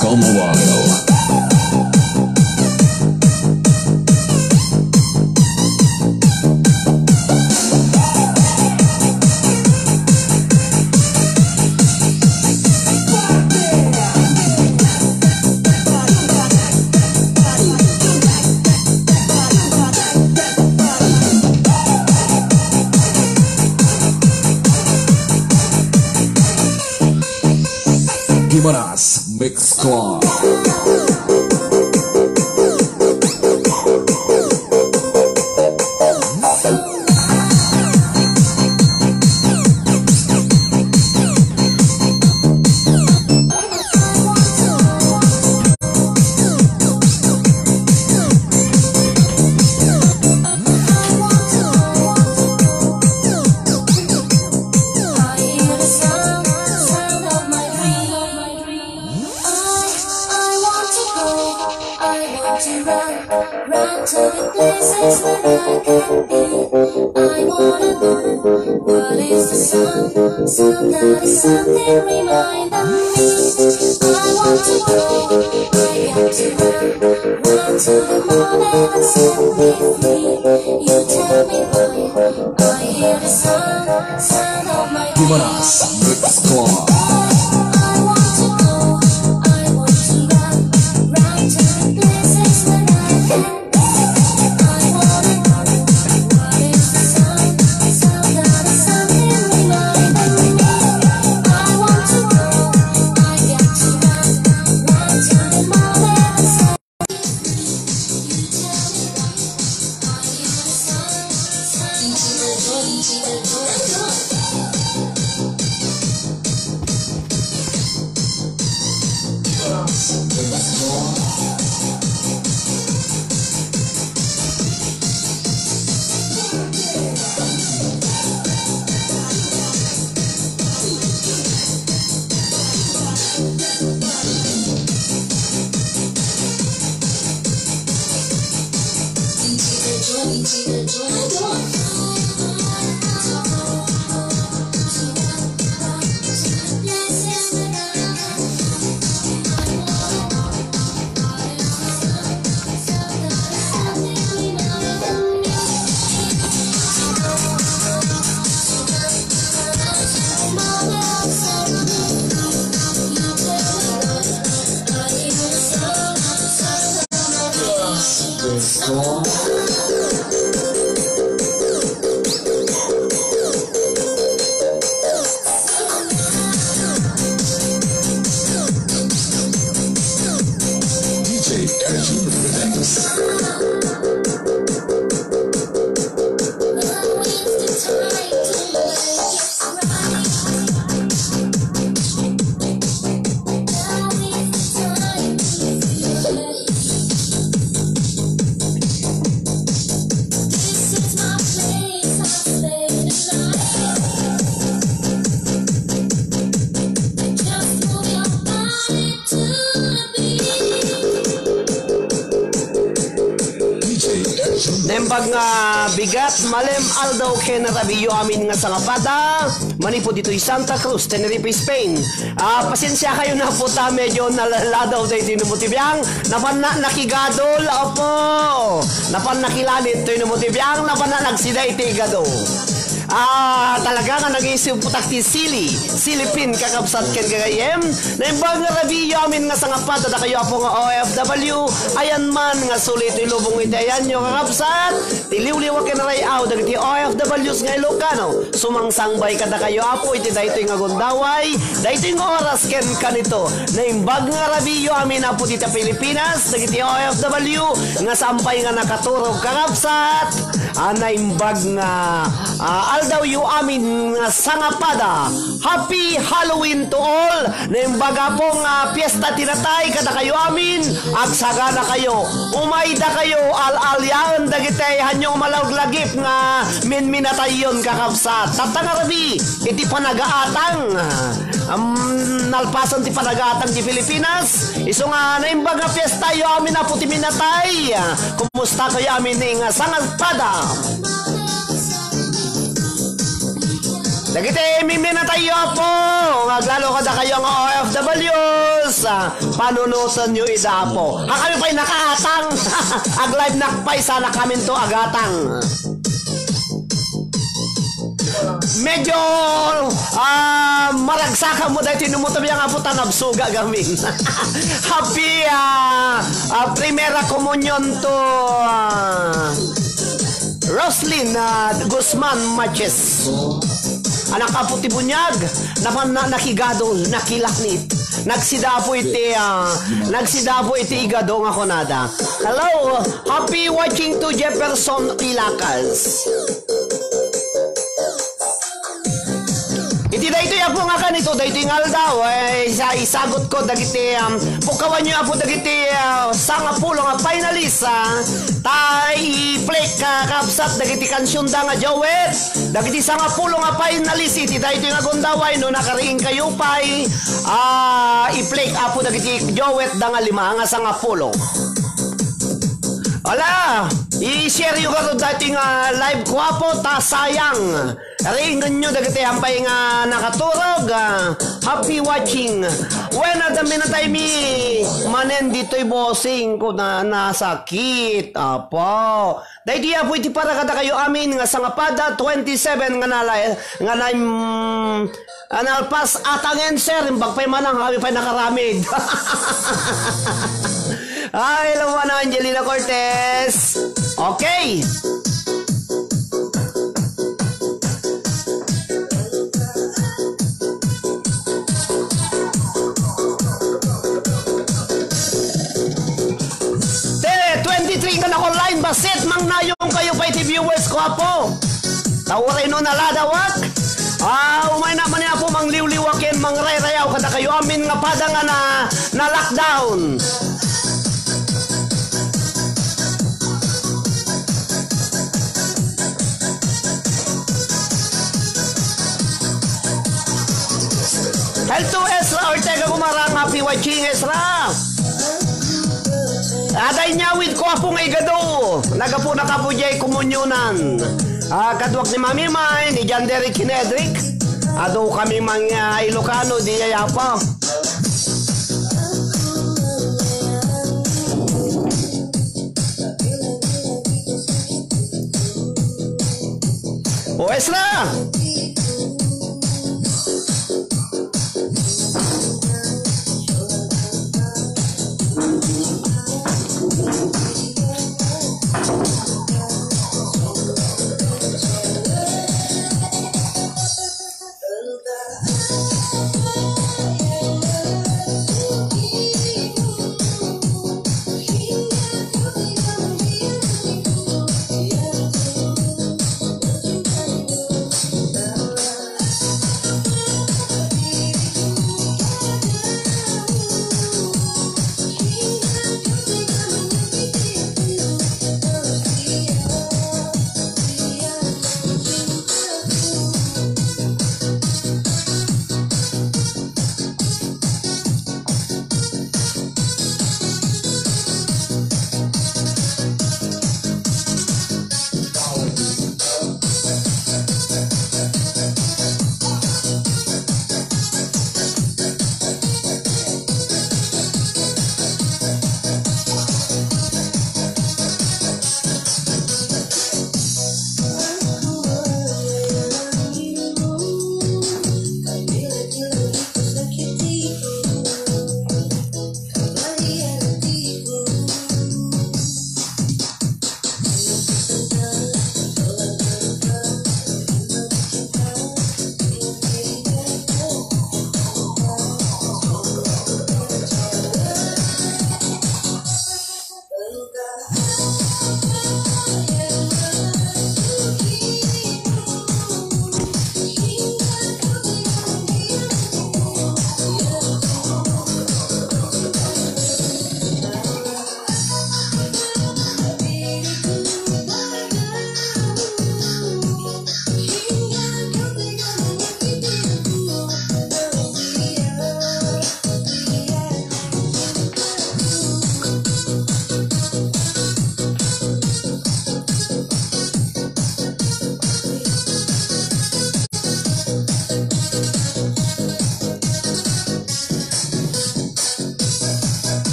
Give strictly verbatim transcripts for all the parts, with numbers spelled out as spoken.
Come a while. Gimaras Mix Club. I, I want to go, I want to run, run to the places where I can be. I wanna know what is the sun, sun that is something reminder me. I want to go, I want to run, run to the moment that's with me. You tell me why I hear the sun, sun of my Gimaras Mix Club. Naimbag nga bigat, malem aldaw ken rabiiyo amin nga sangapada, manipud ditoy Santa Cruz, Tenerife, Spain. Ah, pasensiakayo na po ta medyo naladaw daytoy no mo ti biang. Napan na nakigadol, opo. Napan nakilanit toy no mo ti biang, napan na nagsida iti igado. Ah, talaga nga nag-iisip po tak ti sili. Silipin, kakabsat ken gagayyem. Naimbag nga rabiiyo amin nga sangapada dakayo apo nga O F W. Ayan man nga suli toy lubong iti ayanyo, kakabsat. Ti liwliwa ken ray-aw dagiti O F Ws nga Ilocano. Sumangsangbay kadakayo, Apo, iti daytoy nga gundaway, daytoy nga oras ken kanito. Naimbag nga rabiiyo amin, Apo, dita Pilipinas, dagiti O F W nga saan pay nga nakaturog, kakabsat. Ah, naimbag nga, ah, aldawyo amin nga sangapada. Happy Halloween to all! Naimbag, Apo, nga fiesta ti natay kadakayo amin, agsaganakayo, umaydakayo, al-aliaen dagiti haanyo nga malaglagip nga minminatayyon, kakabsat. Tatta nga rabii, iti panagaatang, am, nalpasen ti panagaatang ti Pilipinas, isu nga naimbag nga fiestayo amin, Apo, ti minatay. Kumustakayo amin nga sangapada? Dagiti minminatayyo, Apo, nga aglalo kadakayo nga O F Ws, ah, panunotenyo ida, Apo. Ha, kami pay nakaatang. Ag-live nak pay, sana kaminto agatang. Medyo, ah, maragsakan mo daytoy no mo tabi nga, Apo, ta nabsuga gamin. Happy, ah, ah, Primera Comunion to, ah, Roslyn, ah, Guzman Matches. Anak, Apo, ti buniag, napan na, nakigado, nakilaknit. Nagsida, Apo, iti, ah, nagsida, Apo, iti igado nga kunada. Hello, happy watching to Jefferson Ilacas. Iti daytoy, Apo, nga kanito, daytoy nga aldaw, eh, isa-, isagot ko dagiti, um, pukawan nyo, Apo, dagiti, ah, sangapulo nga finalist, ah, ta i-play ka, kabsat, dagiti kansionda nga duet, dagiti sangapulo nga finalist iti daytoy nga gundaway, no nakariing kayo pay, ah, i-play, Apo, dagiti duet da nga lima nga sangapulo. Wala, i-share yo garud daytoy nga live ko, Apo, ta sayang. Ringenyo dagiti hampay nga nakaturog, ah, happy watching. Wen, adda minatay mi manen ditoy bossing ko na nasakit, Apo. Daytoy, Apo, iti para kadakayo amin nga sangapada twenty-seven nga nalay-, nga nalay-, mm, analpas atangen, sir, imbag pay manang kami pay nakaramid. Ay, hello, Ana Angelina Cortez. Okay. Te, twenty-three nga naka-online, basit mangnayong kayo pay ti viewers ko, Apo. Ta uray no naladawak, ah, umay na man, Apo, mangliwliwa ken mangrayrayaw kadakayo amin nga pada nga na, na-lockdown. Hello to Ezra Ortega Gumarang, happy watching, Ezra. Aday nyawid ko, Apo, nga igado. Nagapu na kapo jay komunyonan. Ah, kaduak ni Mami May, ni John Derek, ni Edric. Adu kami mga Ilocano, di yayapa. O, Ezra!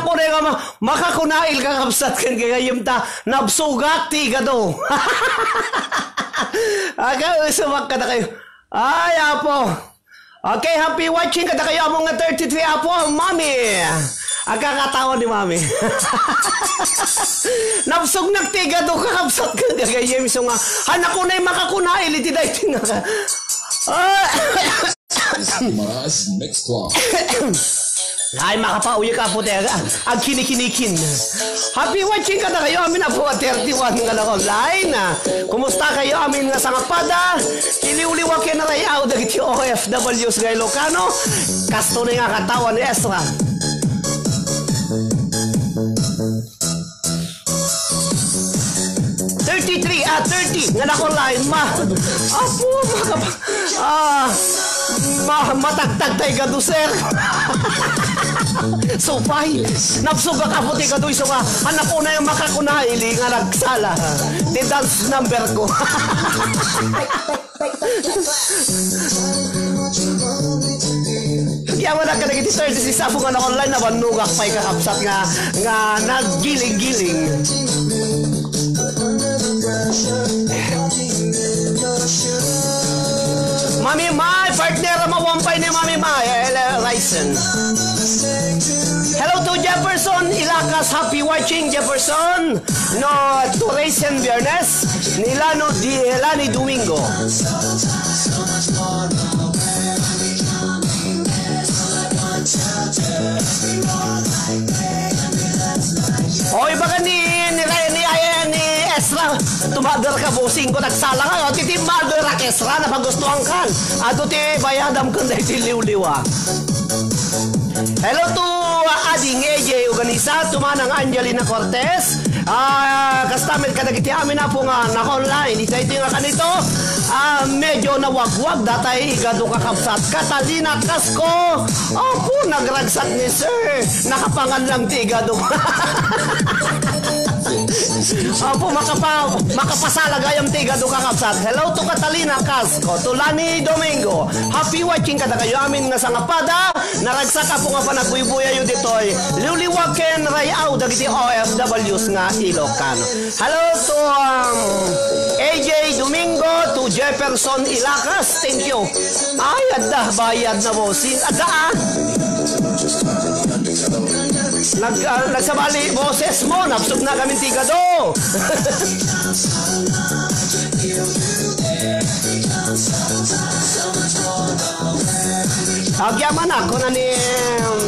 Ako na nga ma-, makakunail, kakabsat, ken gagayem ta nabsugak ti igado. Aga, usubak kadakayo. Ay, Apo. Okay, happy watching kadakayo, amo nga thirty-three, Apo, Mami. Agkakatawa ni Mami. Nabsugnak ti igado, kakabsat, ken gagayem, isu nga, hanakon ay makakunail iti daytoy nga. Ah. Maras Mix Club. Ay, makapauyag ka po, te, aga. Agkinikinikin. Happy watching kadakayo amin, Apo, a thirty-one nga nag-online. Kumusta kayo amin nga sangapada? Iliwliwa ken rayaw dagiti O F Ws nga Ilocano. Kasto ni nga katawa ni Ezra. Thirty-three, ah, thirty nga nag-online, ma-, Apo, makapa-, ah, ma-, matagtag tayo gadu, sir. Supay, nabsugak, Apo, ti gadu, isu nga, anak ko na yung makakunaili nga nagsala. Ti dance number ko. Yaman ka dagiti thirty-six, Apo, nga na-online, nabannogak pay, kakabsat, nga, nga naggiling-giling. Mami Mai, partner, mawampay ni Mami Mai, eh, Ryzen. Hello to Jefferson Ilacas, happy watching, Jefferson. No, to Raisin Biernes, ni Lano di Lani Domingo. Oy, baga ni, ni, ni, ay, ni Ezra, tumader ka, bossing ko, nagsala ka, o, titi mader ak, Ezra, napagustuhan kan. Ato ti bayadam kun dahil ti liwliwa. Hello to, uh, Ading A J Organisa, to Manang Angelina Cortez, ah, kasta met kadagiti amin, Apo, nga naka-online. Ita iti nga kanito, ah, medyo nawagwag datay igado, kakabsat. Catalina Casco, Apo, nagragsak ni sir. Nakapangan lang ti igado. Apo, makapa-, makapasalag gayam ti igado, kakabsat. Hello to Catalina Casco, to Lani Domingo. Happy watching kadakayo amin nga sangapada. Naragsak, Apo, nga panagbuybuyayyo ditoy liwliwa ken rayaw dagiti O F Ws nga Ilocano. Hello to, um, A J Domingo, to Jefferson Ilacas. Thank you. Ay, adda, bayad na, bossing. Adda, ah. Nag-, ah, nagsabali boses mo, nabsog na kami ti gado. Agyaman ako na ni, um,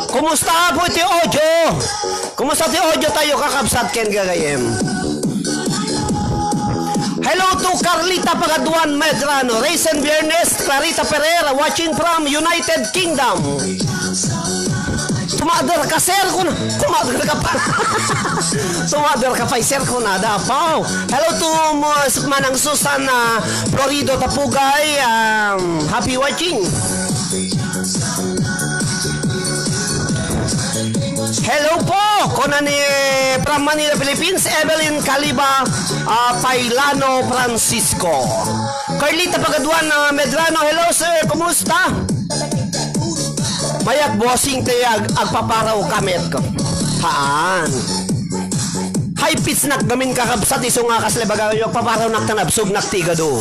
Kumusta po ti audio? Kumusta ti audio tayo, kakabsat ken gagayem? Hello to Carlita Pagaduan Medrano, Raisin Biernes, Clarita Pereira, watching from United Kingdom. Tumader ka, sir, kun, tumader ka pa. Tumader ka pa, sir, kun ada pa. Hello to Mo-, Manang Susan, ah, Florido Tapugay, um, happy watching. Hello po! Kuna ni from Manila, Philippines, Evelyn Caliba, ah, Pailano Francisco. Carlita Pagaduan, ah, Medrano, hello sir, kumusta? Mayat bossing ti ag-, agpaparaw kamet ko. Haan. High pitch nak gamin kakabsat isu nga kasla baga yo agpaparaw nak ta nabsog nak ti igado.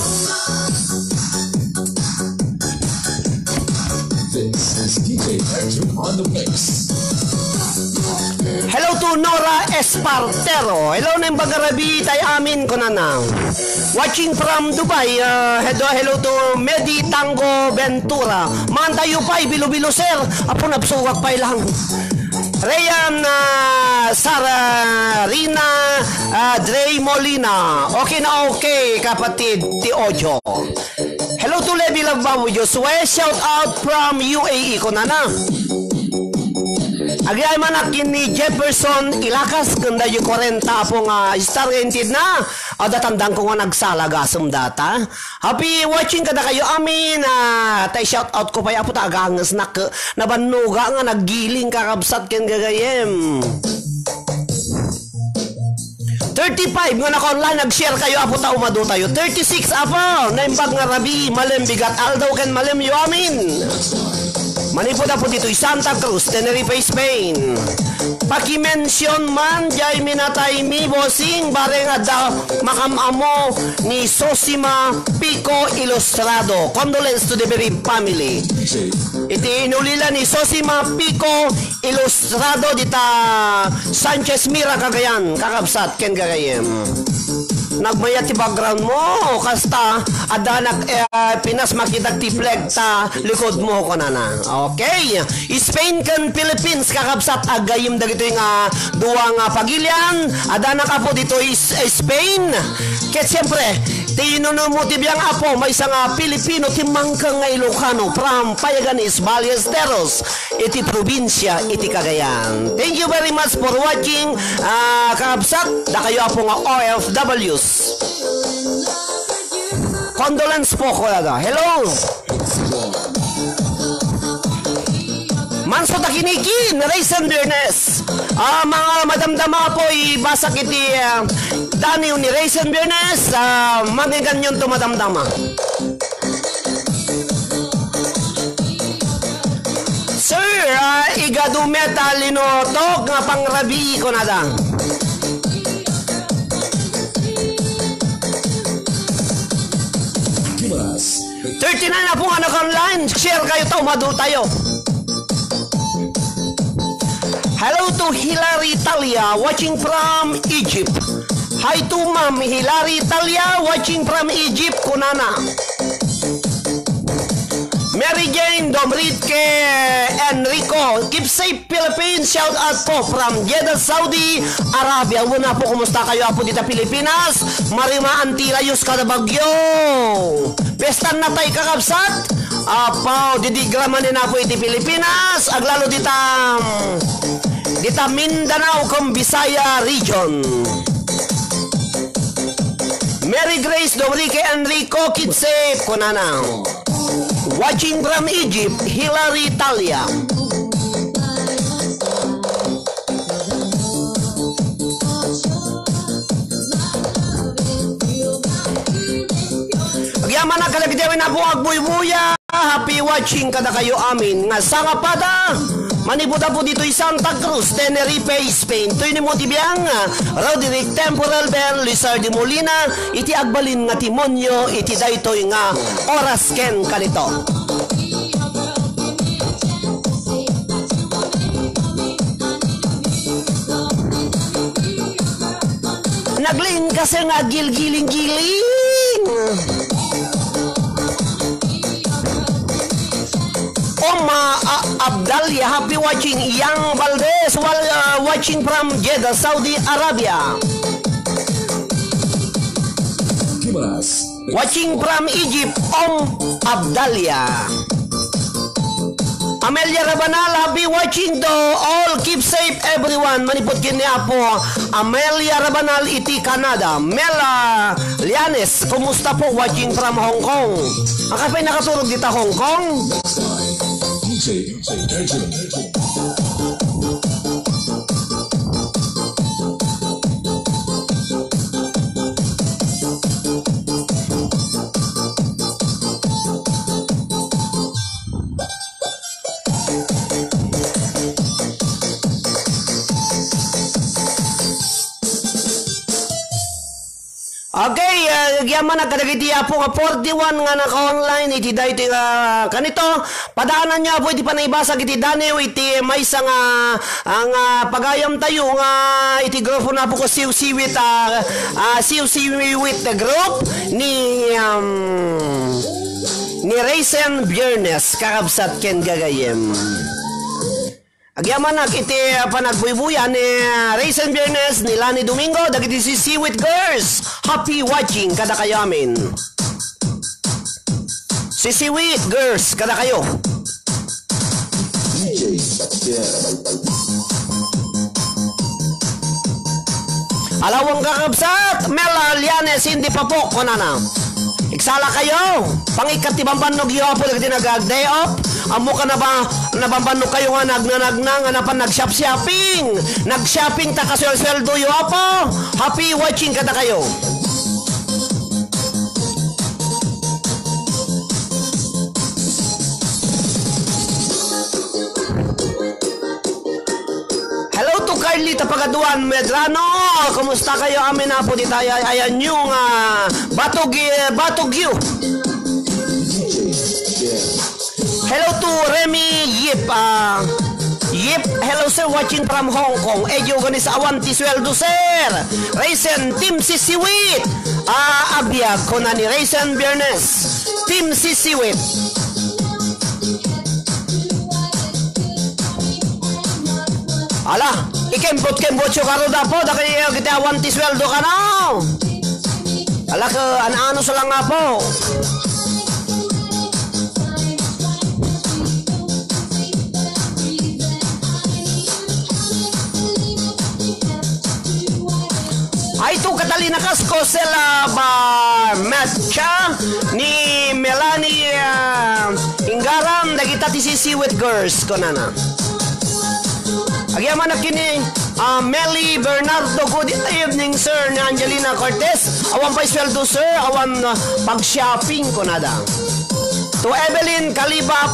This is D J Andrew on the mix. Hello to Nora Espartero. Hello, naimbag a rabii tay amin, kunana. Watching from Dubai. Uh, hello, hello to Medi Tango Ventura. Mantayo pay, bilo-bilo, sir. Apo, nabsugak pay lang. Rayan, ah, Sarah, Rina, ah, Dre Molina. Okay na okay, kapatid, ti audio. Hello to Levi Lagbabo Josue. Shout out from U A E, kunana. Agyaman a ken ni Jefferson Ilacas, ken dayo kwarenta, Apo, nga star nga intedna. Adda tandang ko nga nagsala gasem data. Happy watching kadakayo amin. Ah, tay shout out ko pay, Apo, ta aganges nak. Nabannoga nga naggiling, kakabsat ken gagayem. Thirty-five nga naka-online, nag-share kayo, Apo, ta umadu tayo. Thirty-six, Apo, naimbag nga rabii, malem bigat aldaw ken malem yo amin. Manipud, Apo, ditoy Santa Cruz, Tenerife, Spain. Pakimension man, jay minatay mi, bossing, bareng adda makam-amo ni Sosima Pico Ilustrado. Condolence to the bereaved family. Iti inulila ni Sosima Pico Ilustrado dita Sanchez Mira, Cagayan, kakabsat ken gagayyem. Nagmayat ti background mo, kasta, adda nak-, eh, Pinas, makita ti flag ta likod mo, kunana. Okay. Spain ken Philippines, kakabsat, aggayem dagitoy nga dua nga pagilian. Adda nak-, Apo, ditoy S-, Spain. Ket siempre, ti inunor mo ti biang, Apo, maysa nga Pilipino, ti mangkeng nga Ilocano, from Payagan East, Ballesteros, iti probinsia iti Cagayan. Thank you very much for watching, ah, kakabsat, dakayo, Apo, nga O F Ws. Condolence po, kuya. Hello. Manso ta kinikin, Raisin Biernes. Ah, mga madamdama po, ibasa iti, ah, daniw ni Raisin Biernes. Ah, maganyan to madamdama. Sir, ah, igadu met a linutok nga pangrabii, kunada. Thirty-nine na po nga naka-online. Share kayo, ta umadu tayo. Hello to Hilary Talia, watching from Egypt. Hi to Ma'am Hilary Talia, watching from Egypt, kunana. Mary Jane Domrique Enrico, keep safe Philippines, shout out po from Jeddah, Saudi Arabia. Una po, kumusta kayo, Apo, dita Pilipinas? Marima anti rayos kada bagyo. Pesta na tay, kakabsat. Apo, didigraman din, Apo, iti Pilipinas. Aglalo dita, dita Mindanao ken Bisaya region. Mary Grace Domrique Enrico, keep safe, kunana. Watching from Egypt, Hilary Talia. Agyamanak kadagiti amin a buag buybuya. Happy watching kadakayo amin nga sangapada. Manipud-apud ditoy Santa Cruz, Tenerife, Spain. Toy ni mo ti biang, Roderick Temporal Bell Lizardi Molina, iti agbalin nga timonyo iti daytoy nga oras ken kanito. Nagling kasi nga gilgiling-giling. Oma, a-, Abdalia, happy watching. Yang Valdez, while, uh, watching from Jeddah, Saudi Arabia. Watching from Egypt, Om Abdalia. Amelia Rabanal, happy watching to all. Keep safe, everyone. Manipud ken ni Apo Amelia Rabanal iti Canada. Mela Lianes, kumusta po? Watching from Hong Kong. Ang kapay nakaturog dita Hong Kong? Okay, ah, agyamanak kadagiti Apo nga forty-one nga naka-online iti daytoy nga kanito. Padaananyo, Apo, iti panaibasag iti daniw iti maysa nga, ah, nga pagayam tayo nga iti grupo na, Apo, ko Siwsiwit, ah, ah, Siwsiwit group ni, um, ni Raisin Biernes, kakabsat ken gagayem. Agyamanak iti, ah, panagbuybuya ni, ah, Raisin Biernes, ni Lani Domingo, dagiti Siwsiwit Girls. Happy watching kadakayo amin. Siwsiwit Girls, kadakayo. Alawang kakabsat, Mel Alianes, hindi pa po, kunana. Igsala kayo. Pangikkat ti bambannog yo, Apo, dagiti nag-, nag-day off. Ammo ka na ba, nabambannog kayo nga nagnanagna, nga napan nag-shop-shopping. Nag-shopping ta kasuel-sueldo yo, Apo. Happy watching kada kayo. Hello to Carly Tapagaduan Medrano. Kumusta kayo amin, Apo, dita ay-, ayan nyo nga Batog, eh, Batog you. Hello to Remy Yip. Ah, Yip, hello sir, watching from Hong Kong. Ejo ganis awan ti sweldo, sir. Raisin, Team Sisiwit. Ah, abiag, kuna ni Raisin Biernes. Team Sisiwit. Ala, ikembot-kembot yo karo dapo, dagiti awan ti sweldo kano. Ala, ke, ano-ano sa lang nga po. Ay, to Catalina Casco, sila ba matcha ni Melanie, ah, Ingaran, dagita ti Sisiwit Girls, kunana. Agyamanak kini, ah, Melly Bernardo, good evening, sir, ni Angelina Cortez. Awan pay sweldo, sir, awan, ah, pag-shopping, kunada. To Evelyn Kalibap,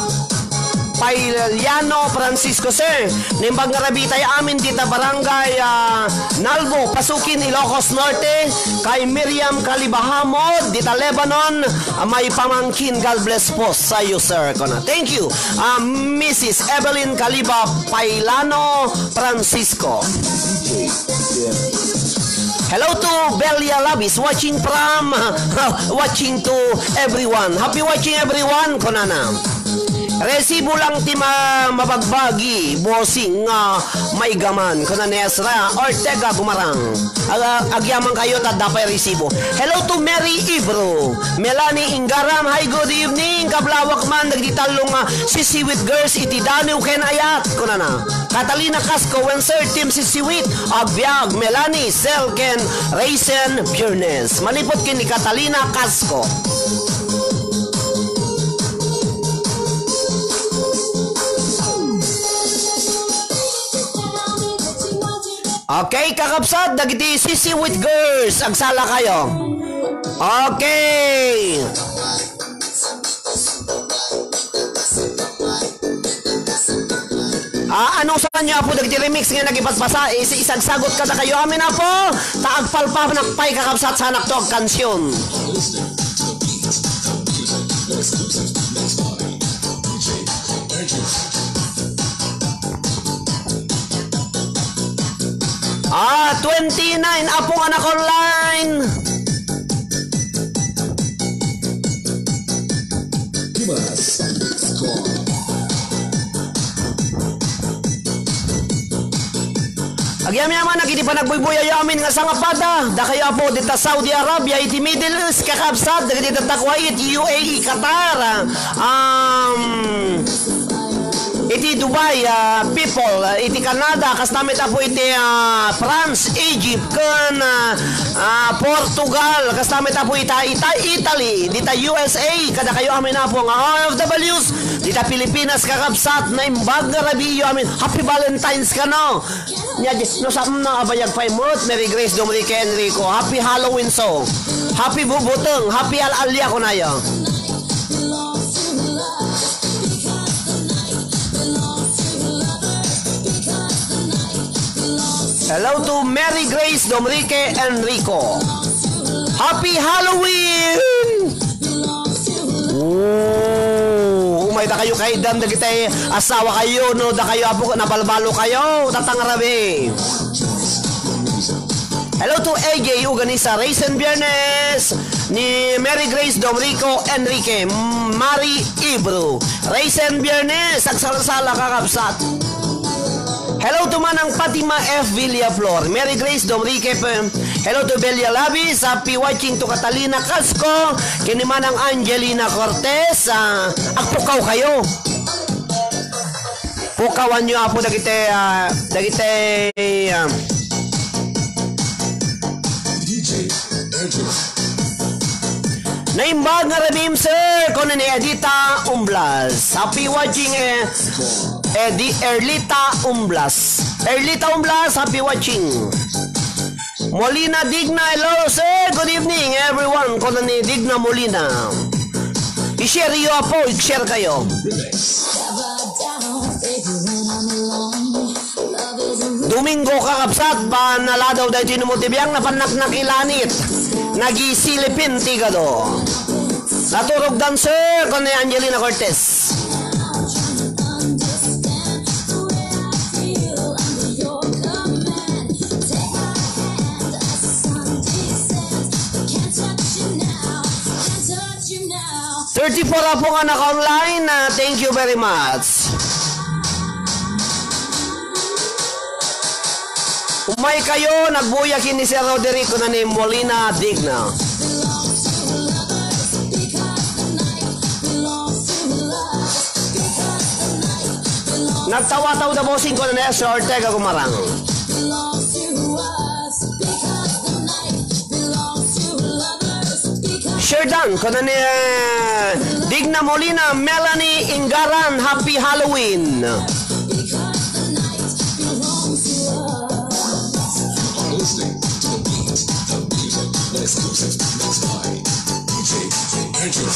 Pailiano Francisco, sir. Naimbag nga rabii tay amin dita barangay, ah, Nalbo, Pasukin, Ilocos Norte, kay Miriam Kalibahamod, dita Lebanon, ah, may pamangkin. God bless po sayo, sir. Kuna, thank you, ah, Missus Evelyn Kaliba Pailano Francisco. Hello to Belia Labis, watching from, watching to everyone. Happy watching, everyone, kunana. Resibo lang ti ma-, mabagbagi, bossing, nga maigaman, kuna ni Ezra Ortega Gumarang. Ag-, agyaman kayo, ta adda pay resibo. Hello to Mary Ibro, Melanie Ingaram. Hi, good evening. Kablawak man, dagiti tallo nga Sisiwit Girls iti Daniw ken Ayat, kunana. Catalina Casco, when sir, Team Sisiwit, agbiag, Melanie, Sel, ken Raisin Biernes. Manipod ken ni Catalina Casco. Okay, kakabsat, dagiti Sisiwit Girls, agsala kayo. Okay. Ah, ano sa inyo, Apo, dagiti remix nga nagipatpasa? Is-, isagsagot kada kayo amin, Apo. Ta agpalpanak pay, kakabsat, sanak to agkansion. Ah, twenty-nine, Apo nga naka-online. Dimas Score. Agyamyaman, dagiti panagbuybuyayo amin nga sangapada. Dakayo, Apo, dita Saudi Arabia, iti Middle East, kakabsat, dagiti tatta Kuwait, U A E, Qatar, um, iti Dubai, ah, people, ah, iti Canada, kasta met, Apo, iti, ah, France, Egypt, ken, ah, ah, Portugal, kasta met, Apo, ita, ita, Italy, dita U S A, kada kayo amin, Apo, nga O F Ws, dita Pilipinas, kakabsat, naimbag nga rabiiyo amin. Happy Valentine's kano. Nya, di-, no, saan na abayag pay met, Mary Grace Dominique Enrico. Happy Halloween so. Happy bubuteng, happy al-alya kunayo. Hello to Mary Grace Domrique Enrico. Happy Halloween! Oh, umay dakayo kaidan dagiti asawa kayo, no, dakayo, Apo, nabalbalo kayo, tatangarabi. Hello to A J Uganisa, Raisin Biernes, ni Mary Grace Domrico Enrique, Mari Ibro. Raisin Biernes, agsala-sala, kakabsat. Hello to Manang Fatima F Villaflor, Mary Grace Domrique, pe-, hello to Belia Labis, happy watching to Catalina Casco, ken ni Manang Angelina Cortez, ah, agpukaw kayo. Pukawan nyo, Apo, dagiti, ah, dagiti, ah, D J Edwin. Naimbag nga ribim, sir, kuno ni Edita Umblas. Happy watching, eh, Edi-, Erlita Umblas. Erlita Umblas, happy watching. Molina Digna, hello, sir. Good evening, everyone. Kuno ni Digna Molina. I-share yo, apo, i-share kayo. Domingo, kakabsat, panaladaw daytoy no mo ti biag, napannaknakilanit. Nagisilipin ti gado. Naturog dancer, kuno ni Angelina Cortez. Thirty-four apo nga naka-online, ah, thank you very much. Umay kayo, nagbuya ken ni Sir Roderick, kuno ni Molina Digna. Nagtawataw da bossing, kuno ni Sir Ortega Gumarang. Sherdan, kuno ni, eh, Digna Molina, Melanie Ingaran, happy Halloween. Are listening to the beat, the music, the exclusive mix by D J Andrew.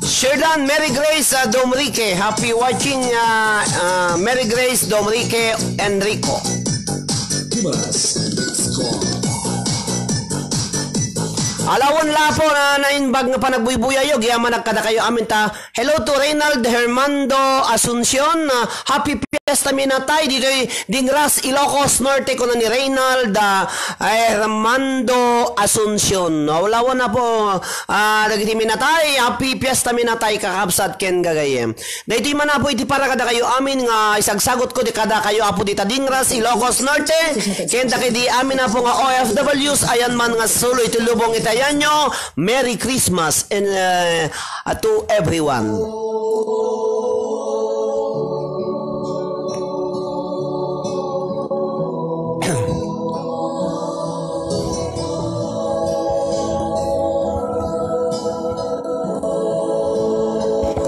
Sherdan, Mary Grace, ah, Domrique. Happy watching, ah, ah, Mary Grace, Domrique, Enrico. Alawon la po na naimbag nga panagbuybuyayo, gyaman kadakayo amin ta. Hello to Reynald Hermando Asuncion. Ah, happy Fiesta Minatay ditoy Dingras, Ilocos Norte, kuno ni Reynald, ah, Hermando Asuncion. Alawon na po, ah, dagiti minatay. Happy Fiesta Minatay, kakabsat ken gagayyem. Daytoy man apo iti para kadakayo amin nga isagsagutko di kadakayo apo dita Dingras, Ilocos Norte, ken dagiti amin apo nga O F Ws, ayan man nga sulo iti lubong iti ayanyo. Merry Christmas and, uh, to everyone.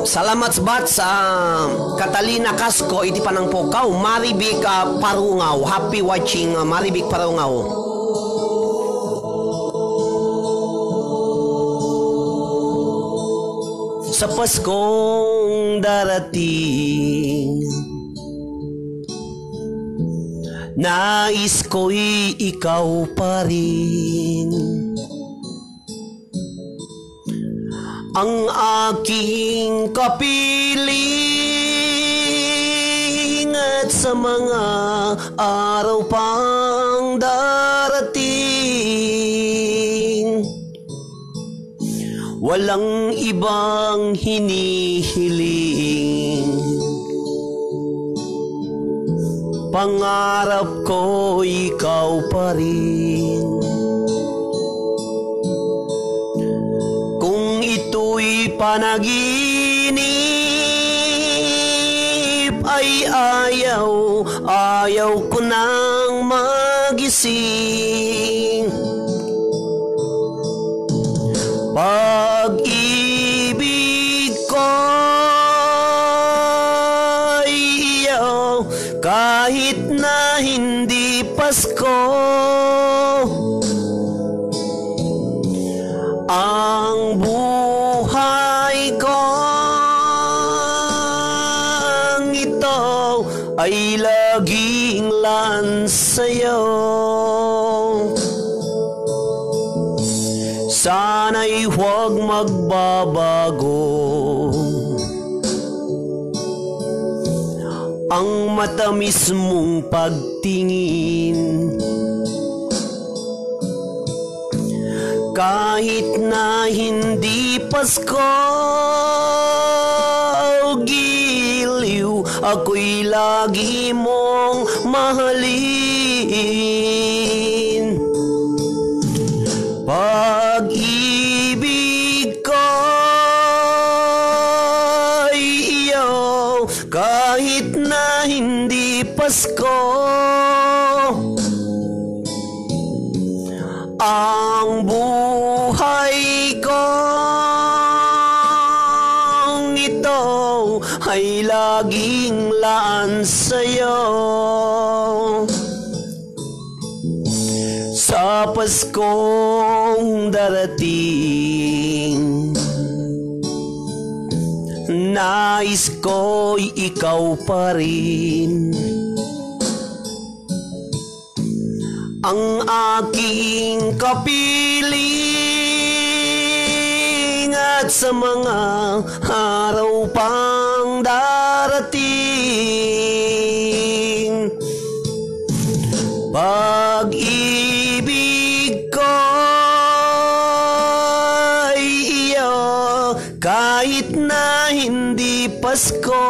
Salamat, Bats, ah, Catalina Casco, iti panangpukaw. Maribik, ah, Parungaw. Happy watching, ah, Maribik Parungaw. Sa Paskong darating, nais ko'y ikaw pa rin. Ang aking kapiling at sa mga araw pang darating, walang ibang hinihiling. Pangarap ko ikaw pa rin. Kung ito'y panaginip ay ayaw, ayaw ko nang magising. Pag-ibig ko'y iyo, kahit na hindi Pasko, ang buhay kong ito ay laging lansayo. Sana'y huwag magbabago ang matamis mong pagtingin. Kahit na hindi Pasko, giliw, ako'y lagi mong mahalin. Pag-ibig ko'y iyo, kahit na hindi Pasko. ay laging laan sa'yo. Sa Paskong darating, nais ko'y ikaw pa rin. Ang aking kapiling at sa mga araw pang darating. Pag-ibig ko'y iyo kahit na hindi Pasko.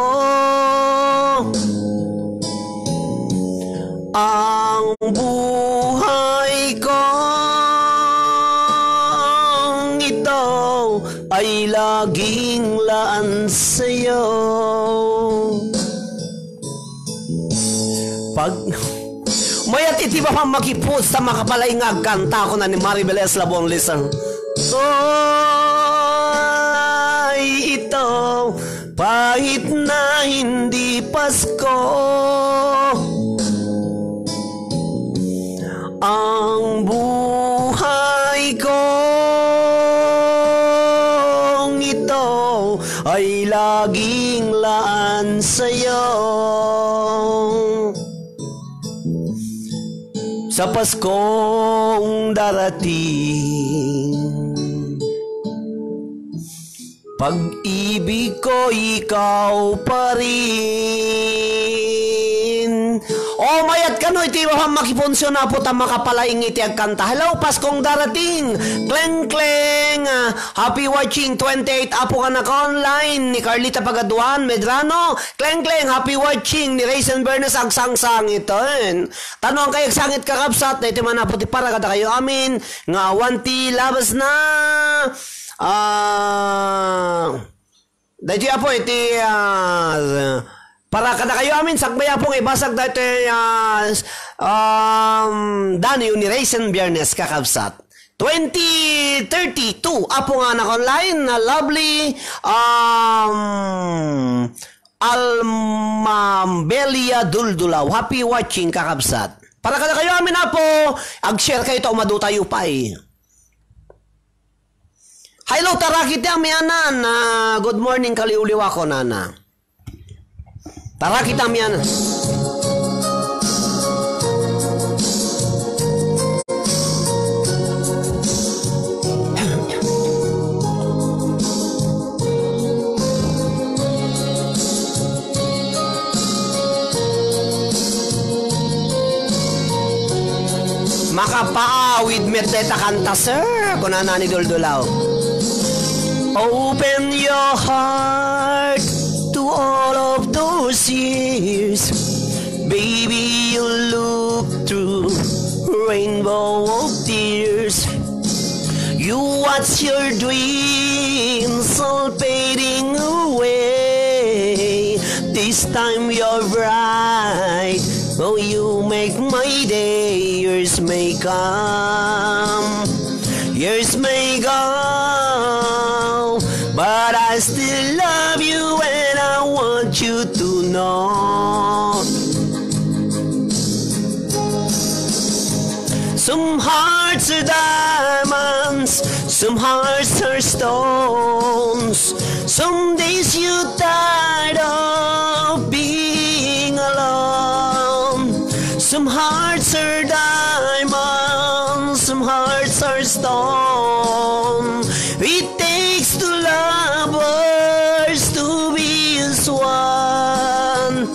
Ang buhay kong ito ay laging laan sa'yo. Pag mayat iti ba makipus ta makapalaing nga agkanta, kuna ni Maribel Eslabon, listen. Ay, ito, pahit na hindi Pasko. Ang buhay kong ito ay laging laan sa'yo. Sa Paskong darating, pag-ibig ko, ikaw pa rin. O, mayat kano iti makipunsiyon, Apo, ta makapalaing iti agkanta. Hello, Paskong darating. Kleng, kleng. Ah, happy watching, twenty-eight, Apo nga naka-online, ni Carlita Pagaduan, Medrano. Kleng, kleng, happy watching, ni Raisin Bernes, agsangsangit, eh. Tano ang kay agsangit, kakabsat, na iti manapo ti para kadakayo amin, nga awan ti labas na, ah, daytoy, Apo, iti, ah, para kadakayo amin, sakbay, Apo, nga ibasag daytoy, ah, s-, um, Danny ni Raisin Biernes, kakabsat. Twenty thirty-two, Apo, nga naka-online, na lovely, um, Almambelia Duldulaw. Happy watching, kakabsat. Para kadakayo amin, Apo, ag-share kayo ta umadutayo pay. Hello, tarakit ti amianan. Ah, good morning, kaliwliwako, nana. Tarakit ti amianan. Makapaawid met dayta kanta, sir, kunana ni Duldulaw. Open your heart to all of those years. Baby, you look through rainbow of tears. You watch your dreams all fading away. This time you're bright. Oh, you make my day. Years may come, years may go, but I still love you and I want you to know. Some hearts are diamonds, some hearts are stones. Some days you tired of being alone. Some hearts are diamonds, some hearts are stone. It takes two lovers to be as one.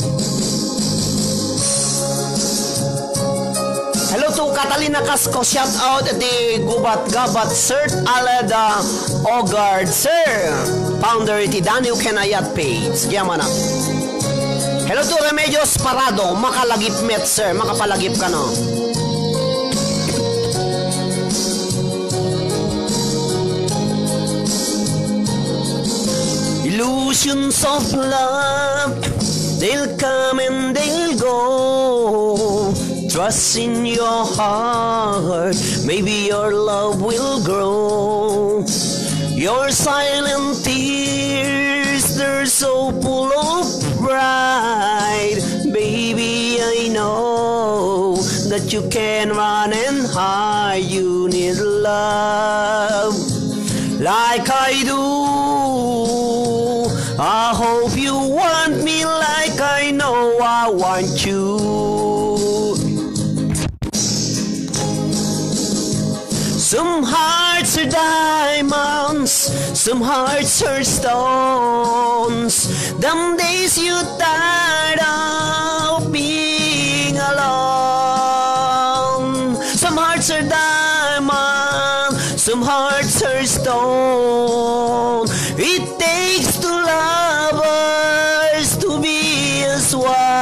Hello to Catalina Casco. Shout out iti Gubat-Gabat, Sir Aleda Ogard, Sir. Founder iti Daniel Kenayat page. Diamana. Hello to Remedios Parado. Makalagip met, sir. Makapalagip kano. Illusions of love, they'll come and they'll go. Trust in your heart, maybe your love will grow. Your silent tears, You're so full of pride. Baby, I know that you can run and hide. You need love like I do. I hope you want me like I know I want you. Some hearts are diamonds, some hearts are stones. Them days you tired of being alone. Some hearts are diamonds, some hearts are stone. It takes two lovers to be as one.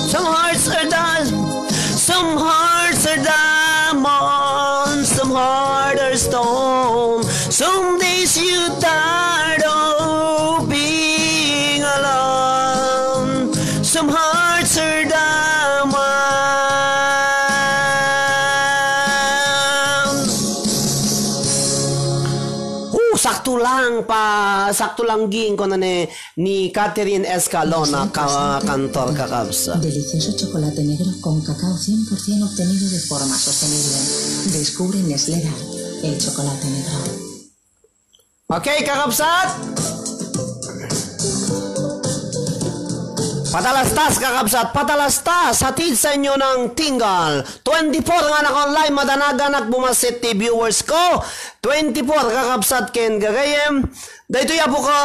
Some hearts are diamonds, some hearts are diamonds, some hearts are stone. Some days you tired of being alone. Some hearts are diamonds. Oh, sakto lang pa, sakto lang ging ko na ni, ni Catherine Escalona, ka-, kantor, kakabsat. Delicioso chocolate negro con cacao cien por cien obtenido de forma sostenible. Descubre Nestlé Dart, el chocolate negro. Okay, kakabsat? Patalastas, kakabsat, patalastas, hatid sa inyo ng Tingal. Twenty-four nga naka-online, madanaganak bumasit ti viewers ko. Twenty-four, kakabsat ken gagayem. Daytoy apo ka,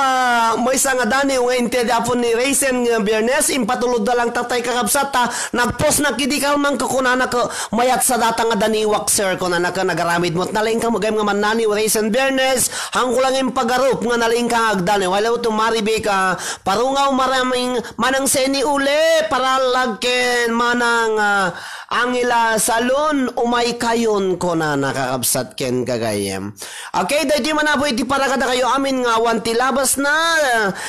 maysa nga Daniw nga inted apo ni Raisin nga Biyernes, impatulod da lang tatay, kakabsat, ta nagpost na kidi kalman ko kunana ko, mayat sa data nga Daniwak, sir, kunana ko, nagaramid mo. Nalaing ka magayam nga mannaniw, Raisin Biyernes, hangko lang impagarup nga nalaing ka nga agdaniw. Hello to Marivic, ah, Parungaw, maraming manang Seni uli, paralag ken manang, ah, Angela Salon, umay kayon, kunana, kakabsat ken gagayem. Okay, daytoy man apo iti para kadakayo amin nga awan ti labas na,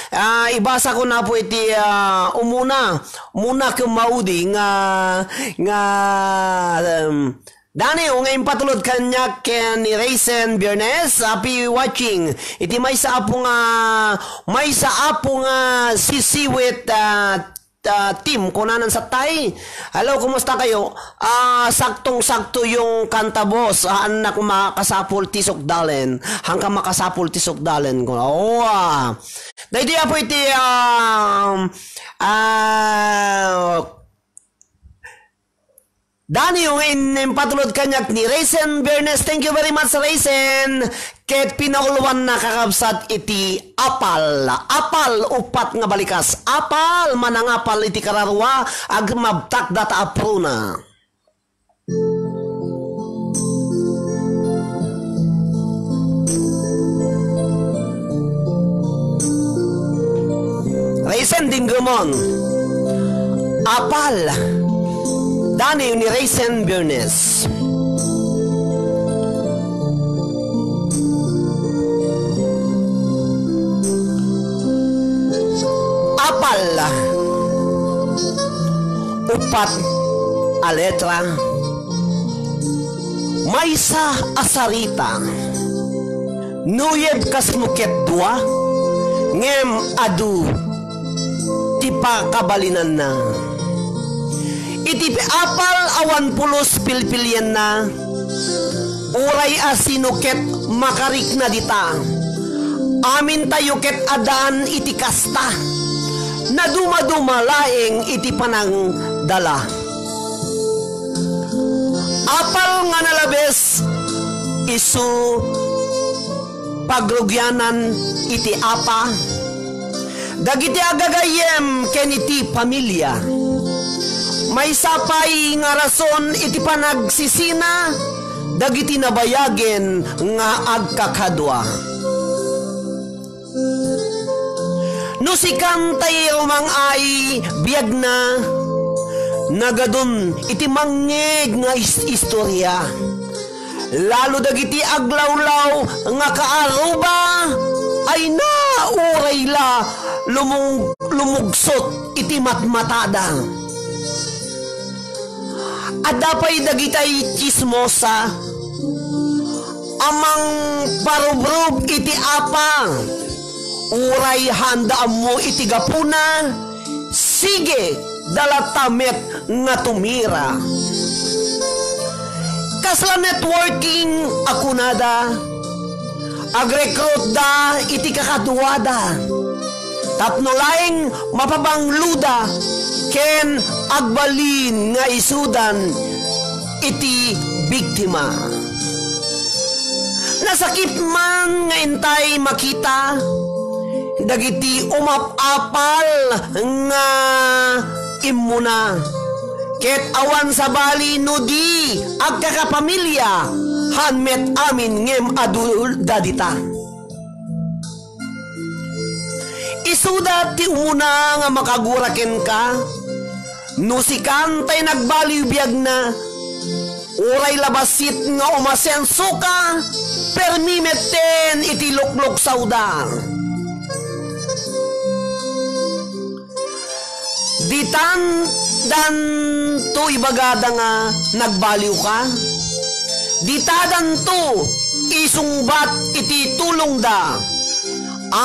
ah, ibasa ko na po iti, ah, umuna, umuna ken maudi nga, nga, um, Daniw nga impatulod kaniak ken ni Raisin Biernes, happy watching. Iti maysa apo nga, maysa apo nga sisiwit, ah, ah, team, kunanan sa tay. Hello, kumusta kayo? Ah, saktong-sakto yung kanta, boss. Ah, anak, makasapul ti sukdalen. Hangka makasapul ti sukdalen ko. Oo, ah. Daydi apo iti, um, ah, Daniw nga in-, impatulod kaniak ni Raisin Biernes. Thank you very much, Raisin. Ket pinauluan na kakabsat iti apal. Apal, upat nga balikas. Apal, manangapal iti kararua, agmabtak data a pruna. Raisin Dinggumon. Apal. Daniw ni Raisin Biernes. Apal. Upat a letra. Maysa a sarita. Nuyeb kasno ket dua, ngem adu ti pakabalinanna. Iti apal awan pulos pilpilienna, uray a sino ket makarikna dita. Amintayo ket addaan iti kasta. Nadumaduma laeng iti panangdala. Apal nga nalabes isu pagrugianan iti apa, dagiti agagayyem ken iti pamilia. Maysa pay nga rason iti panagsisina dagiti nabayagen nga agkakadua. No sikan tay rumang-ay biagna, nagadun iti mangngeg nga is-, istorya. Lalo dagiti aglawlaw nga kaaruba, ay na, uray la lumung-, lumugsot iti matmatada. Adda pay dagitay tsismosa a mangparubrob iti apal. Uray haanda ammo iti gapuna, sige, da latta met nga tumira. Kasla networking a kunada, agrekrutda iti kakaduada tapno laeng mapabangloda ken agbalin nga isudan iti biktima. Nasakit man nga intay makita dagiti umap-apal nga immuna, ket awan sabali no di agkakapamilya, han met amin ngem adu da dita. Isuda ti umuna nga makagura kenka. No sikan tay nagbaliw biagna, uray la bassit nga umasensoka, permi metten iti lukluksawda. Ditan danto ibagada nga nagbaliwka. Dita danto isungbat iti tulongda.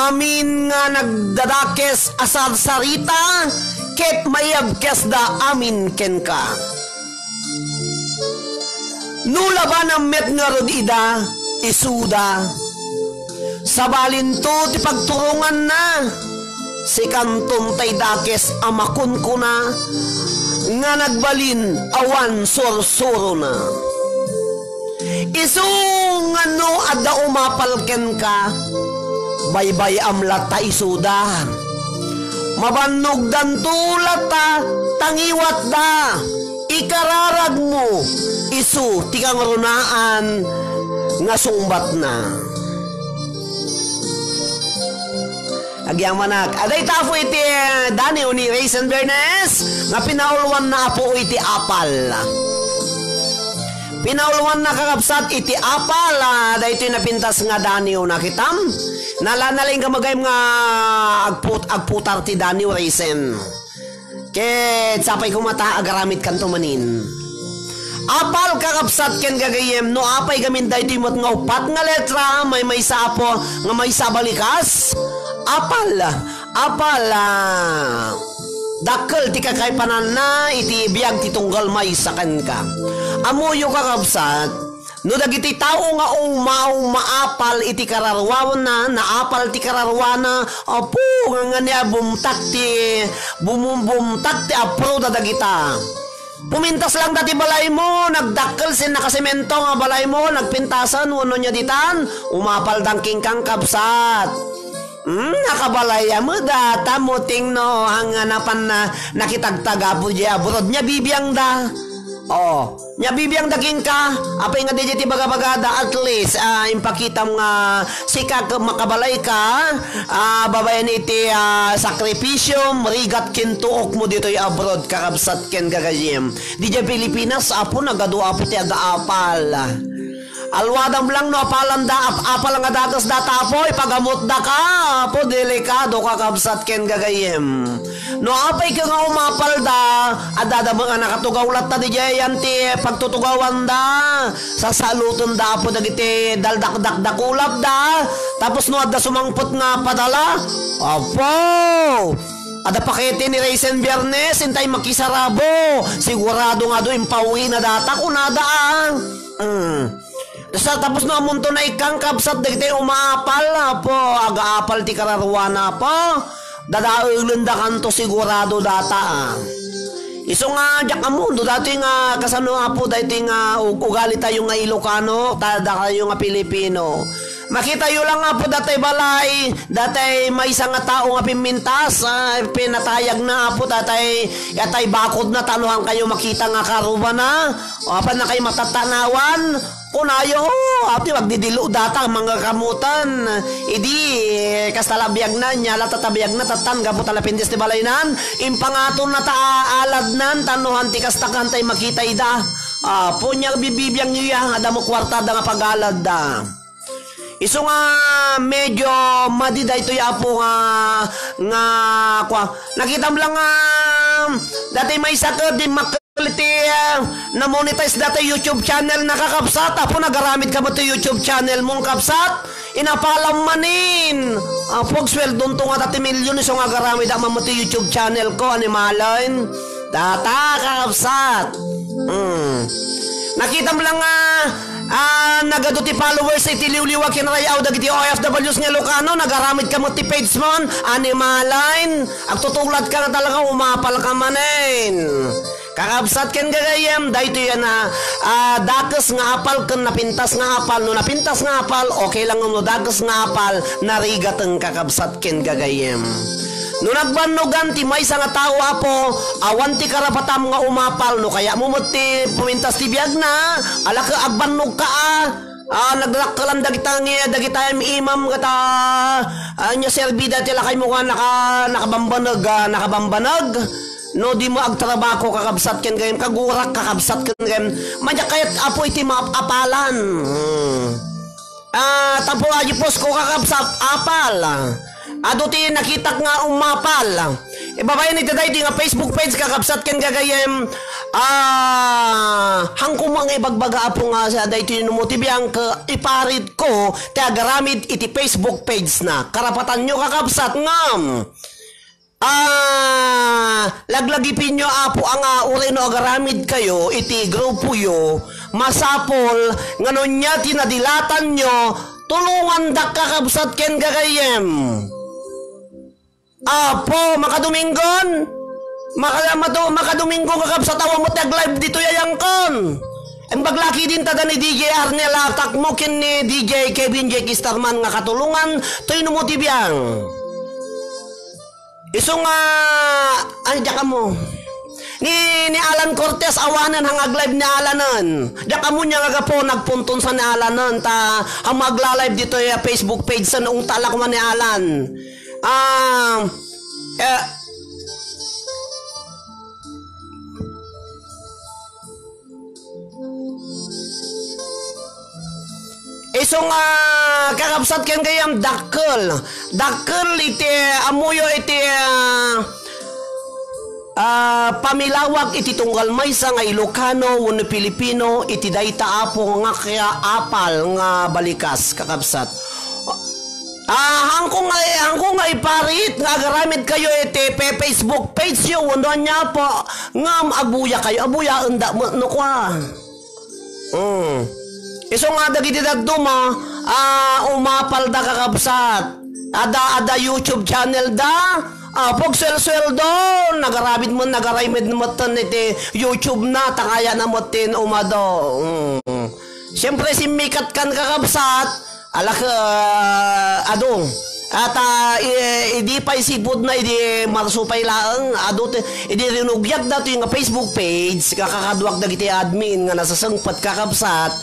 Amin nga nagdadakes a sarsarita ket maiyabkesda amin kenka. No labanam met ngarud ida, isuda, sabalinto ti pagturonganna. Sikanton tay dakes a makunkuna nga nagbalin awan sursurona. Isu nga no adda umapal kenka, baybay-am latta isuda. Mabannogdanto latta ta ngiwatda. Ikararagmo isu ti kangrunaan nga sungbatna. Agyamanak. Adda ita Apo iti, eh, Daniel ni Raisin Bernes nga pinauluanna Apo iti apal. Pinauluanna, kakabsat, iti apal, ah, daytoy napintas nga Daniel, nakitam? Nalanaling ka magayam nga agput-, agputar ti Daniel Raisin. Ket sapay koma ta agaramidkanto manin. Apal, kakabsat ken gagayyem, no apay gamin daytoy met nga uppat nga letra, maymaysa Apo nga maysa a balikas. Apal, apal, ah, dakkel ti kakaipananna iti biag ti tunggal maysa kenka. Ammoyo, kakabsat, no dagiti tao nga umaw maapal iti kararuawanna, naapal ti kararuana, Apo, nga, nga ni a bumtak ti, bumumbumtak ti apro da dagita. Pumintas lang da ti balaymo, nagdakkel sin nakasemento nga balaymo, nagpintasan, wenno nia ditan, umapal dangking kang kabsat. Hmm, nakabalay a met data mo, tingno, nga napan na, nakitagtagapo di abroad, nia bibiang da. Oh, nia bibiang da kenka, apay nga di ti bagabagada, at least, ah, impakitam nga sika ket makabalay ka, ah, babaen iti, ah, sakripisyo, rigat ken tuokmo ditoy abroad, kakabsat ken gagayyem. Didiay Pilipinas, Apo, nagadu, Apo, ti agaapal. Alwadam lang no apalanda, ap-, apal nga dakes data, Apo, ipagamotda ka, Apo, delikado, kakabsat ken gagayyem. No apay ka nga umapalda, adda da nga nakatugaw latta didiay yan ti pagtutugawanda. Sasalutenda, Apo, dagiti daldakdakdakulapda. Tapos no adda sumangpet nga padala, Apo, adda pakete ni Raisin Biernes, intay makisarabo. Sigurado nga do impawina data, kunada, ah. Mm. Sa tapos no amunto na ikang kabsat dagiti umaapal, Apo, agaapal ti kararuana, Apo. Dadaelen da kanto sigurado data, ah. Isu nga diak ammo, no datoy nga kasano, Apo, daytoy nga ug-, ugali tayo nga Ilocano, ta dakayo nga Pilipino. Makitayo lang, Apo, datay balay, datay maysa nga tao nga pimmintas, ah, pinatayag na, Apo, datay, yatay bakod na, tano han kayo makita nga karuba na, o, apan na kayo matatanawan, kunayo, o, apay ti magdidilo data, mangkakamutan. Idi, kasta la biagna, nia la tata biagna, tattan, gapu ta napintas ti balaynan, impangaton na ta aaladnan, tano han ti kasta kantay makita ida. Apo, nia bibibiang yo ya, adda mo kuarta da nga pagaladda. Isu nga medyo madi daytoy, Apo, nga, nga, kwa, nakitam lang nga dati maysa ket dimmakkel iti, ah, na-monetize dati YouTube channel na, kakabsat. Apo, nagaramid ka met ti YouTube channel mo, kabsat? Inapalam manin. Apo, agsueldonto nga dati milyon, isu nga agaramid a met ti YouTube channel ko, animalen. Data, kakabsat. Hmm. Nakitam lang nga, ah, nagadu ti followers iti liwliwa ken ray-aw dagiti O F Ws nga Ilocano, nagaramid ka met ti page mon, animalen. Agtutulat ka nga talaga, umapal ka manen. Kakabsat ken gagayem, daytoy a na, ah, dakes nga apal ken napintas nga apal. No napintas nga apal, okay lang, no dakes nga apal, narigaten, kakabsat ken gagayem. No nagbannogan ti maysa nga tao, Apo, awan ti karapatam nga umapal. No kayatmo met ti pumintas ti biagna, ala ket agbannog ka, a. Ah, nagdakkelan dagita ngi-, dagita im-imam kata, ah, nya serbida ti lakaymo nga naka-, nakabambaneg, ah, nakabambaneg. No dimo agtrabaho, kakabsat ken gayem, kagurak, kakabsat ken gayem. Madiak kayat, Apo, iti maap-apalan. Hmm. Ah, tapo, aji post ko, kakabsat, apal. Adu ti nakitak nga umapal. Ibabayan iti daytoy nga Facebook page, kakabsat ken gagayem. Ah, hangko mo nga ibagbaga, Apo, nga sa daytoy no mo ti biang ket iparit ko ti agaramid iti Facebook page na. Karapatanyo, kakabsat, ngem, ah, laglagipenyo, Apo, a nga uray no agaramid kayo iti grupoyo, masapul nga no ania ti nadilatanyo, tulongandak, kakabsat ken gagayem. Apo, makadominggon? Maka-, mato-, makadominggo, kakabsat, awan met ti ag-live ditoy a yangkon. Imbag la ketdin ta da ni D J Arnel Atakmo ken ni D J Kevin J Kisterman nga katulongan, toy no mo ti biang. Isu nga, ay, diak ammo. Ni, ni Alan Cortez, awanen hang ag-live ni Alanen. Diak ammo ania nga gapu, nagpunton sa ni Alanen, ta hang agla-live ditoy a Facebook page, sa naungta la koma ni Alan. Ah, eh, Isu nga kakabsat ken gayam dakkel. Dakkel iti ammoyo iti, ah, ah, pamilawag iti tunggal maysa nga Ilocano wenno Pilipino iti dayta, Apo, nga kaapal nga balikas, kakabsat. Ah, hangko nga, hangko nga iparit nga agaramid kayo iti pe-, Facebook page yo, wenno ania po, ngem agbuya kayo, abuyaen da met no kua. Mm. Isu nga dagiti dadduma, ah, umapal da, kakabsat. Ada, ada YouTube channel da, ah, pagsuelsueldo, nagaramid mo, nagaramid mo ten iti YouTube na, takaya na mo tin umado. Mm. Siyempre, simmikat kan, kakabsat, Alak, ah, adu. At, ah, i-, idi pay sipud na, idi Marso pay laeng, adu ti, idi rinugiak datoy nga Facebook page, kakakaduak dagiti admin nga nasasengpet, kakabsat.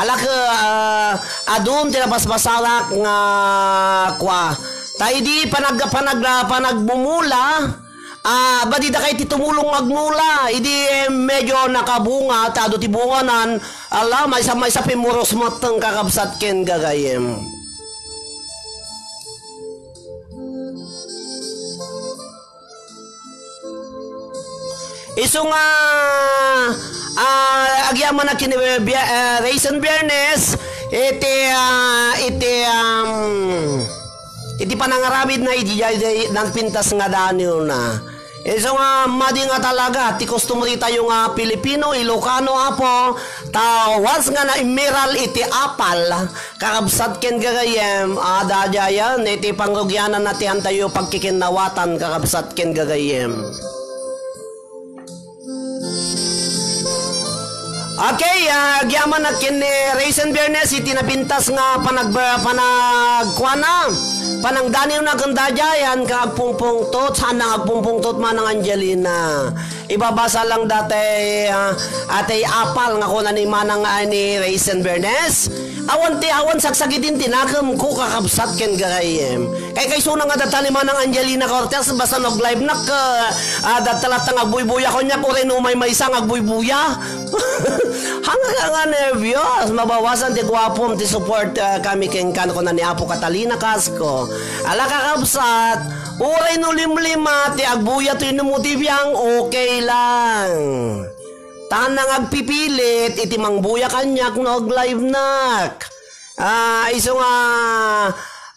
Alak, ah, adun ti nabasbasarak nga kua. Ta idi panag-, panag-, panagbumula, Ah, badida kay ti tumulong agmula, idi, eh, medyo nakabunga, ta adu ti bunganan, ala, maysa-maysa pimuros metten kakabsat ken gagayem. Isu nga, ah, agyamanak ken, eh, bia-, eh, Raisin Biernes, iti, ah, iti, um, Iti panangaramidna idi daydiay napintas nga daniwna. Isu nga madi nga talaga ti customary tayo nga Pilipino, Ilocano, Apo, ta once nga naimmiral iti apal, kakabsat ken gagayem, a, daydiayen iti pangrugiananna ti haan tayo pagkikinnawatan, kakabsat ken gagayem. Okay, ah, agyamanak ken ni Raisin Biernes iti napintas nga panag-, panagkuana, panangdaniwna ken daydiay, haan nga agpungpungtot, haan nga agpungpungtot, Manang Angelina. Ibabasa lang dati, ah, atay apal nga kuna ni Manang, ah, ni Raisin Bernes. Awan ti, awan sagsagidin ti nakemko, kakabsat ken gagayyem. Kay kaysuna nga data ni Manang Angelina Cortez, basta nag-live nak, ah, ah, data latta nga agbuybuya kaniak, uray no maymaysa nga agbuybuya. Hanggang nga nervious, mabawasan ti guapom, ti support, ah, kami kenka, kuna ni Apo Catalina Casco. Ala, kakabsat, uray no limlima ti agbuya toy no mo ti biang, okay lang. Ta nang agpipilit iti mangbuya kaniak no ag-live nak. Ah, isu nga,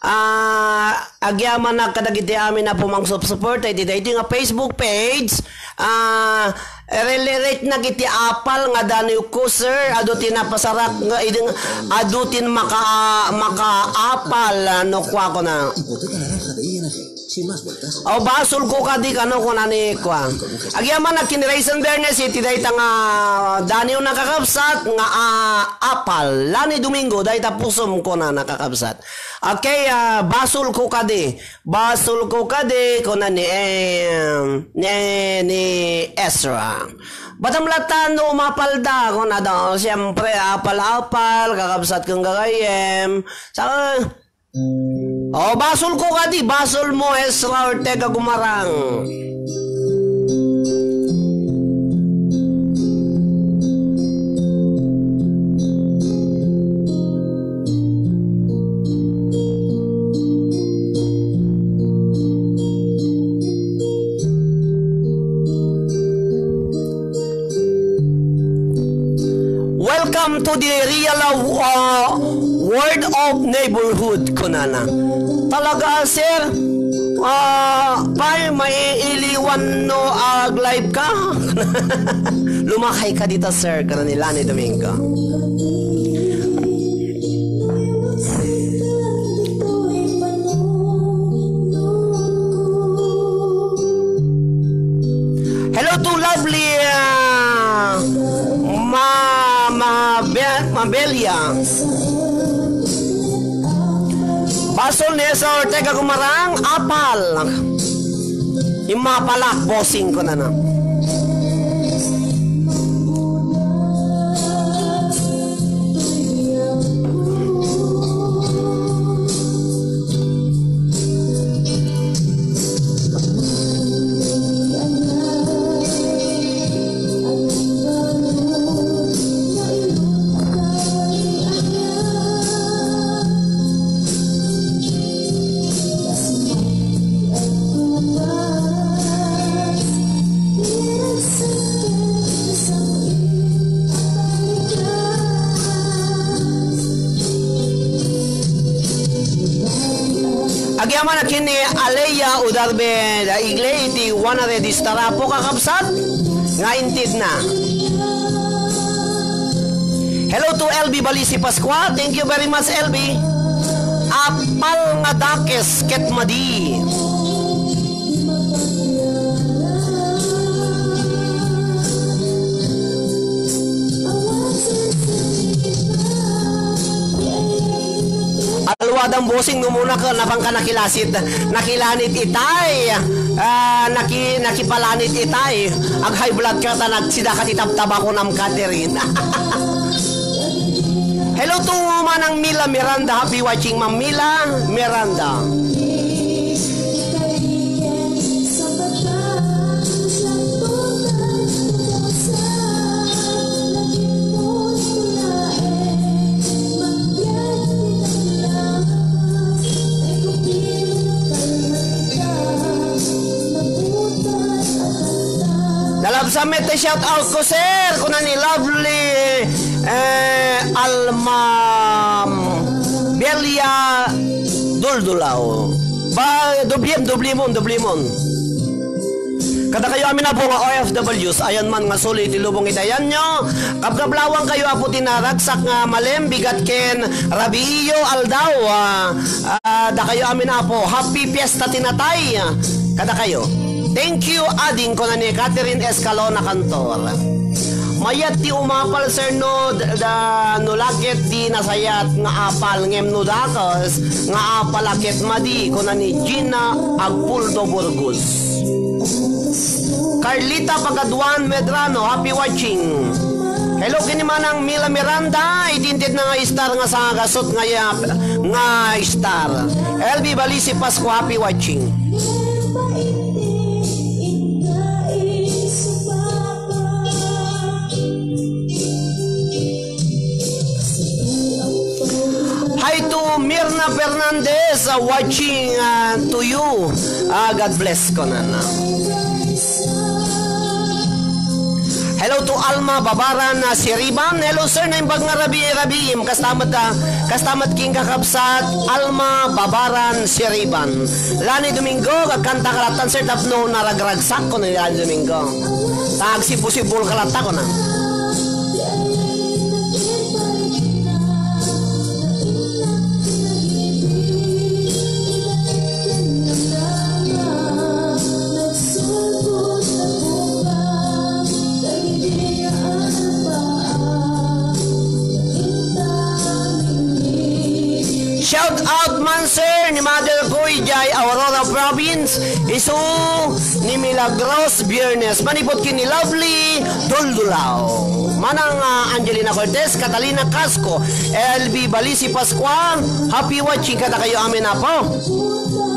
ah, agyamanak kadagiti amin a pumangsup-support iti daytoy nga Facebook page. Ah, relate na iti apal nga daniw ko, sir. Adu ti napasarak nga idin, adu tin maka-, makaapal, ah, no kuako na. Aw, basolko kadi, kano, kuna ni kua. Agyamanak ken ni Raisin Bernes iti dayta nga daniw, nakakabsat, nga, ah, apal. Lani Domingo, dayta pusom, kuna, nakakabsat. Okay, ah, basolko kadi. Basolko kadi, kuna ni, em, ni, ni Ezra. Batam latta no umapalda, kuna da, siyempre, apal-apal, kakabsat ken gagayyem. Sa, Oh, basolko kadi, basolmo, Ezra Ortega Gumarang. Welcome to the real, uh, world of neighborhood, kunana. Talaga, sir? Ah, pay, maiiliwan no ag-live ka? Lumakay ka dita, sir, kana ni Lani Domingo. Hello to lovely, ah, Ma-, Ma-, Be-, Mabelia. Basol ni Ezra Ortega Gumarang, apal. Imapalak, bossing, kunana. Agyamanak ken ni Aleya Udarbe da Igle iti one hundred star, apo, kakabsat, nga intedna. Hello to L B Balisi Pascua. Thank you very much, L B. Apal nga dakes ket madi. Alwadang bossing, no muna ka, napangka nakilasit, nakilanit itay. Ah, naki-, nakipalanit itay. Ag-high blood ka ta nagsida ka ti tabtaba ko nam, Catherine. Hello to Manang Mila Miranda. Happy watching, Ma'am Mila Miranda. Nalabsan met ti shout out ko, sir, kuna ni Lovely, eh, Alma Belia Duldulaw. Ba, doblem, doblemon, doblemon. Kadakayo amin, apo, nga O F Ws, ayan man nga suli ti lubong iti ayanyo. Kabkablawang kayo, apo, ti naragsak nga malem, bigat ken rabii yo aldaw. Ah, ah, dakayo amin, apo, happy fiesta ti natay kadakayo. Thank you, ading, kuna ni Catherine Escalona Cantor. Mayat ti umapal, sir, no, d-, da, no la ket di nasayat nga apal, ngem no dakes nga apal a ket madi, kuna ni Gina Agpuldo Burgos. Carlita Pagaduan Medrano, happy watching. Hello, ken ni Manang Mila Miranda, iti intedna nga star nga sangagasut nga, nga star. L B Balisi Pascua, happy watching. Hi to Mirna Fernandez, uh, watching, uh, to you. Ah, God bless, kunana. Hello to Alma Babaran, uh, Siriban. Hello, sir, naimbag nga rabii, rabiim. Kasta met, uh, kasta met king kakabsat, Alma Babaran Siriban. Lani Domingo, agkanta ka latta, sir, tapno naragragsak, kuna ni Lani Domingo. Ta agsibusibul ka latta, kuna. Shout out man, sir, ni Mother ko idiay Aurora Province, isu ni Milagros Biernes, manipud ken ni Lovely Duldulaw. Manang, ah, Angelina Cortez, Catalina Casco, L B Balisi Pascua, happy watching kadakayo amin, Apo.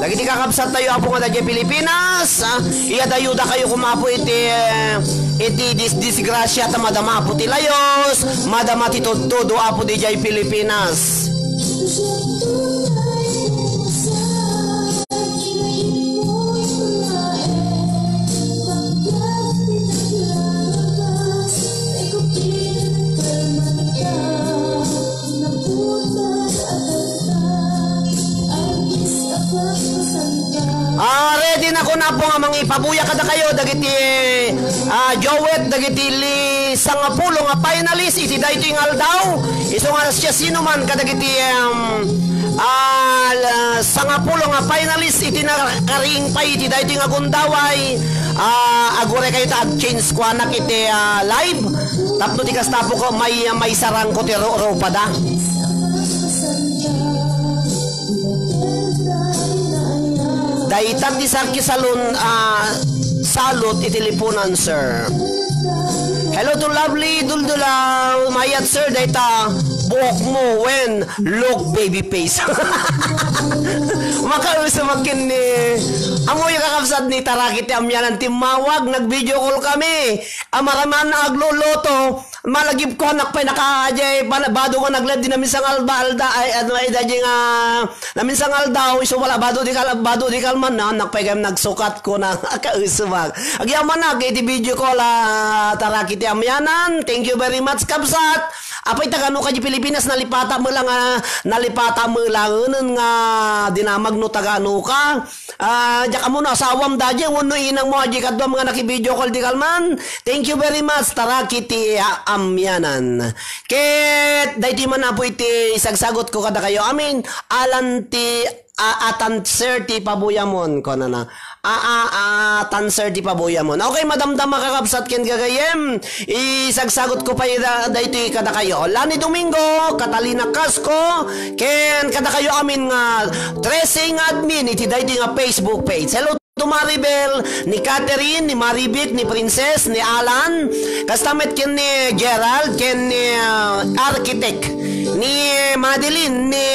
Dagiti kakabsat tayo, Apo, nga daydiay Pilipinas, ah, iyadayo dakayo koma, Apo, iti, eh, iti dis-, disgrasya ta madama, Apo, ti layos, madama ti tudtudo, Apo, daydiay Pilipinas. Ah, ready na ko na po nga mangipabuya kadakayo dagiti, ah, duet dagiti li-, sangapulo nga finalist iti daytoy nga aldaw. Isu nga siasinoman kadagiti, em, ah, la-, sangapulo nga finalist iti nakaring pay iti daytoy nga gundaway. Ah, aguray kayo ta ag-change kuanak iti, ah, live. Tapno ti kasta po ko may, may sarangko ti ru-, rupada. Dayta ti Saki Salon, ah, salot iti lipunan, sir. Hello to Lovely Duldulaw. Mayat, sir, dayta buhok mo when look baby face. Makauso makin ni. Amoy kakabsat ni Taraki ti Amyanan timmawag, nag-video call kami. Amaraman na agluluto. Malagip ko, anak pay naka, ajay, bana-, bado nga nag-live di namin sangalba, alda, ay, ano, ay, daydi nga, namin sangaldaw, isu wala, bado di kal-, bado di kalman na, anak pay kayam nagsukat ko na, kausubag. Agyaman na, iti video call, ah, Taraki ti Amyanan. Thank you very much, kabsat. Apay, tagano ka di Pilipinas, nalipata mo lang, ah, nalipata mo lang, nga dinamag no tagano ka. Ah, diak ammo no asawam daydi, wenno inang mo, adi kaduam nga naki-video call di kalman. Thank you very much, Taraki ti, ah, Amyanan. Ket daytoy man, Apo, iti isagsagot ko kadakayo amin, alan ti, ah, atan, sir, ti pabuyamon, kunana. Ah, ah, ah, atan, sir, ti pabuyamon. Okay, madamdama, kakabsat ken gagayem. Isagsagot ko pay da-, daytoy kadakayo. Lani Domingo, Catalina Casco, ken kadakayo amin nga trese nga admin iti daytoy nga Facebook page. Hello to Maribel, ni Catherine, ni Maribik, ni Princess, ni Alan, kasta met ken ni Gerald, ken ni, ah, Architect, ni Madeline, ni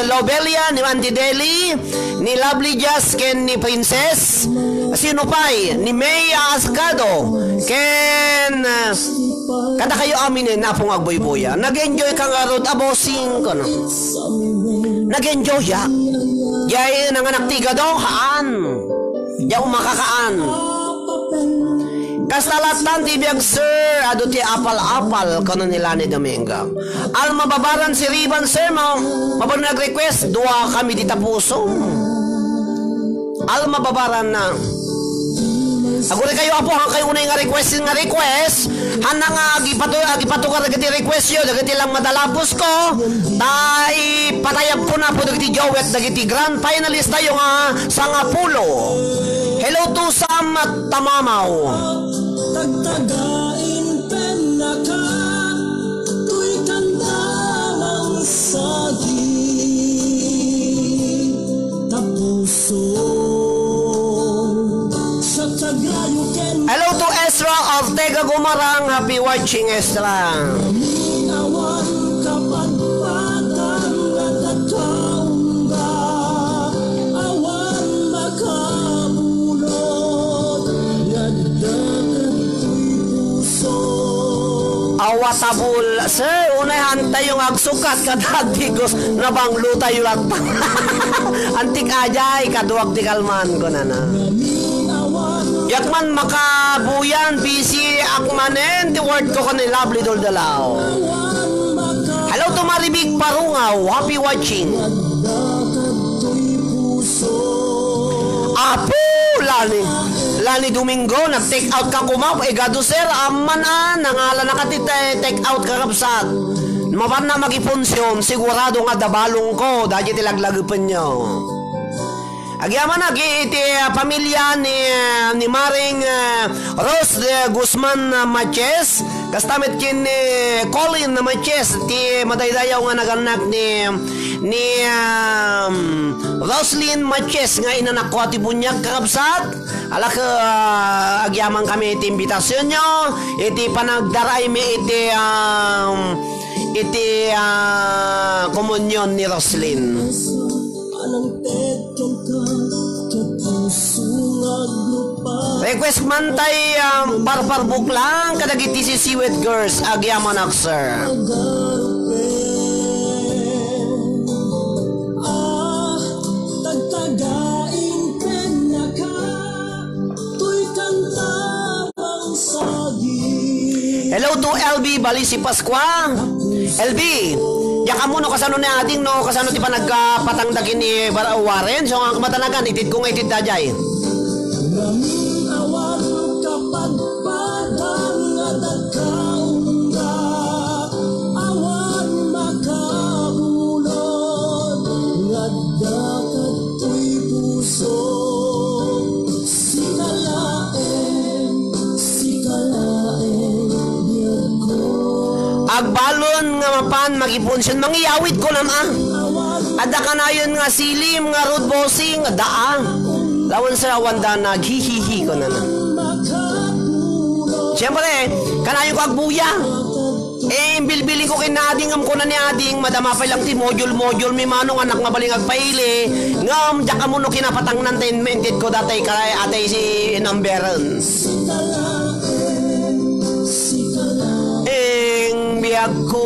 Lobelia, ni Auntie Deli, ni Lovely Jazz, ken ni Princess, sino pay, ni May Ascado, ken, ah, kadakayo amin, Apo nga agbuybuya. Nag-enjoy ka ngarud, a bossing, kuno. Nag-enjoy ya. Diay nanganak ti igado, haan. Diay umakakaan. Kasta lattan ti biag, sir, adu ti apal-apal, kuno ni Lani Domingo. Alma Babaran, Siriban, sir, mo. Mapan nag-request, dua kami di tapuso. Alma Babaran na. Aguray kayo, Apo, ha, kayo unay nga request, nga request. Hana nga agipatu-, agipatugar dagiti request yo, dagiti lang madalapos ko. Ta ipatayab ko na po dagiti duet, dagiti grand finalist tayo nga sangapulo. Hello to Sam at Tamamaw. Tagtagain pennaka, toy kanta mang sadi, tapuso. Hello to Ezra Ortega Gumarang. Happy watching, Ezra. Awan kapadpad nga tataong nga awan makabulod, nga adda kadtoy puso. Awa tabul, sir, unay hantayo nga agsukat kada agdigos, nabanglo tayo latta. Antik ajay, kaduak ti kalman, kunana. Diak man makabuyan, busy ak manen, ti word ko ken ni Lovely Doldalaw. Hello to Maribig Parungaw, happy watching. Apo, Lani, Lani Domingo, nag-take out ka kuma, igado, sir, amman a, nangalanaka ti te-, take out, kakabsat. Mapanna magipunsion, sigurado nga dabalong ko, dagiti laglagipenyo. Agyamanak iti, ah, pamilya ni, ah, ni Maring, ah, Rose, ah, Guzman, ah, Maches. Kasta met ken ni Colin Maches, ti madaydayaw nga nagannak ni, ni, um, Roslyn Maches nga inanakko a ti buniag, kakabsat. Alak, ah, agyaman kami iti imbitasionyo, iti panagdaraymi iti, um, iti, ah, komunyon ni Roslyn. Request man tay, um, Parpar Buklang kadagiti Sisiwet Girls, agyamanak, sir. Hello to L B Balisi Pascua. L B, diak ammo no kasano ni ading, no kasano ti panagkapatangda ken ni Bar-, Warren. So, nga matanagan, itid ko nga itid daydiay. Amin awan kapadpadan nga dagkaunga, awan makabulod nga adda kadtoy puso. Sika laeng, sika laeng, biagko. Agbalon nga mapan magipunsion, mangiyawid ko nam, ah. Adda kanayon nga silim nga road bossing, adda, ah. Lawan sa awan da naghihihi ko na na. Siyempre, kanayon ko agbuya. Eh, bilbiling ko ken ni ading, ngem kuna ni ading, madama pay lang ti module-module mi manong anak nga baling agpaili, ngem diak ammo no kinapatangnan ta inminted ko datay kalay atay si numberen. Ing biag ko,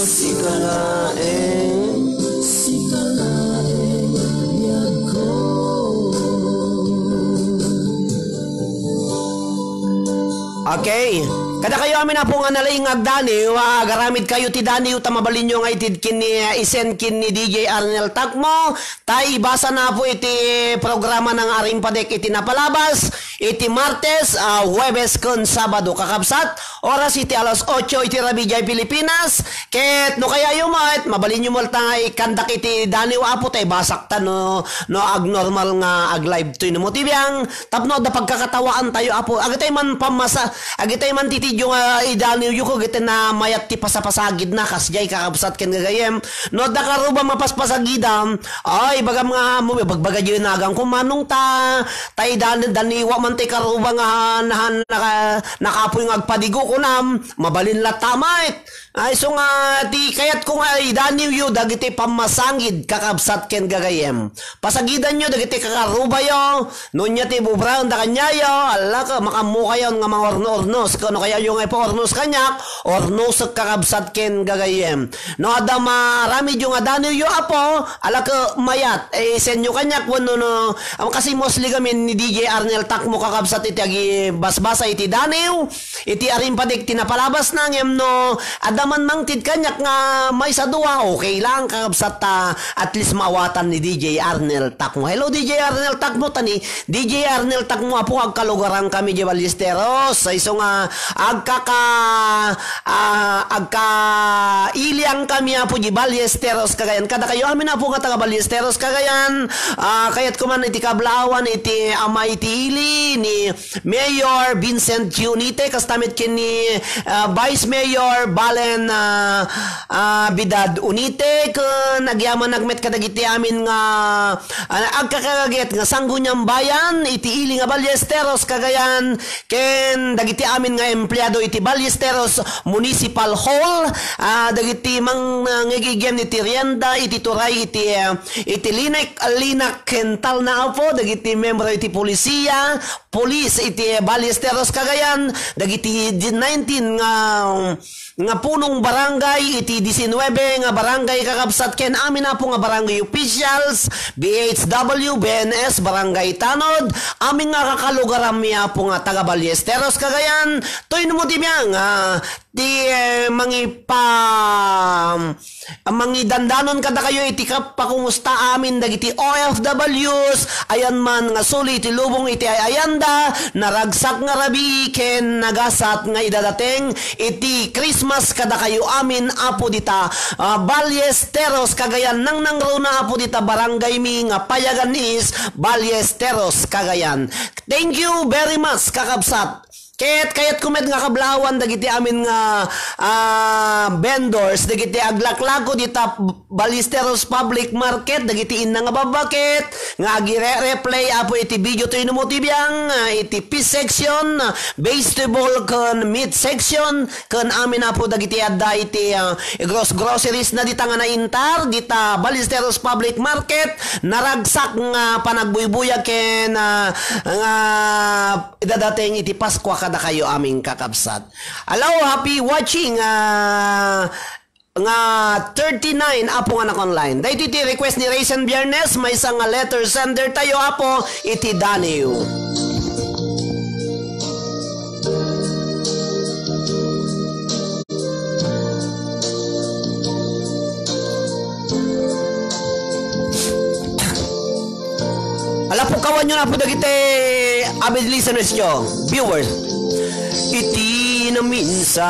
sika laeng, sika laeng biag ko. Okay. Kadakayo amin, Apo, nga nalaing nga agdaniw, ah, agaramid kayo ti daniw, ta mabalinyo nga itid ken ni, ah, isen ken ni D J Arnel Takmo, ta ibasa na, Apo, iti programa nga Arimpadek iti napalabas, iti Martes, ah, Huwebes ken Sabado, kakabsat, oras iti alas otso iti rabii diay Pilipinas, ket no kayayo met, mabalinyo met nga ikandak iti daniw, Apo, ta ibasak ta no, no agnormal nga ag-live toy no mo ti biang, tapno adda pagkakatawaantayo, Apo. Agitay man pammasa-, agitay man titidyo nga idaniwyo, ket iti na mayat ti pasapasagidna, kasdiay, kakabsat ken gagayem. No adda karuba mapaspasagidam, ay, bagam nga, mo, bagbagadiyo nagan ko, manong ta, tay dan-, daniwa man tay karuba nga han-, han-, naka-, nakapoy nga agpadigo kunam, mabalin latta met. Ay, so nga, ti kayat ko nga idaniwyo dagiti pammasangid, kakabsat ken gagayem. Pasagidanyo dagiti kakarubayo, no ania ti ibubraen da kaniayo, alak, makammokayon nga mangurno-urnos, ken no kayayo nga ipaurnos kaniak, urnosek, kakabsat ken gagayem. No adda maaramidyo nga daniwyo, Apo, alak, mayat, eh, isenyo kaniak wenno no, am, kasi mostly kami ni D J Arnel Takmo, kakabsat, iti agibasbasa iti daniw, iti Arimpadek ti napalabasna, ngem no adda man mangted kaniak nga maysa dua, okay lang, kakabsat, ta at least maawatan ni D J Arnel Takmo. Hello, D J Arnel Takmo, ta ni D J Arnel Takmo, Apo, agkalugaran kami di Ballesteros. Sa isu nga agkaka-, ah, agkailiang kami, Apo, di Ballesteros, Cagayan. Kadakayo amin, Apo, nga taga Ballesteros, Cagayan. Ah, kayat ko man iti kablawan, iti ama, iti ili, ni Mayor Vincent Q. Unite, kasta met ken ni, ah, Vice Mayor Valen, ah, ah, Bidad Unite, ken agyamanak met kadagiti amin nga, ah, agkakagagayat nga Sangguniang Bayan iti ili nga Ballesteros, Cagayan, ken dagiti amin nga empleado iti Ballesteros Municipal Hall, ah, dagiti mang-, ah, ngigigem iti rienda, iti turay, iti, ah, iti linek, linak ken talna, Apo, dagiti membro iti pulisia, pulis iti Ballesteros, Cagayan, dagiti nineteen nga, nga punong barangay iti diecinuebe nga barangay, kakabsat, ken amin, Apo, nga barangay officials, B H W, B N S, barangay tanod, amin nga kakalugaranmi, Apo, nga taga Ballesteros, Cagayan, toy no mo ti biang, ah, ti, eh, mangipa-, mangidandanon kadakayo iti kap-, pakumusta amin dagiti O F Ws, ayan man nga suli iti lubong iti ay-ayanda, naragsak nga rabii ken nagasat nga idadateng iti Christmas kadakayo amin, Apo, dita, ah, Ballesteros, Cagayan, nangnangruna, Apo, dita barangay mi nga Payagan East, Ballesteros, Cagayan. Thank you very much, kakabsat. Ket kayatko met nga kablawan dagiti amin nga, ah, vendors, dagiti aglaklako dita Ballesteros Public Market, dagiti inna nga babakit, nga agire-replay, Apo, iti video toy no mo ti biang, ah, iti fish section, ah, vegetable ken meat section, ken amin, Apo, dagiti adda iti, ah, gros-, groceries na dita nga naintar, dita Ballesteros Public Market, naragsak nga panagbuybuyag ken, ah, nga idadateng iti Paskua kadakayo amin, kakabsat. Hello, happy watching, ah, nga thirty-nine, Apo, nga naka-online. Daytoy ti request ni Raisin Biernes, maysa nga letter sender tayo, Apo, iti Daniw. Ala, pukawanyo, Apo, dagiti avid listeners yo, viewers. Iti naminsan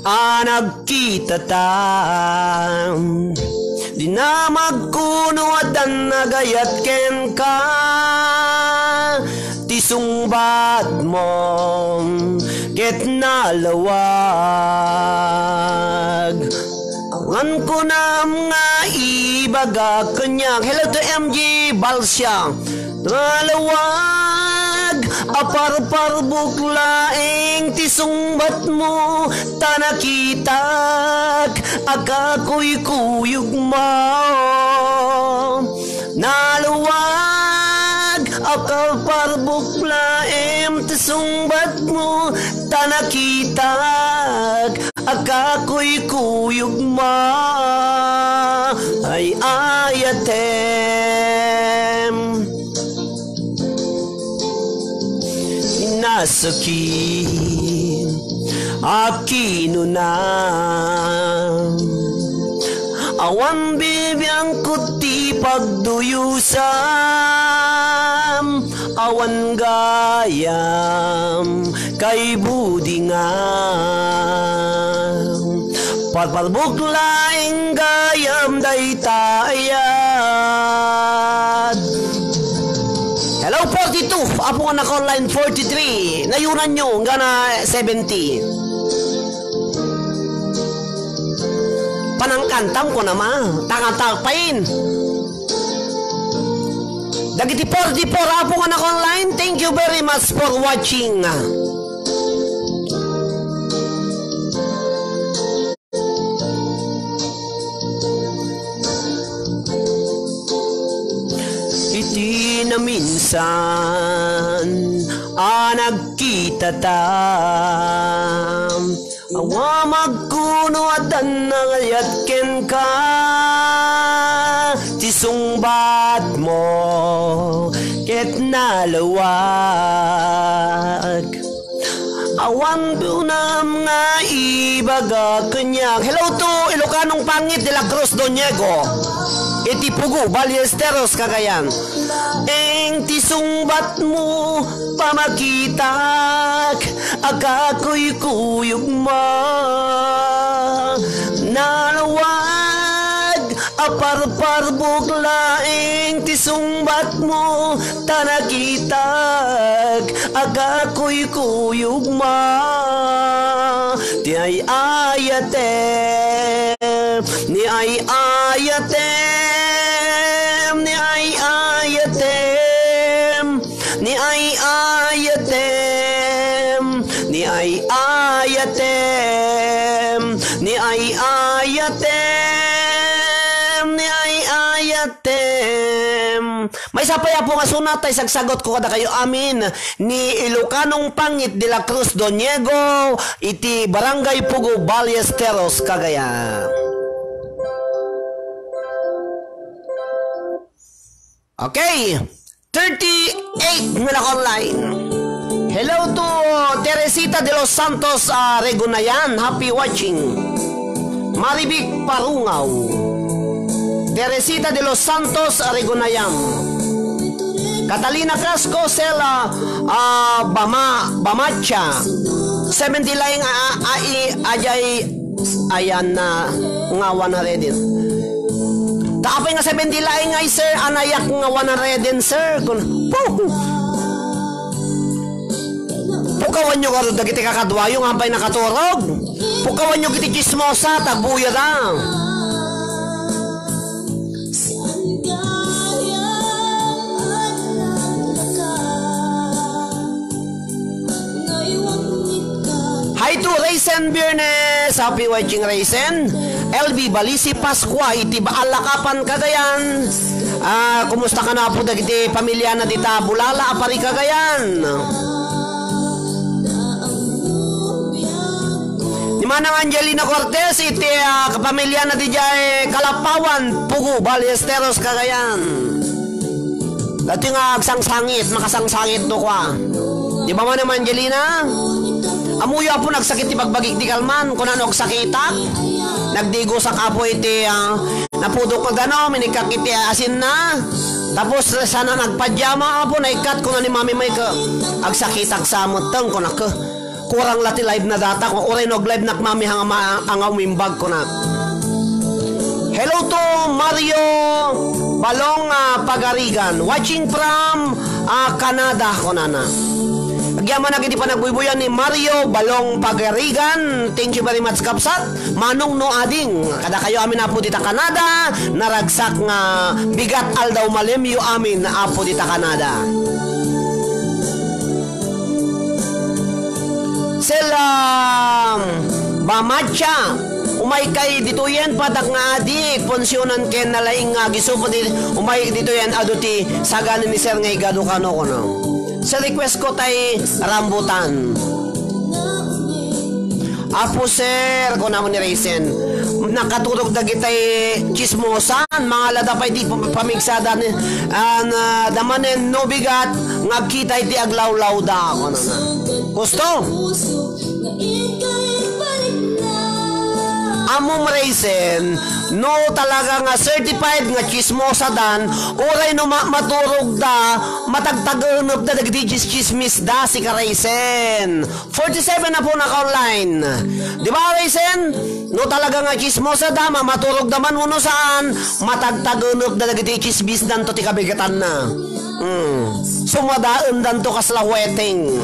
a nagkitata, dinamagko no addan nagayat kenka ti sungbatmo ket nalawag. Awan kunam nga ibaga kaniak. Hello to M G Balsia. Nalawag a parparbuk laeng ti sungbatmo, ta nakitak a kakuykuyogmo. Nalawag a parparbuk laeng ti sungbatmo, ta nakitak a kakuykuyogmo. Ay-ayatem. Nasakit a kinuna. Awan bibiangko ti pagduyusam. Awan gayam kaibudingam. Parparbuk laeng gayam dayta ayat. Hello, forty-two. Apo nga naka-online, forty-three. Nayunan nyo, nga na seventy. Panangkantam ko naman. Tangatang pain. Dagiti forty-four, Apo nga naka-online, thank you very much for watching. Iti naminsan a nagkitata, awan magkuno addan nangayat kenka ti sungbatmo ket nalawag. Awan kunam nga ibaga kaniak. Hello to Ilocanong Pangit de la Cruz Doniego. Iti Pugo, Ballesteros, Cagayan. Eng ti sungbatmo, pamakitak a kakuykuyogmo. Nalawag a parpa Parbuk laeng ti sungbatmo, ta nakitak a kakuykuyogma. Ti ay-ayatem, ni ay-ayatem, ni ay-ayatem, ni ay-ayatem, ni ay-ayatem, ni ay-ayatem, ni ay-ayatem. Maysa pay, Apo, nga sunat tay sagsagutko kadakayo amin ni Ilocanong Pangit de la Cruz Doniego iti Barangay Pugo, Ballesteros, Cagayan. Okay. Thirty-eight nga naka-online. Hello to Teresita de los Santos, ah, Regunayan. Happy watching. Maribik Parungaw. Teresita de los Santos, ah, Regunayan. Catalina Casco, Sela, ah, Bama-, Bamacha. Seventy laeng a, a, a, i-, ajay Ayan na nga one hundred din. Ta apay nga seventy laeng ay, sir, anayak nga one hundred din, sir. Kun, puh! Pukawanyo garud dagiti kakaduayo nga apay nakaturog. Pukawanyo iti chismosa, tagbuya da. Hi to Raisin Biernes. Happy watching, Raisin. L B Balisi Pascua iti Baalakapan, Cagayan. Ah, kumusta kano, Apo, dagiti pamiliana dita Bulala a pari, Cagayan? Ni Manang Angelina Cortez iti, ah, kapamiliana didiay Kalapawan, Pugo, Ballesteros, Cagayan. Dati nga agsangsangit, makasangsangit do kwa. Di ba, Manang Angelina? Ammoyo, Apo, nagsakit ti bagbagik ti kalman, kunano agsakitak. Nagdigosak, Apo, iti, ah, napudok nga danum, inikkak iti asinna. Tapos, sana nagpadiama, Apo, naikkat, kuna ni Mami Mike, agsakitak sa metteng, kunak. Kurang la ti live na data, uray no ag-live nak, Mami, hanga ma-, anga umimbag, kunak. Hello to Mario Balong, ah, Pagarigan. Watching from, ah, Canada, kunana. Agyamanak iti panagbuybuyan ni Mario Balong Pagarigan. Thank you very much, Kapsat. Manong no ading. Kadakayo amin, Apo, dita Canada. Naragsak nga bigat aldaw malemyo amin, Apo, dita Canada. Sel, um, Bamacha, umaykay ditoyen, padak nga adik, punsionan ken nalaing nga agisupud, umay ditoyen adu ti sagana ni Sir nga igadu kano, kuno. Sa request ko tay rambutan. Apo, sir, kunana ni Raisin, nakaturog dagitay chismosan, mangalada pay ti pam-, pamigsada ni, ah, na, damanen no bigat, nga agkita iti aglawlawda, kunana. Gusto? Ammom, Raisin, no talaga nga certified nga chismosadan, uray no ma-, maturogda, matagtagenepda dagiti chis-, chismisda, sika, Raisin. Forty-seven na po naka-online. Di ba, Raisin? No talaga nga chismosada, ma-, maturogda man wenno saan, matagtagenepda dagiti chismisdanto ti kabigatanna. Hmm. Sumadaendanto kasla huweteng.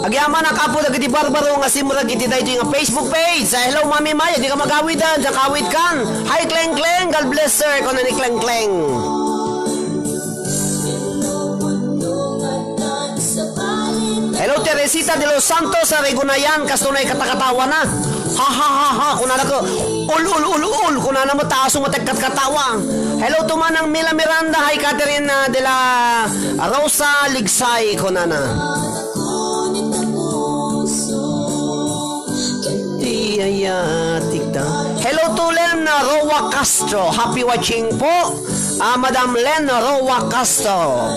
Agyamanak, Apo, dagiti barbaro nga simrek iti daytoy nga Facebook page. Ah, hello, Mami Maya, dika magawid, ah, diak awid kan. Hi, Kleng Kleng. God bless, sir. Kuna ni Kleng Kleng. Hello, Teresita de los Santos, sa Regunayan, kasto na ikatakatawa na. Ha, ha, ha, ha, kunana ko, ul, ul, ul, ul, kunana mo, taaso mo, tagkatkatawa. Hello to Manang Mila Miranda, hi Catherine, ah, de la Rosa Ligsay, kunana. Di ayatik da. Hello to Len Roa Castro, happy watching po. Ah, Madam Len Roa Castro.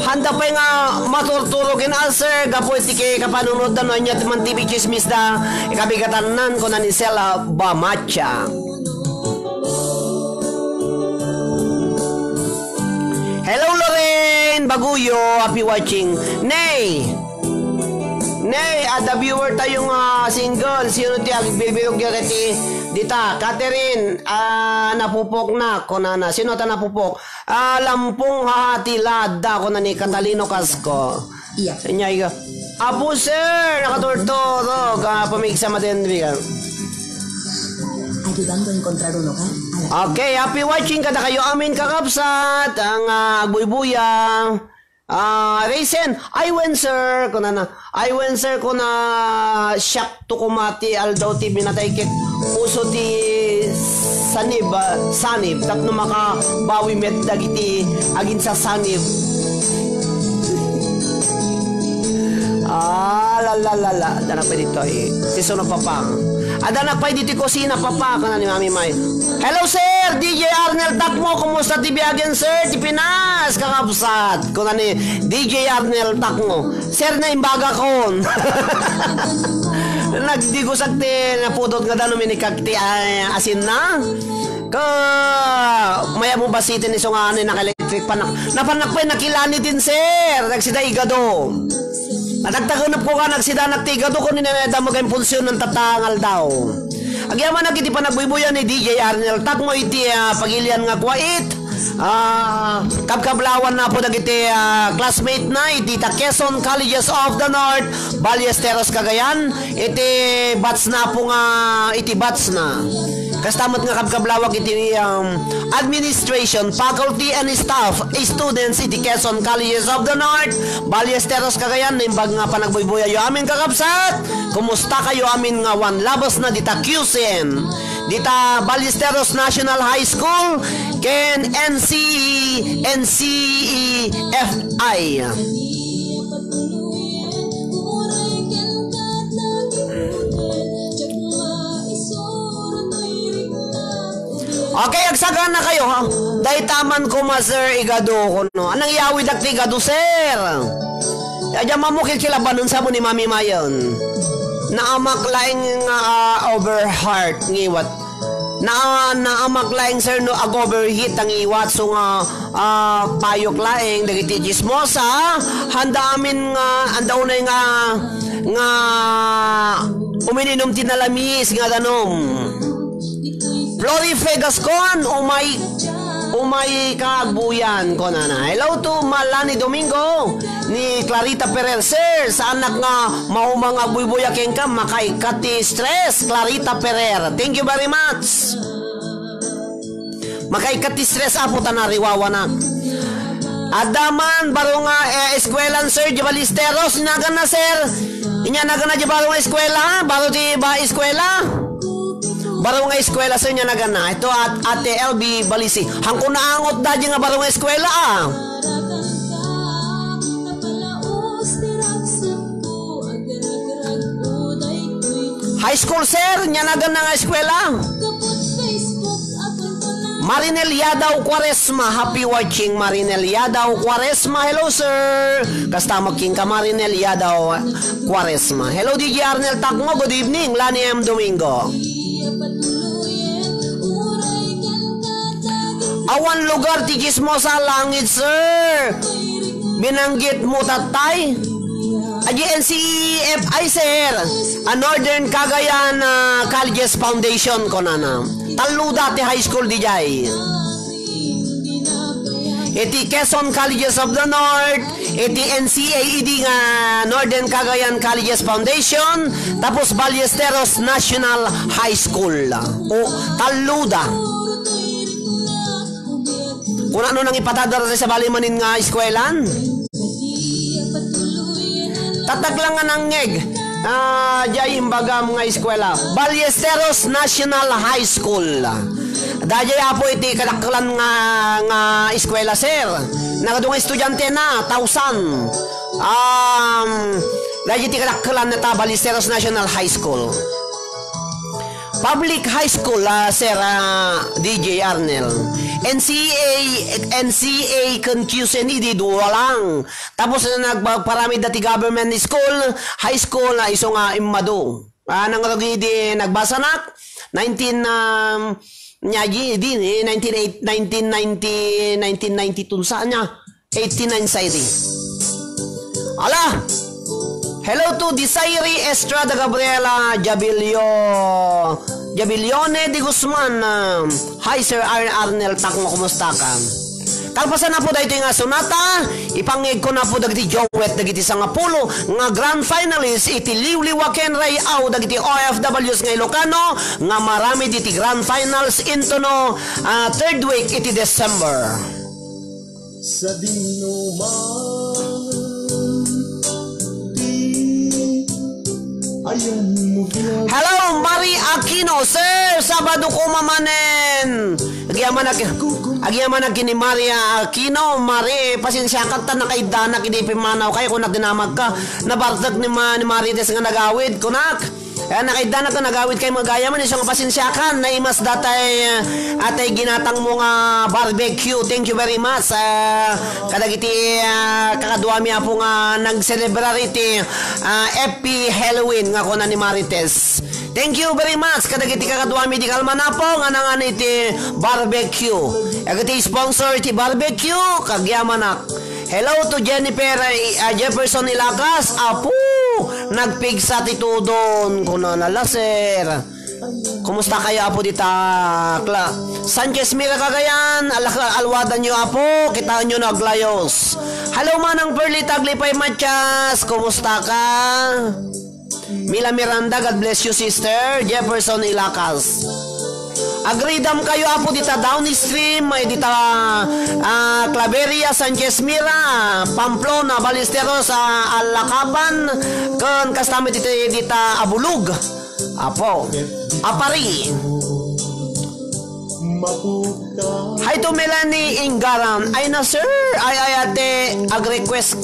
Handa pay nga maturturog in ulcer gapu iti kapanunotda no ania ti man ti bichismisda, ikabigatannan, kuna ni Sela Bamacha. Guyo, happy watching. Nay! Nay, adda viewer tayo nga single. Sino ti agbilbilog dita? Dita, Catherine, ah, napupok na, kunana. Sino ta napupok? Ah, Lampong Hahati Lada, kunani Catalino Casco. Iya. Nya, iga. Apo, sir, nakaturturog, ah, pamigsa matendigan. Ayudando a encontrar uno ka. Okay, happy watching kada kayo amin kakabsat, ang, ah, agbuybuya. Ah, Raysen, I win, sir, kunana. I win, sir, kuna, siak to kumati aldaw ti binatay ket uso ti sanib, ah, sanib, tapno makabawi met dagiti aginsasanib. Ah, la, la, la, la. Adda na pay ditoy. Ti suno, papa. Adda na pay ditoy kusina, papa, kana ni Mami May. Hello, sir. D J Arnel Takmo, kumusta ti biagen, sir? Ti Pinas, kakabsat. Kuna ni D J Arnel Takmo. Sir, naimbagakon. Nagdigusag ti napudot nga danum inikak ti, ay, asinna. Ka, mayat mo ba siti ni sungani naka-electric fan? Napanak pay nakilani din, sir. Nagsida igado. Natagtagenep ko nga nagsidanak ti igado ko ni Nanay Damo kay punsiyon ng tatangal daw. Agyamanak iti panagbuybuyan ni D J Arnel Takmo iti, ah, pagilian nga kwait. Ah, kabkablawan na po dagiti, ah, classmate na iti ta Quezon Colleges of the North, Ballesteros, Cagayan. Iti batch na po nga, iti batch na. Kasta met nga kabkablawak iti, um, administration, faculty and staff, students iti Quezon Colleges of the North, Ballesteros, Cagayan, naimbag nga panagbuybuyayo amin kakabsat. Kumusta kayo amin nga wan labas na dita Q C N? Dita Ballesteros National High School, ken N C E, N C E F I. Okay, agsagana kayo, ha? Dayta man kuma, sir, igado ko, no? Anang iyawidak ti igado, sir? Adda mamukil ti labanon sa mo ni Mami Mayon. Naamak laeng nga, ah, overheat ngiwat. Na, naamak laeng, sir, no, ag-overheat ang iwat. So nga, ah, payok laeng dagiti chismosa. Handa amin nga, handa unay nga, nga umininum ti nalamis nga danum. Flori Fegascon, umay, umay ka agbuyan, kunana. Hello to Malani Domingo, ni Clarita Ferrer. Sir, saanak nga maumang agbuybuya kenka, makaikkat ti stress, Clarita Ferrer. Thank you very much. Makaikkat ti stress, apo, ta nariwawanak. Adda man, baro nga, eh, eskuelan, sir, di Ballesteros, nagan na, sir. Inya nagan na di baro nga eskuela, baro ti ba eskuela? Baro nga eskuela, sir, inya nagan na. Ito, at, Ate L B Balisi. Hangko naangot da di nga baro nga eskuela, ah. High school, sir, inya nagan na nga eskuela. Marinel Yadaw Cuaresma, happy watching, Marinel Yadaw Cuaresma. Hello, sir. Kasta magking ka, Marinel Yadaw Cuaresma. Hello, D J Arnel Takmo. Good evening, Lani M Domingo. Awan lugar ti chismosa langit, sir. Binanggit mo, tatay. Adi N C E F I, sir. A Northern Cagayan, ah, Colleges Foundation, kunana. Tallo dati high school di jay. Iti Quezon Colleges of the North, iti N C A E D nga Northern Cagayan Colleges Foundation, tapos Ballesteros National High School. O, tallo da. Kuna no nang ipatadar sa bali manin nga eskuelan? Tatag lang nga nangngeg. Ah, jay imbagam nga eskuela. Ballesteros National High School. Dayjay apo iti kadakkelan nga, nga eskuela, sir. Nagadu nga estudiante na, thousand. Um, dayjay iti kadakkelan na ta Ballesteros National High School. Public high school, ah, sir, ah, D J Arnel. N C A, N C A ken Q C N E D, dua lang. Tapos, ah, nagparamid da ti government school, high school, ah, isu nga immadu. Ah, nang rugidi nagbasanak, nineteen, um, nya, di, di, eh, nineteen eight, nineteen ninety, nineteen ninety-two, saan nya? eighty-nine Sairi. Ala! Hello to Desiree Estrada Gabriela Jabilio. Jabilione de Guzman. Um, hi, Sir Ar-, Arnel Takmo, kumusta ka? Kalpasan na po daytoy nga sonata, ipangngegko na po dagiti duet dagiti sangapulo nga grand finalist iti liwliwa ken ray-aw dagiti O F Ws nga Ilocano nga maramid iti grand finals into no, ah, third week iti December. Sadino man ti ayanmo biag. Hello, Mari Aquino. Sir, Sabado ko mamanen. Agyamanak, agyamanak ni Maria Aquino. Mari, pasensiakan ta nakaiddanak idi pimanaw kayo kung nadinamag ka. Nabartek ni, ma, ni Marites nga nagawid. Kunak. Kaya nakaiddanak nga nagawid kayo magayam, isu nga pasensiakan, naimas datay, ah, atay ginatang mo nga barbecue. Thank you very much. Ah, kadagiti, ah, kakaduami apo nga nag-celebrate iti, ah, F P Halloween nga kuna ni Marites. Thank you very much. Kadagiti kakaduami di kalman apo nga nangan iti barbecue. Agiti sponsor iti barbecue, kagyamanak. Hello to Jennifer, ah, Jefferson Ilacas. Apo, nagpigsa ti tudon. Kunana, la, sir. Kumusta kayo, apo, dita? Kla-, Sanchez Mira Cagayan, alaka-, alwadan nyo, apo. Kitaan nyo na aglayos. Hello, Manang Perlita Aglipay Matias. Kumusta ka? Mila Miranda, God bless you, sister. Jefferson Ilacas. Agridam kayo, apo, dita downstream, ay dita, ah, Claveria, Sanchez Mira, Pamplona, Ballesteros, ah, Alacapan, ken kasta met iti dita Abulug. Apo. Apari. Hi to Melanie Ingaran. Ay na, sir. Ay, ay, ate. Ag-request.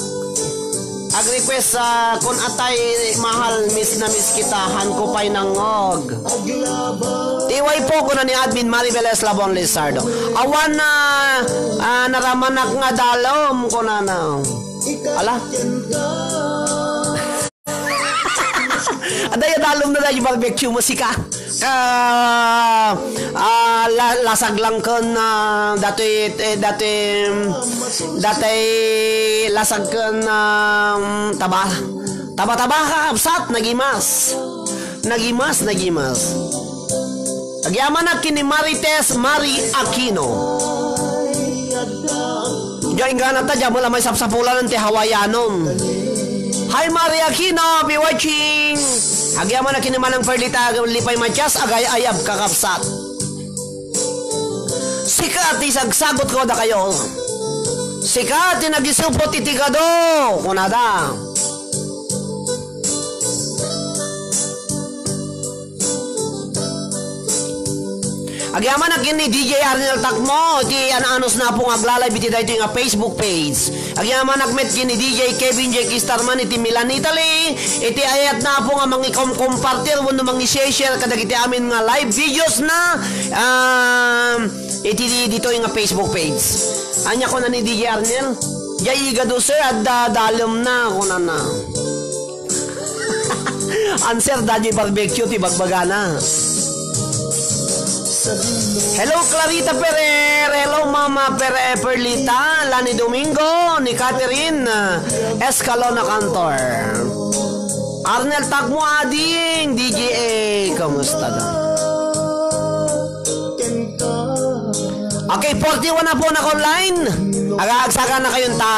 Ag-request, ah, kun atay mahal, miss na miss kita. Han ko pay nangog. Tiway po, kuna ni Admin Maribel Eslabon Lizardo. Awan na, ah, naramanak nga dalom, kunana. Ala? Adda ya dalom na dayo barbecue mo, sika. Ka, ah, la-, lasag lang ken, ah, datoy, eh, datoy, datoy lasag ken, ah, taba. Taba-taba, kakabsat, nagimas. Nagimas, nagimas. Agyamanak ken ni Marites Mari Aquino. Diay inggana ta, diay met la maisapsapulan ti Hawaiianon. Hi, Mari Aquino, be watching. Agyamanak ken ni Manang Perlita Lipay Matias, agay-ayab, kakabsat. Sika ti sagsagot ko da kayo. Sika ti nagisupot iti kado, kunada. Agyamanak ken ni D J Arnel Takmo, ti an-anos na po nga aglalive iti daytoy nga Facebook page. Agyamanak met ken ni D J Kevin Jake Starman iti Milan, Italy. Iti ayat na po nga mangikom-compartir wenno mangi-share kadagiti amin nga live videos na, um, iti ditoy nga Facebook page. Anya kuna ni D J Arnel? Diay igado, sir, adda dalem na, kunana. Answer, dagiti barbecue ti bagbagana. Hello, Clarita Ferrer. Hello, Mama Ferrer, Perlita, Lani Domingo, ni Catherine, uh, Escalona Cantor. Arnel Takmo Ading, D J A, kamusta daw? Okay, forty-one na po naka-online. Aga-agsaka na kayo ta.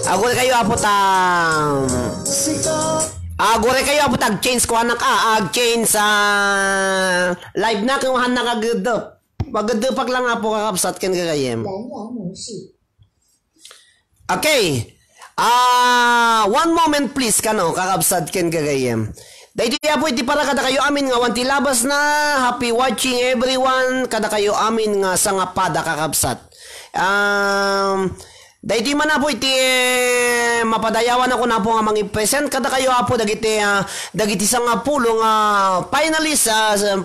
Agure kayo apo ta. Agure kayo apo ta. Ag-change ko anak, ah, ag-change, ah, live na kung han nakagudop. Magudupag lang apo kakabsat ken gagayem. Okay. Ah, one moment please, kano, kakabsat ken gagayem. Daytoy apo iti para kadakayo amin nga awan ti labas na. Happy watching everyone, kadakayo amin nga sangapada, kakabsat. Um, daytoy man apo iti, eh, mapadayawan ako na po nga mangipresent kadakayo apo dagiti, ah, dagiti sangapulo nga finalist, ah, sa,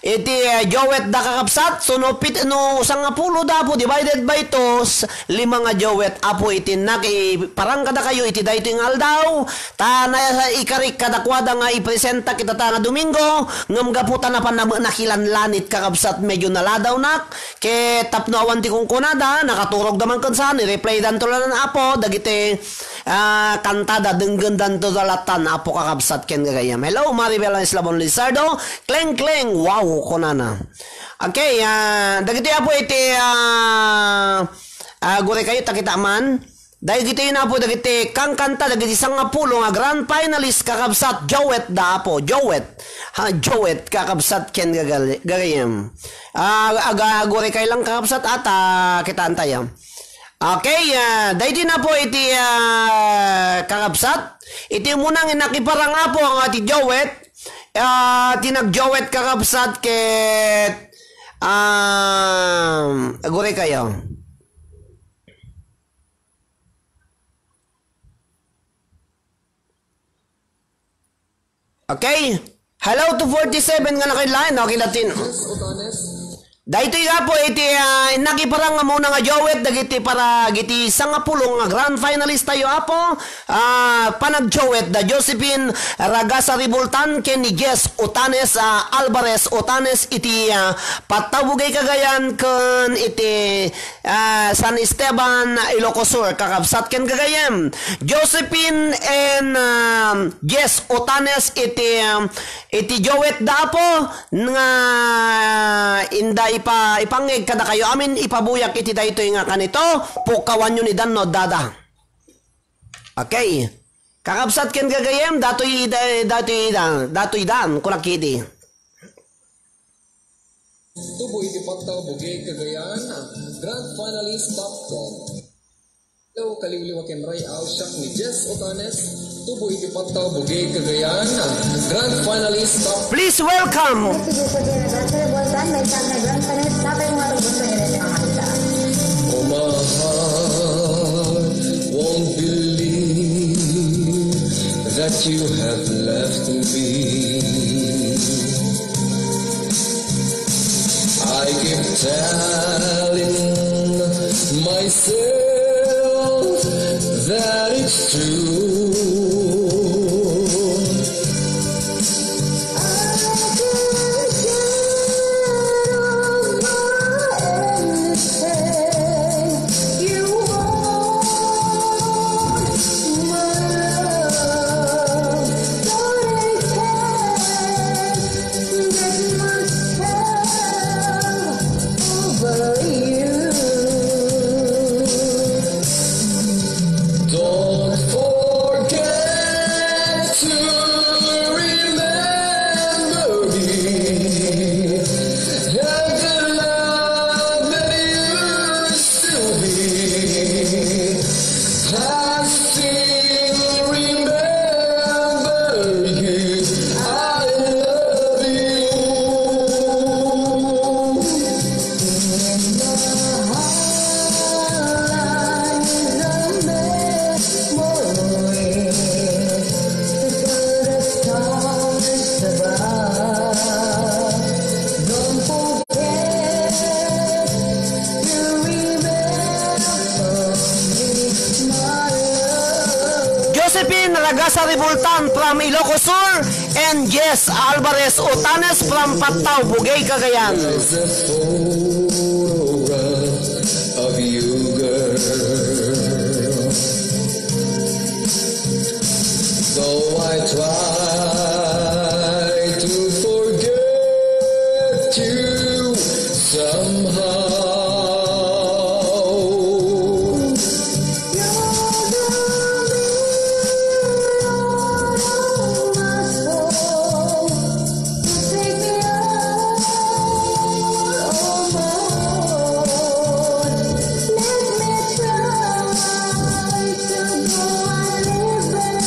iti, eh, duet da, kakabsat. So, no, pit-, no, sangapulo da apo divided by two, s-, lima nga duet apo iti nakiparang kadakayo iti daytoy nga aldaw. Ta naikarik kadakuada nga ipresenta kita ta nga Domingo, ngem gapu ta napan na-, nakilanlanit, kakabsat, medyo naladawnak, ket tapno awan ti kunkunada, nakaturog da man ken saan, i-replay Danto laeng, Apo, dagiti, ah, kantada, denggendanto da latan, Apo, kakabsat ken gagayyem. Hello, Maribel Eslabon Lizardo. Kleng, kleng. Wow, kunana. Okay, ah, dagiti, Apo, iti, ah, ah, gurikayo, ta kita man. Dagiti, Apo, dagiti kankanta, dagiti sangapulo nga grand finalist, kakabsat, duet da, Apo, duet. Ha, duet, kakabsat ken gagal-, gagayyem. Ah, aga-, agurikay lang, kakabsat, ata, kitaan tayo. Okay, ah, daydi na po iti, ah, kakabsat. Iti munang inakiparang, Apo, nga ti duet. Ah, ti nag-duet, kakabsat, ket, um, agurikayo. Okay? Hello to forty-seven nga naka-line. Okay, Latin. Daytoy nga po iti, ah, nakiparang nga muna nga duet dagiti para giti sangapulo nga grand finalist tayo, Apo. Ah, panag-duet da Josephine Ragasa Ribultan ken ni Jess Otanes, ah, Alvarez Otanes iti, ah, Pattaw Bugey Cagayan ken iti ah, San Esteban, Ilocos Sur, kakabsat ken gagayyem. Josephine and, um, Jess Otanes iti, um, iti duet da, Apo, nga inda ipa-, ipangngeg kadakayo amin, ipabuyak iti daytoy nga kanito, pukkawanyo ni Dan no dada. Okay. Kakabsat ken gagayyem, datoy ida-, datoy ida-, datoy dan, kunak idi. Tubo iti Pattaw Bugey Cagayan, grand finalist top ten. Hello, kaliwliwa ken Ray Alshak ni Jess Otanes. Tubo iti Pattaw Bugey Cagayan, grand finalist top. Please welcome. Sige po, General Sir Boltan, may tag na grand finalist na kayo mga tubos na nila sa mga isa. Oh, my heart won't believe that you have left me. I keep telling myself that it's true. I can't get over anything you want, my love, but I can't. Don't forget to remember me and the love that you I still remember you. I love you. In my heart lies a memory. Don't forget to remember me, my love. Josephine Ragasa Ribultan from Ilocos Sur and Jess Alvarez Otanes from Pattaw, Bugey, Cagayan. There's a photograph of you, girl. Though I try to forget you somehow. You're the mirror of my soul. Take me out of my own. Let me try to go on living.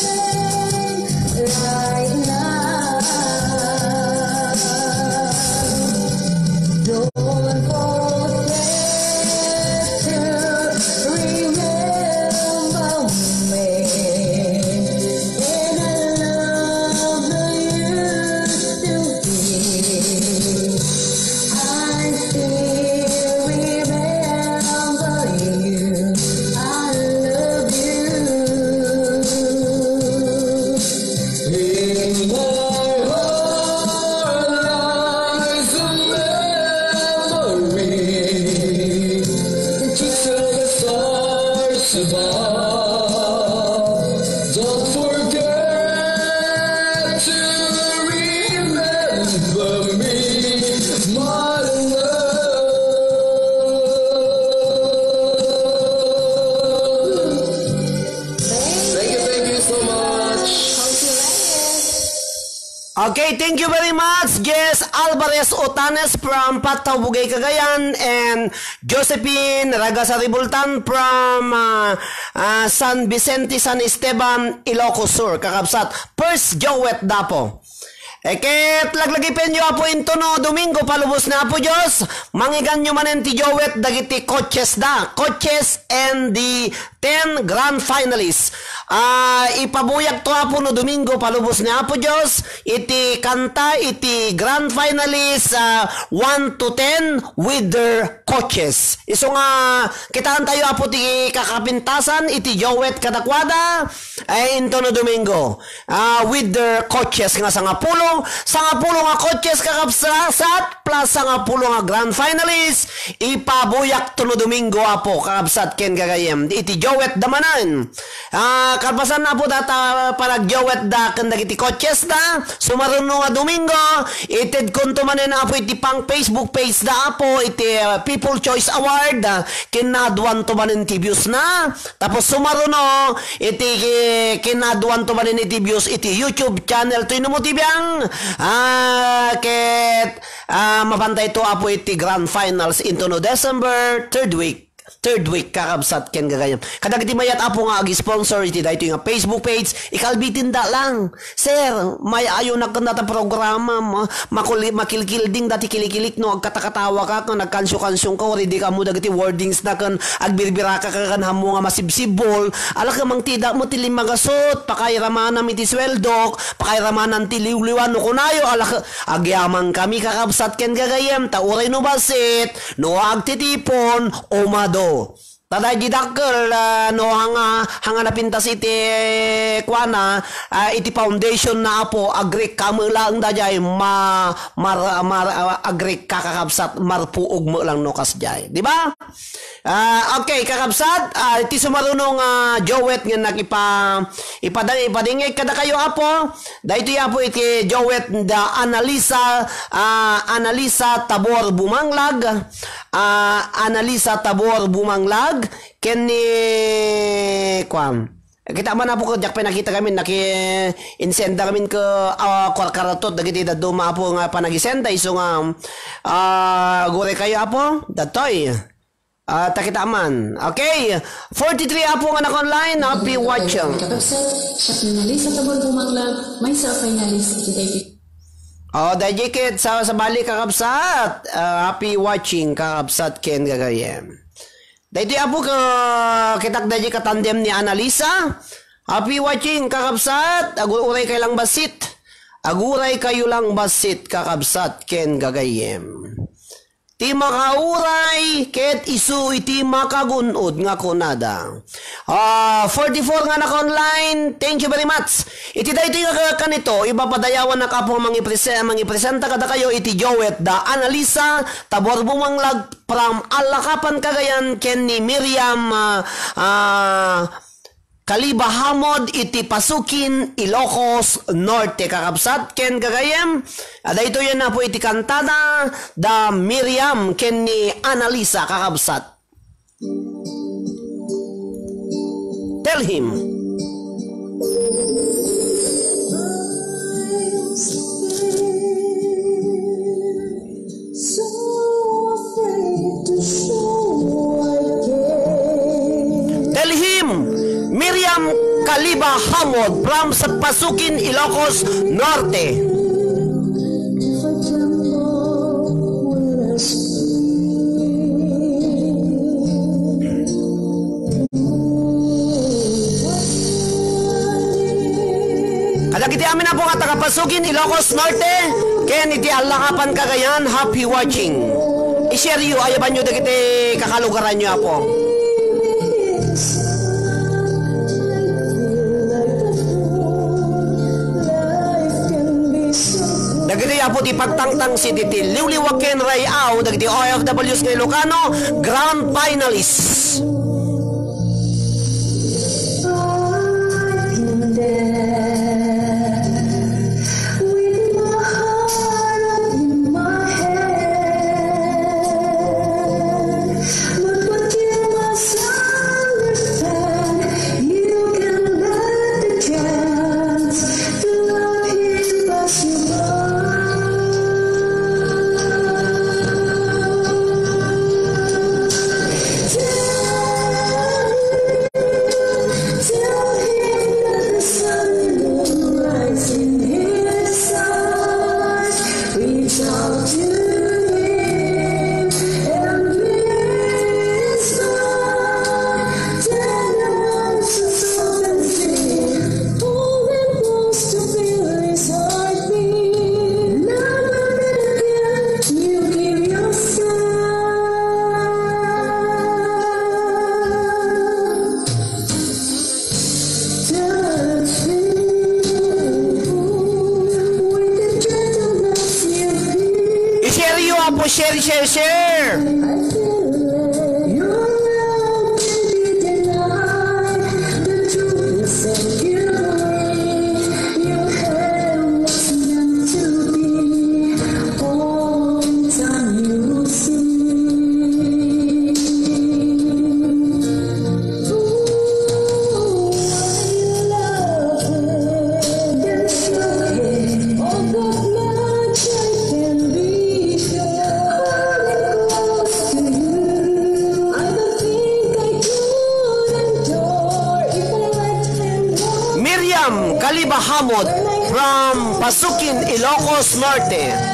Okay, thank you very much, Jess Alvarez Otanes from Patao, Bugey, Cagayan, and Josephine Ragasaribultan from, ah, ah, San Vicente, San Esteban, Ilocos Sur, kakabsat. First duet da, Apo. E ket laglagipenyo, Apo, intono Domingo, palubos ni Apo Dios, mangigannyo manen ti duet dagiti coaches da, coaches and the ten grand finalists. Ah, ipabuyakto, Apo, no Domingo, palubos ni Apo Dios, iti kanta, iti grand finalists, ah, one to ten with their coaches. Isu nga, kitaentayo, Apo, ti kakapintasan iti duet kadakuada, eh, intono Domingo. Ah, with their coaches nga sangapulo, sangapulo nga coaches, kakabsat, plus sangapulo nga grand finalists, ipabuyakto no Domingo, Apo, kakabsat ken gagayem, iti duet da manen. Ah, kalpasan, Apo, data panagduet da ken dagiti coaches da, sumaruno nga Domingo, itedkonto manen, Apo, iti pang Facebook page da, Apo, iti, ah, People Choice Award, ah, kinaaduanto manen ti views na. Tapos sumaruno, iti ki-, kinaaduanto manen iti views iti YouTube channel toy no mo ti biang. Ah, ket, ah, mapantayto, Apo, iti grand finals intono December third week. Third week, kakabsat ken gagayem. Kadagiti mayat, Apo, nga ag-sponsor iti daytoy nga Facebook page, ikalbitinda lang. Sir, may-ayo na ken data programa, ma-, makuli-, makilkilding dati kilikilik no agkatakatawa ka, ken agkansiokansiong ka, ready ka mo dagiti wordings na ken agbirbiraka ka ken hammo nga masibsibbol. Ala ket mangtida mo ti limmagasut, pakayramanam iti sueldok, pakayramanam ti liwliwa no kunayo, ala ket agyaman kami kakabsat ken gagayem, ta uray no bassit, no agtitipon, umado. Ta daydi dakkel, ah, no, hanga, hanga napintas iti kuana, ah, iti foundation na Apo, agrikka met laeng daydiay, ma-, mar-, mar-, ah, agrikka kakabsat, marpuog met lang no kasdiay. Di ba? Ah, okay, kakabsat, ah, iti sumaruno nga duet nga nakipa-, ipadang-, ipadingeg kadakayo, Apo. Daytoy, Apo, iti duet da Analisa, ah, Analisa Tabor Bumanglag. Ah, Analisa Tabor Bumanglag, ken ni, kuan. Kita man, Apo, ko, diak pay nakita kami, naki-, insenda kami ko, ah, kuarkaratot, dagiti dadduma, Apo, nga panagisenda, isu nga, ah, gure kayo, Apo, datoy. Ah, ta kita man. Okay, forty-three, Apo, nga naka-online, happy watching. Kakabsat, siak ni Analisa Tabor Bumanglag, maysa a finalist iti daytoy. Oh, daydi ket sa, sabali, kakabsat. Ah, happy watching, kakabsat, ken gagayem. Daytoy, Apo, ka-, kitak daydi katandem ni Analisa. Happy watching, kakabsat. Aguray kayo lang bassit. Aguray kayo lang bassit, kakabsat, ken gagayem. Ti makauray ket isu iti makagun-od nga kunada. Ah, forty-four nga naka-online, thank you very much. Iti daytoy nga kanito, ipapadayawan a Apo nga mangiprese-, mangipresenta kadakayo iti duet da Analisa Tabor Bumanglag from Alakapan, Cagayan, ken ni Miriam, ah, ah, Kaliba Hamod iti Pasukin, Ilocos Norte, kakabsat ken gagayem. Daytoy, Apo, iti kantada da Miriam ken ni Analisa, kakabsat. Tell him. Tell him, Miriam Kaliba Hamod from sa Pasukin, Ilocos Norte. Kadagiti amin, Apo, nga taga Pasukin, Ilocos Norte, ken iti Alakapan, Cagayan, happy watching. I-share yo, ayabanyo dagiti kakalugaranyo, Apo. Dagiti, Apo, ti pagtangtangsit iti liwliwa ken ray-aw dagiti O F Ws nga Ilocano, grand finalists. Share, share, share! Miriam Galiba Hamod from Pasukin, Ilocos Norte.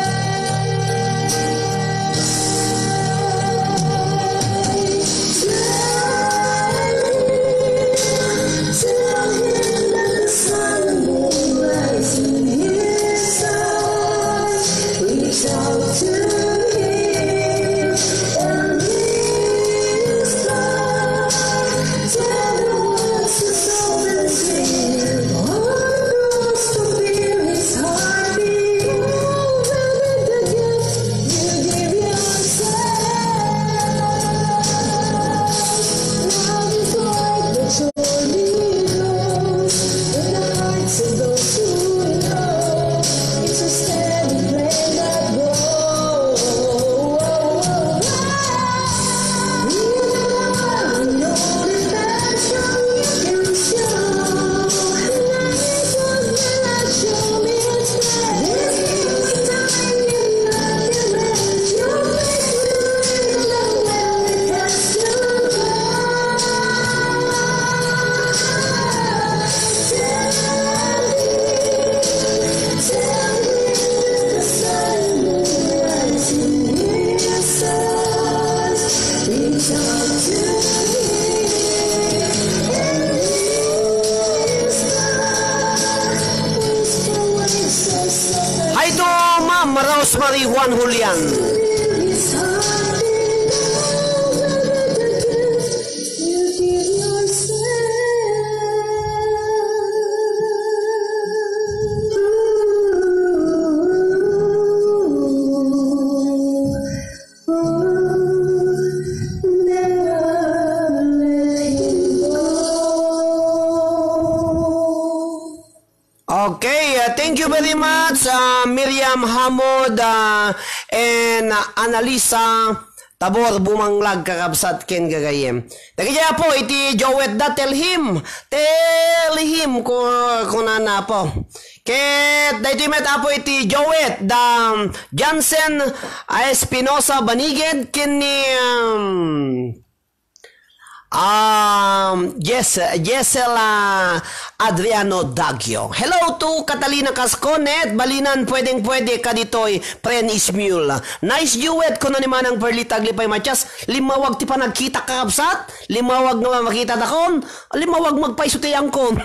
Hi to Ma'am Rosemary Juan Julian. Okay, uh, thank you very much, uh, Miriam Hamod, uh, and, uh, Analisa Tabor Bumanglag, kakabsat ken gagayyem. Dagiti Apo iti Joet da, tell him, tell him, ku-, kunana Apo. Ket daytoy met Apo iti Joet da, um, Jansen, uh, Espinosa Baniged, ken ni, um, Um, yes, Gisela Adriano Dagio. Hello to Catalina Casconet, balinan pwedeng pwede ka ditoy, Pren Ismul. Nice duet, kuna ni Manang Perlita Aglipay Matias. Limawag ti panagkita, kakabsat. Limawag nga makita takon. Limawag magpaiso ti angkon.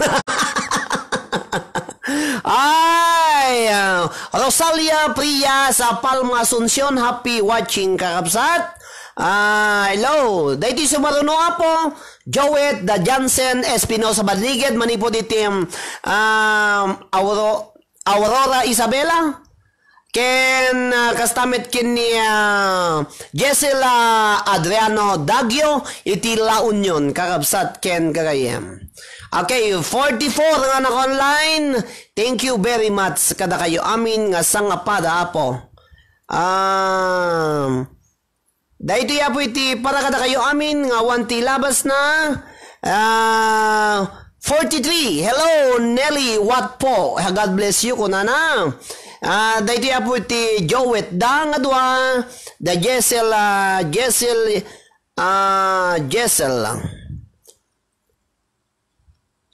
Ay, ah, Rosalia Prias, Palma Asuncion, happy watching, kakabsat. Ah, hello. Daytoy sumaruno, Apo. Joet da Jansen Espinosa Badliged, manipud iti, um, Auro-, Aurora Isabela. Ken, ah, kasta met ken ni, ah, Gisela Adriano Dagio iti La Union, kakabsat ken gagayyem. Okay, forty-four nga naka-online. Thank you very much kadakayo amin nga sangapada, Apo. Um, Daytoy, Apo, iti para kadakayo amin nga awan ti labasna. Ah, forty-three. Hello, Nelly Watpo. God bless you, kunana. Ah, daytoy, Apo, iti Joet da nga dua. Da Jessel, ah, Jessel, ah, Jessel.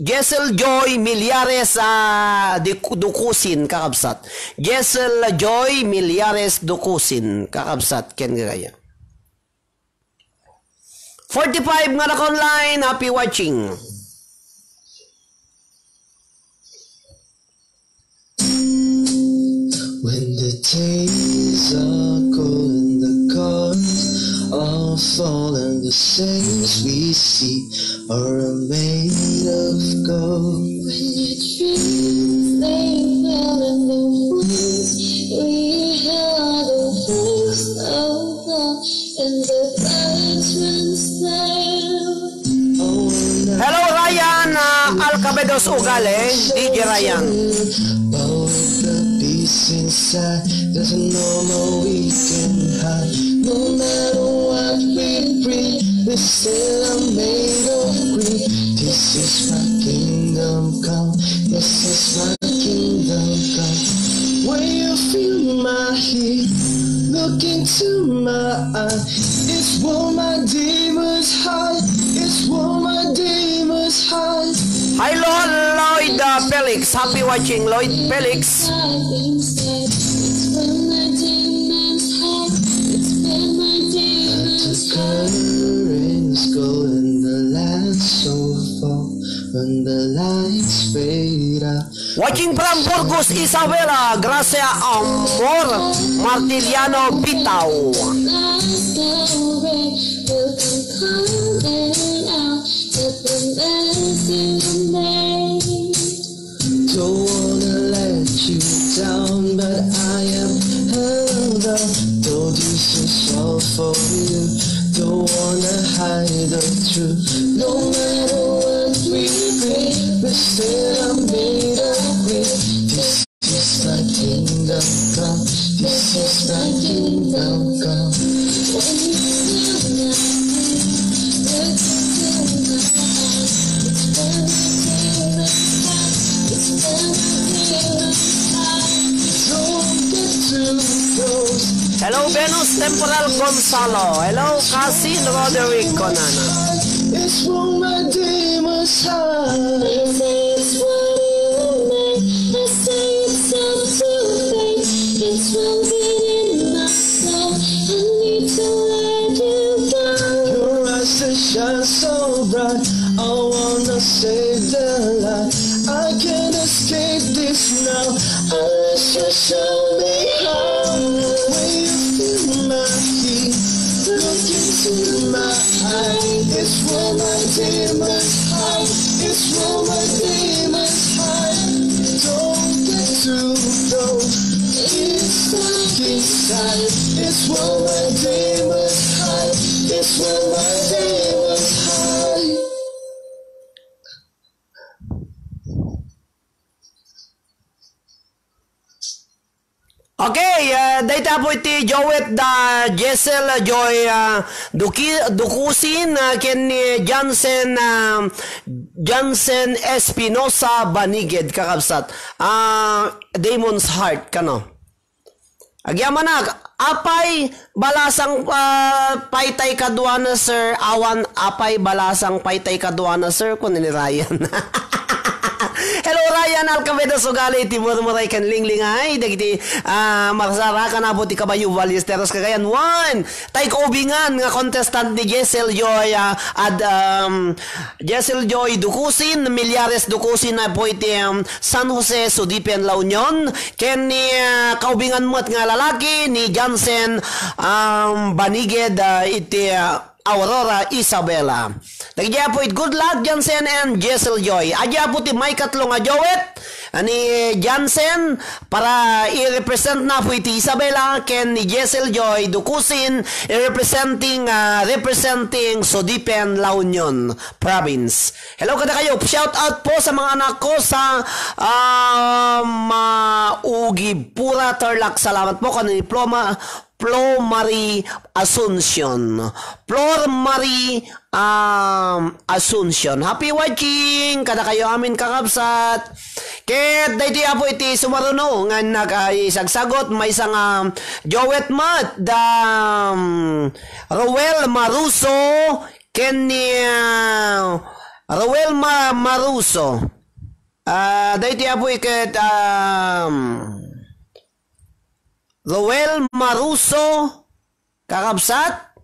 Jessel Joy Millares, ah, di-, Dukusin, kakabsat. Jessel Joy Millares Dukusin, kakabsat, ken gagayem. Forty-five nga naka-online, happy watching. When the days are cold and the cards all fall and the sails we see are made of gold. When your dreams they fell and the winds we held the waves of Alcabedos Ugali, D J Ryan. But with the peace inside, there's no more we can hide. No matter what we breathe, we still are made of greed. This is my kingdom come. This is my kingdom come. When you feel my heat, look into my eye. It's where my demons hide. It's where my demons hide. Hi, Lord Lloyd, uh, Felix. Happy watching, Lloyd Felix. Curtains go and the lights so fall when the lights fade out. Watching from Burgos, Isabela, Gracia Amor Martiliano Bitao. Don't wanna let you down, but I am held up. Though this is all for you, don't wanna hide the truth. No matter what we breathe, we still are made of greed. This is my kingdom come. This is my kingdom come. When you feel my pain, look into my eyes. It's when I feel my heart. It's when I feel my heart. Don't get too close. Hello, Venus Temporal Gonzalo. Hello, Cousin Roderick Conana. It's when my demons hide. They say it's what you make. They say it's up to fate. It's woven in my soul. I need to let you go. Your eyes, they shine so bright. I wanna save the light. I can't escape this now. Unless you show me how. When you feel my heat, look into my eyes. It's where my demons hide. It's where my demons hide. Don't get too close. It's dark inside. It's where my demons hide. It's where my demons hide. Okay, ah, dayta po iti duet da Jessel Joy, ah, Duki-, Dukusin, ah, ken ni Jansen, ah, Jansen Espinosa Baniged, kakabsat. Ah, Demon's Heart, kano? Agyamanak, apay balasang, ah, paytay kaduana, sir? Awan, apay balasang paytay kaduana, sir? Kun ni Ryan. Hello, Ryan Alcabedo, sugali ti murmuray ken linglingay dagiti, ah, marsarakan apo ti kabayo Ballesteros, Cagayan. One, tay kaubingan nga contestant ni Jessel Joy, ah, ad, um, Jessel Joy Dukusin, Millares Dukusin, apo iti, um, San Jose, Sudipen, La Union. Ken ni, ah, kaubingan met nga lalaki ni Jansen, um, Baniged, ah, iti, ah, Aurora, Isabela. Dagiti apo it good luck, Jansen and Jessel Joy. Adi apo ti maikatlo nga duet, ah, ni Jansen para i-represent na po iti Isabela, ken ni Jessel Joy Dukusin i-representing, ah, representing Sudipen, La Union Province. Hello kadakayo. Shout out po sa mga anak ko sa, ah, Maugi, Pura, Tarlac. Salamat po. Kano ni Ploma, Flo Marie Asuncion. Flor Marie, um, Asuncion. Happy watching kadakayo amin, kakabsat. Ket daytoy apo iti sumaruno nga nakaisagsagot, maysa nga duet met da, um, Roel Maruso ken ni, ah, Roel Ma-, Maruso. Ah, daytoy apo iket, um, Roel Maruso, kakabsat,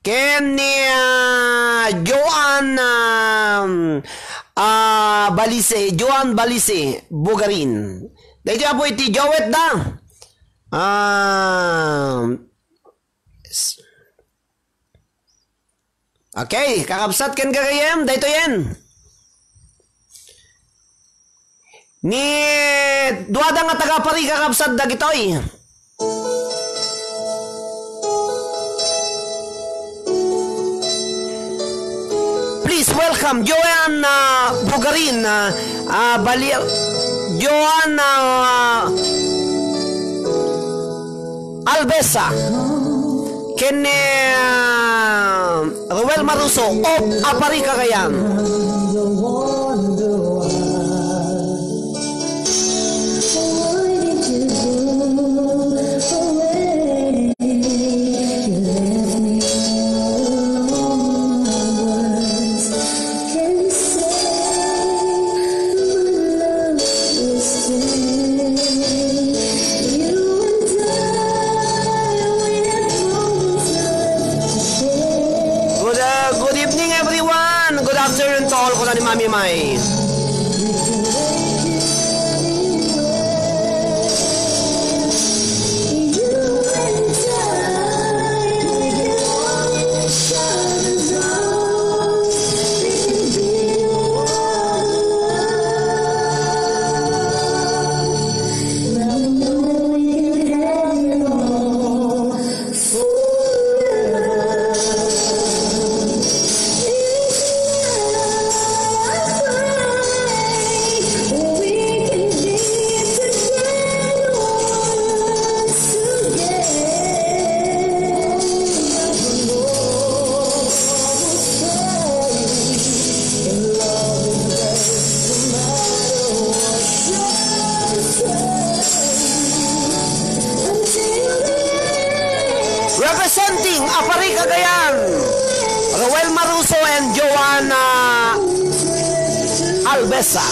ken ni, ah, Joan, um, ah, Balise, Joan Balise, Bugarin. Daytoy apo iti duet da. Ah, s-, okay, kakabsat ken gagayem, daytoyen. Ni duada nga taga-Pari, kakabsat, dagitoy. Please welcome Joanna Bugarin, ah, ah, Bali-, Joanna, ah, Albesa, ken ni, ah, Roel Maruso of Apari, Cagayan. Good, uh, good evening, everyone. Good afternoon to all, kuna ni Mami Mai. Representing Apari, Cagayan, Roel Maruso and Joanna Albesa.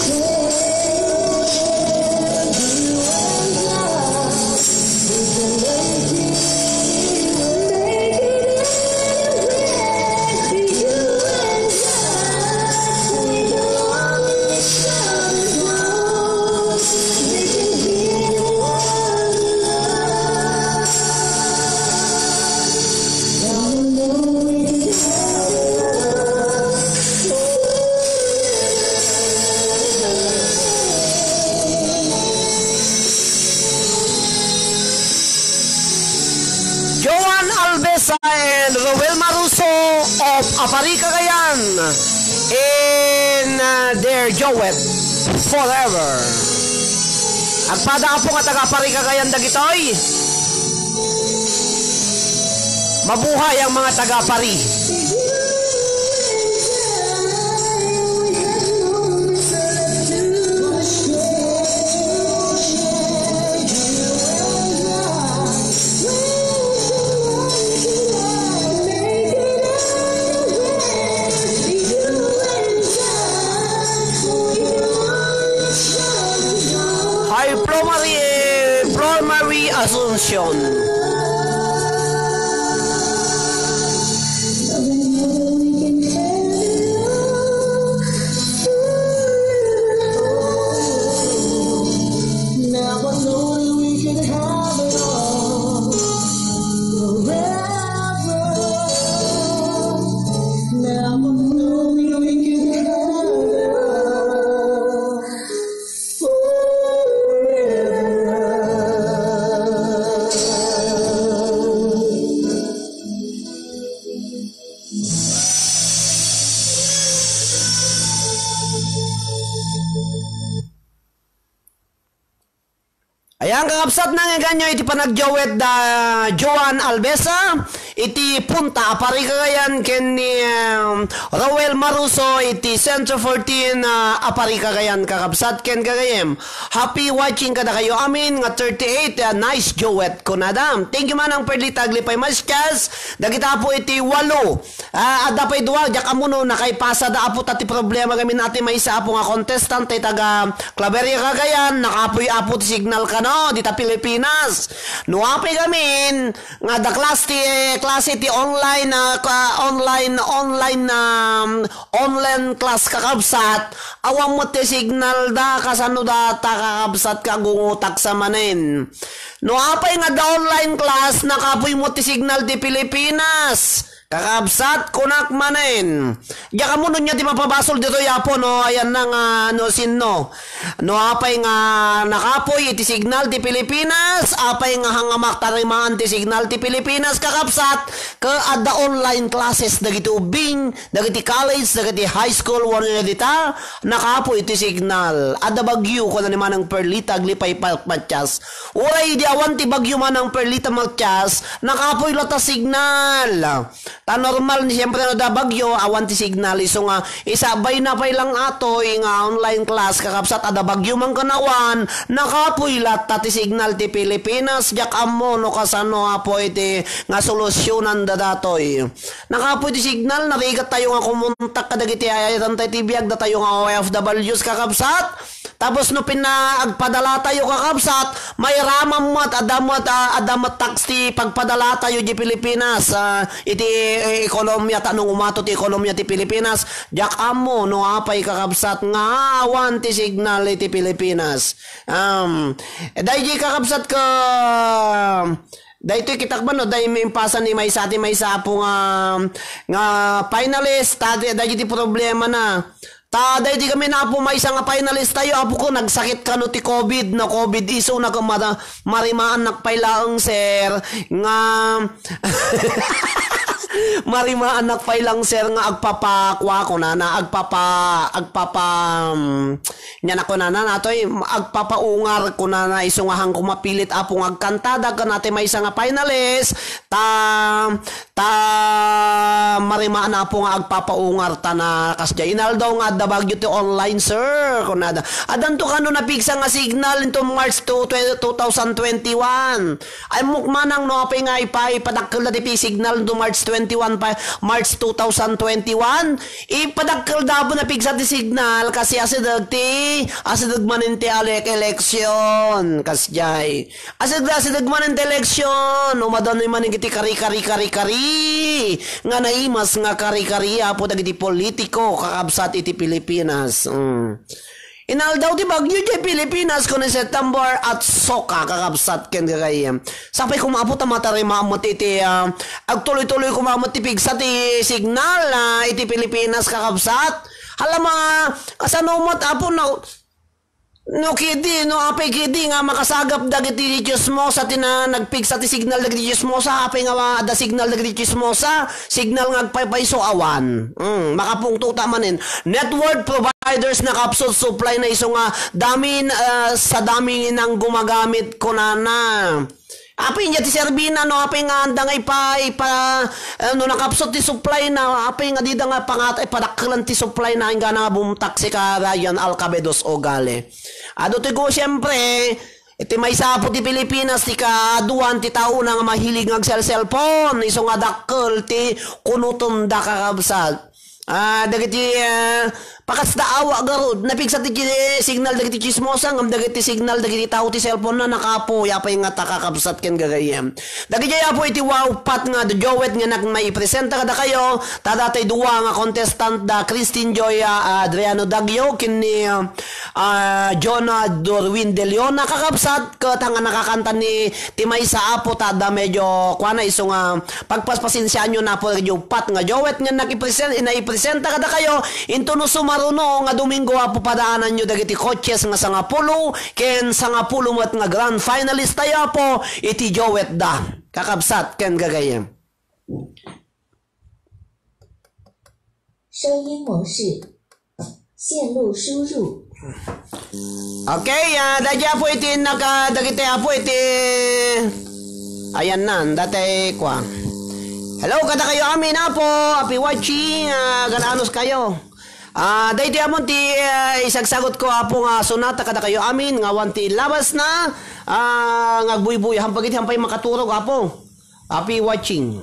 Joan Albesa and Roel Maruso of Apari, Cagayan in, uh, their duet, Forever. Agpada, Apo, nga taga-Apari, Cagayan dagitoy. Mabuhay ang mga taga-Apari. Hi, Pro Marie, Pro Marie Asuncion. Ayan, kakabsat, nangyiganyo iti panagduet da Joan Albesa iti Punta Apari, Cagayan, ken ni, um, Roel Maruso iti Centro fourteen, uh, Apari, Cagayan, kakabsat ken gagayyem. Happy watching kadakayo amin nga thirty-eight, uh, nice duet, kunada. Thank you, Manang Perlita Aglipay Maskas, dagita Apo iti walo. Ah, adda pay dua, diak ammo no nakaipasada, Apo, ta ti problema gamin ati maysa, Apo, nga contestant, tay taga Claveria, Cagayan, nakaapuy, Apo, ti signal kano, dita Pilipinas. No apay gamin, nga adda class ti, eh, klase ti online, ah, ka-, online, online, um, online class, kakabsat, awan met ti signal da, kasano data, kakabsat, kagungutak sa manen. No apay nga adda online class, nakaapuy met ti signal ti Pilipinas. Kakabsat, kunak manen. Diak ammo no ania ti mapabasol ditoy, Apo, no? Ayan na nga, no, sinno. No, apay nga nakapoy iti signal ti Pilipinas, apay nga hangamak tarimaan ti signal ti Pilipinas, kakabsat, ka adda online classes dagiti ubbing, dagiti college, dagiti high school, wenno dita, nakapoy ti signal. Adda bagyo, kuna ni Manang Perlita, aglipay pa-, Matias. Uray idi awan ti bagyo, Manang Perlita, Matias, nakapoy latta signal. Ta normal ni, siyempre, no da bagyo, awan ti signal. Isu nga, isabay na pay lang atoy nga online class, kakabsat, adda bagyo man ken awan, nakapoy latta ti signal ti Pilipinas, diak ammo no kasano, Apo, iti nga solusyonan da datoy. Nakapoy ti signal, narigat tayo nga kumontak kadagiti ay-ayaten tayo ti biag, datayo nga O F Ws, kakabsat. Tapos no pina-, agpadalatayo, kakabsat, mairamam met, adda met, ah, adda met tax ti pagpadalatayo di Pilipinas, ah, iti, eh, ekonomiya, ta no umato ti ekonomiya ti Pilipinas, diak ammo no apay, kakabsat, nga awan ti signal iti Pilipinas. Um, daydi, kakabsat, ka, daytoy kitak man, no, day maimpasan ni maysa ti maysa, Apo, nga, nga finalist, ta, daydi ti problema na. Ta daydi kami na, Apo, maysa nga finalist tayo, Apo ko, nagsakit kano ti covid, na covid isu na ko mara-, marimaannak pay laeng, sir, nga marimaannak pay lang, sir, nga agpapa, kua, kunana, agpapa, agpapa, um, nia na kunana, natoy, agpapaungar, kunana, isu nga hangko mapilit, Apo, nga agkantada, ken ati maysa nga finalist, ta, Ta marimaanna, Apo, nga agpapaungar ta na kasdiay. Inaldaw nga adda bagyo ti online, sir, kunada. Addanto kano napigsa nga signal into March two, tw-, two thousand twenty-one. Ay, mukmanang no, apay nga ipa-, ipadakkel da ti pi-, signal into March twenty-one pa, March two thousand twenty-one. Ipadakkel da, Apo, napigsa ti signal kasi asideg ti, asideg manen ti alek-, eleksyon. Kasdiay. Asideg-asideg manen ti eleksyon, umadanoy manen iti kari-kari-kari-kari nga naimas nga kari-kari, Apo, dagiti politiko, kakabsat, iti Pilipinas. Mm. Inaldaw ti bagyo diay Pilipinas, kuno September at soka, kakabsat, ken gagayyem. Sapay koma, Apo, ta matarimaam met iti, ah, agtuloy-tuloy koma met ti pigsa ti signal, ah, iti Pilipinas, kakabsat. Hala, mga kasano met, Apo, no, No, kidi, no, apay kidi nga makasagap dagiti chismosa ti na-, nagpigsa ti signal dagiti chismosa, apay nga adda signal dagiti chismosa, signal nga agpaypayso awan. Mm, makapungto ta manen. Network providers na kapsut supply na isu nga damin, ah, sa dami nang gumagamit kunana. Apay, nia ti serbina, no? Apay nga anda nga ipa-, ipa-, eh, no, nakapsut ti supply na, apay nga dida nga pangat-, ipadakkelan ti supply na, inggana nga bumtak si ka Ryan Alcabedos Ogale. Adu ti go, siyempre, iti maysa, Apo, ti Pilipinas, ti kaaduan ti tao na nga mahilig nga agselselpon, isu nga dakkel ti kunutenda, kakabsat. Ah, dagiti, ah, pakasda awa garud. Napigsa ti chi-, signal dagiti chismosa, ngem dagiti signal dagiti tao ti cellphone na nakapoy, apay nga ta, kakabsat ken gagayyem. Dagiti, Apo, iti Wow Pat nga duet nga nak-, maipresenta kadakayo, ta datay dua nga contestant da Christine Joy, ah, Adriano Dagyo, ken ni, ah, Jonah Dorwin De Leon, nakakabsat, ket nga nakakanta ni ti maysa, Apo, ta adda medyo, kuana, isu nga pagpaspasensiaanyo, Apo, dagiti uppat nga duet nga nakipresen-, naipresenta kadakayo, intono sumaruno nga Domingo, Apo, padaananyo dagiti coaches nga sangapulo ken sangapulo met nga grand finalist tayo, Apo, iti duet da. Kakabsat ken gagayyem. 声音模式，线路输入。 Okay, ah, dagiti, Apo, iti naka-, dagiti, Apo, iti, ayan na, dati, kwa. Hello, kadakayo amin, Apo, happy watching, ah, gananos kayo. Ah, dagiti amon ti, ah, isagsagot ko, Apo, nga sonata kadakayo amin, nga awan ti labas na, ah, nga agbuybuy, hampagiti hampay makaturog, Apo. Happy watching.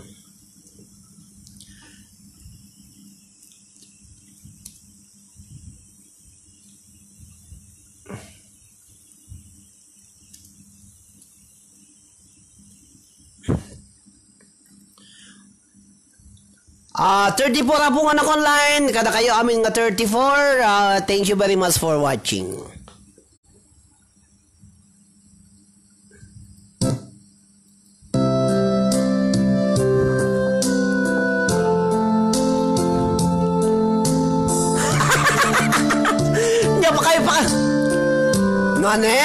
Ah, thirty-four, Apo, nga naka-online. Kadakayo amin nga thirty-four. Ah, thank you very much for watching. pa. Nane,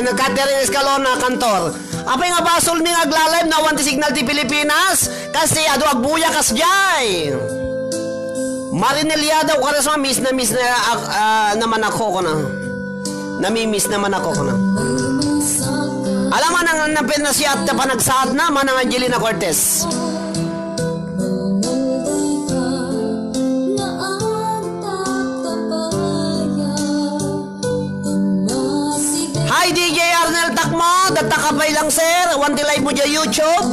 nagkatering Escalona, Cantor. Apay nga basolmi nga agla-live no awan ti signal ti Pilipinas? Kasi adu agbuya kasdiay. Marinel Yadaw Karisma, miss na miss na, ah, ah, naman ako, kuna. Nami-miss naman ako, kuna. Alam mo, nang, nang pinasiat na panagsaat na, Manang Angelina Cortez. Hi, D J Arnel Takmo. Dataka pay lang, sir. Awan ti live mo dyan, YouTube.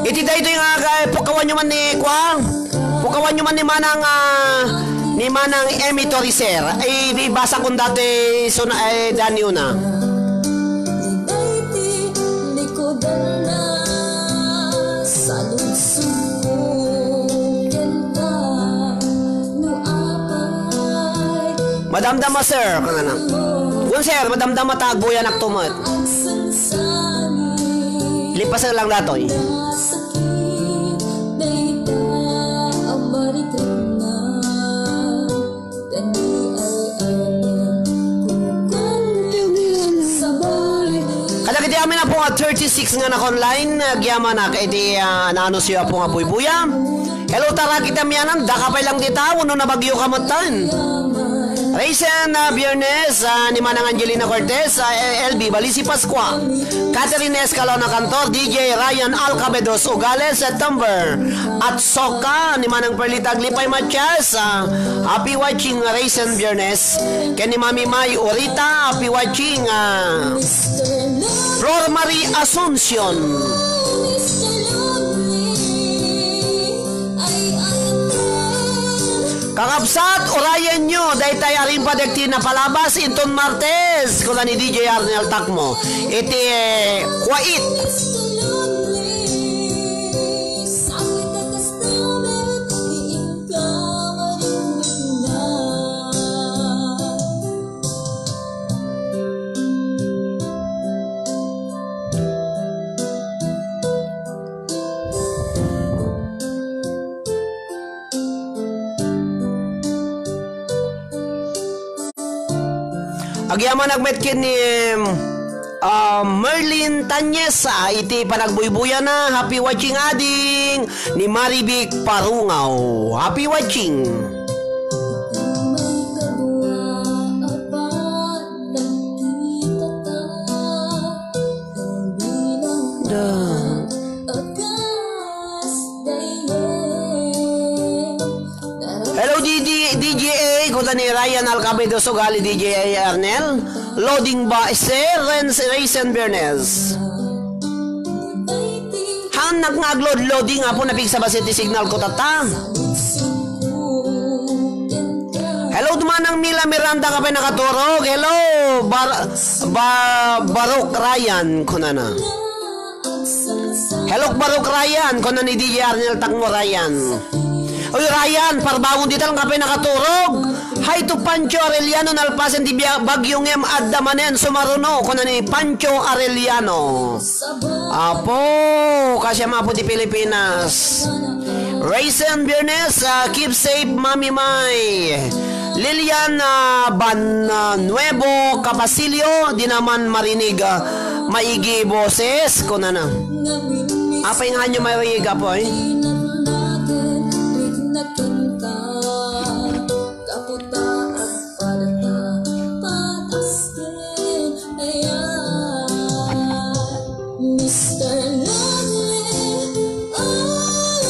Iti daytoy nga, eh, pukawan nyo man ni, kwa? Pukawan nyo man ni Manang, ah, ni Manang Emmy Toricer. Ay, ibasa kun dati, suna-, ay, danyo na. Madamdama, sir, kanana. Kun, sir, madamdama ta, agbuyanak tumet. Lipasen lang datoy. Kadagiti amin a punga, thirty-six nga naka-online, agyamanak iti, ah, naanunsiayo a punga buybuya. Hello, tara kita mianan, daka pay lang dita, wenno nabagyo ka metten. Raisin, ah, Biernes, ah, ni Manang Angelina Cortez, ah, L B Balisi Pascua, Catherine Escalona Cantor, D J Ryan Alcabedos Ugale, September, at Soka, ni Manang Perlita Aglipay Matias, ah, happy watching, Raisin, Biernes, ken ni Mami May Urita, happy watching, ah, Flor Marie Asuncion. Kakabsat, urayenyo daytay a rimpadek ti napalabas inton Martes, kuna ni D J Arnel Takmo. Iti, eh, Kuwait. Agyamanak met ken ni, em, ah, Merlin Tanyesa iti panagbuybuyana. Happy watching, ading, ni Marivic Parungaw. Happy watching. Hello, D D, D J A, kuna ni Ryan Alcabedo Sugali, D J A Arnel. Loading ba, Sir Renz, Raisin Bernes? Haannak nga agload-loading, apo, napigsabas iti signal ko, tata. Hello, Manang Mila Miranda, ka pay nakaturog. Hello, Bar-, Ba-, Barok Ryan, kunana. Hello, Barok Ryan, kuna ni D J Arnel Takmo Ryan. Uy, Ryan, parbangon dita lang, ka pay nakaturog. Hi to Pancho Arellano, nalpasen ti bia-, bagyo ngem adda manen sumaruno, kuna ni Pancho Arellano. Apo, kasama po ti Pilipinas. Raisin Bernes, ah, keep safe, Mami May. Lilian, ah, Ban, ah, Nuevo Capasilio, di naman marinig, ah, maigi boses, kunana. Apay nga nyo marinig, apoy?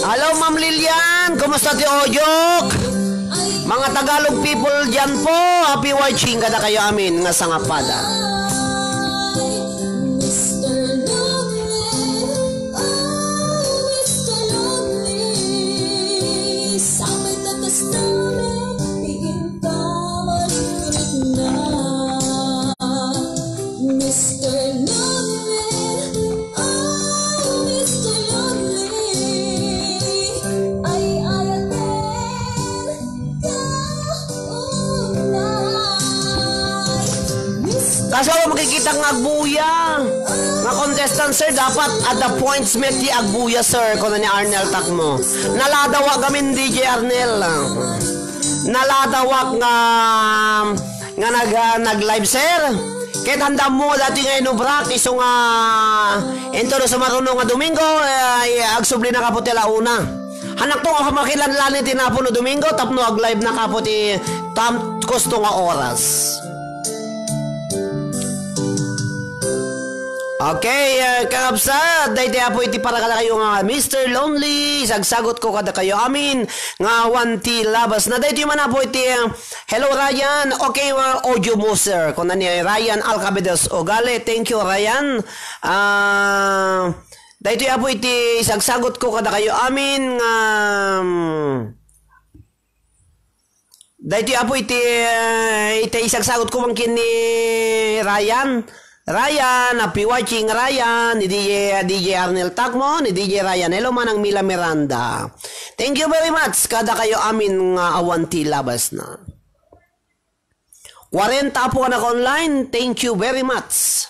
Hello, Ma'am Lilian. Kumusta ti Ojok? Mga Tagalog people dyan po, happy watching kada kayo amin nga sangapada. Asawa, makikita nga agbuya. Nga contestant, sir, dapat at the points met ti agbuya, sir, kuna ni Arnel Takmo. Naladawak amin, D J Arnel. Naladawak nga, nga nag-, ah, nag-live, sir. Ket andammo dati nga inubrak, isu nga, inton no sumaruno nga Domingo, eh, agsubli na kapo ti ala una. Hanakto nga makilanlan iti napo no Domingo, tapno ag-live na kapo ti tam-, kusto nga oras. Okay, ah, kakabsat, daytoy apo iti para kadakayo nga Mister Lonely, sagsagutko kadakayo amin nga awan ti labasna. Daytoy man apo iti, ah, hello, Ryan. Okay, ah, audio mo, sir. Kuna ni Ryan Alcabedes Ogale. Thank you, Ryan. Ah, daytoy apo iti sagsagutko kadakayo amin nga, mm, Daytoy apo iti, eh, iti isagsagutko man ken ni Ryan. Ryan, happy watching, Ryan, ni D J, D J Arnel Takmo, ni D J Ryan. Hello, Manang Mila Miranda. Thank you very much kadakayo amin nga awan ti labasna. Kwarenta apo nga naka-online, thank you very much.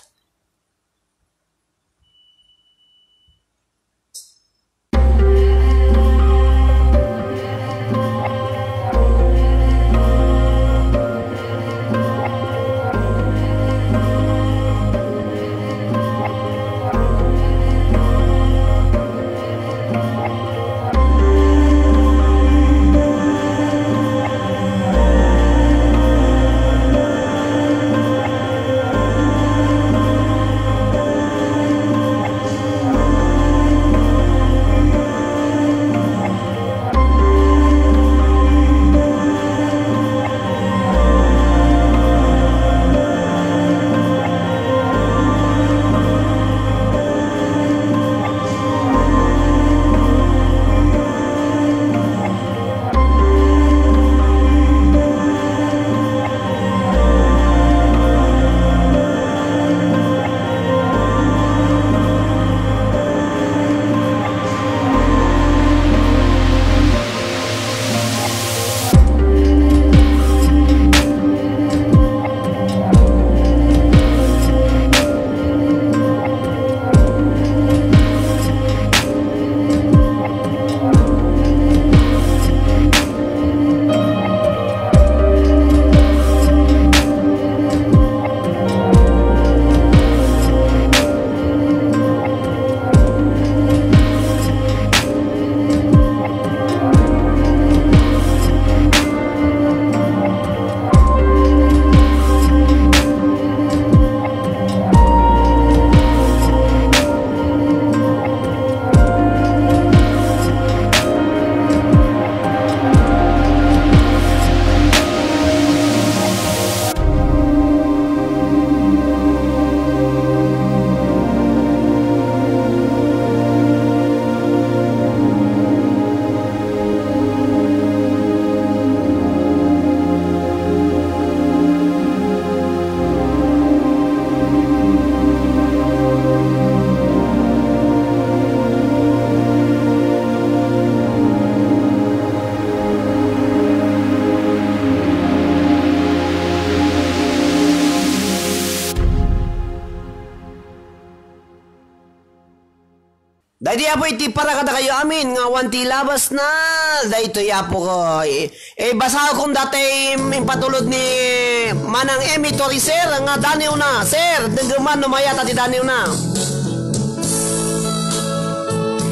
Daytoy, Apo, iti para kadakayo amin nga awan ti labasna. Daytoy, Apo, ko, i-, ibasakon datay impatulod ni Manang Emmy Toricer nga daniwna. Sir, denggeman no mayat ti daniwna.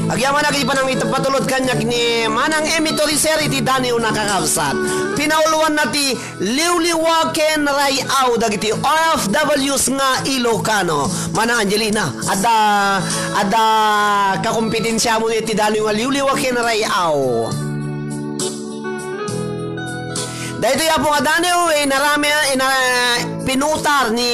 Agyamanak iti panangipatulod kaniak ni Manang Emmy Toricer iti daniwna, kakabsat. Pinauluanna ti Liwliwa ken Ray-aw dagiti O F Ws nga Ilocano. Mana Angelina, adda, adda kakompetensiamo iti daniw nga Liwliwa ken Ray-aw. Daytoy, Apo, nga daniw, inarami, ina-, pinutar ni,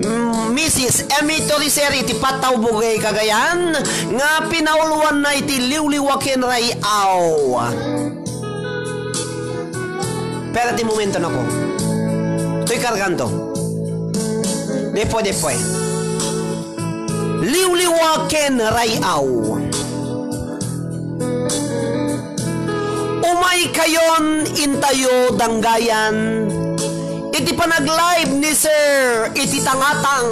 mm, Misis Emmy Toricer iti Patawbugay, Cagayan, nga pinauluanna iti Liwliwa ken Ray-aw. Pero ti momento na ko. Toy karganto. Depoy, depoy. Liwliwa ken Ray-aw. Umaykayon intayo, Danggayan. Iti panag-live ni Sir iti tangatang,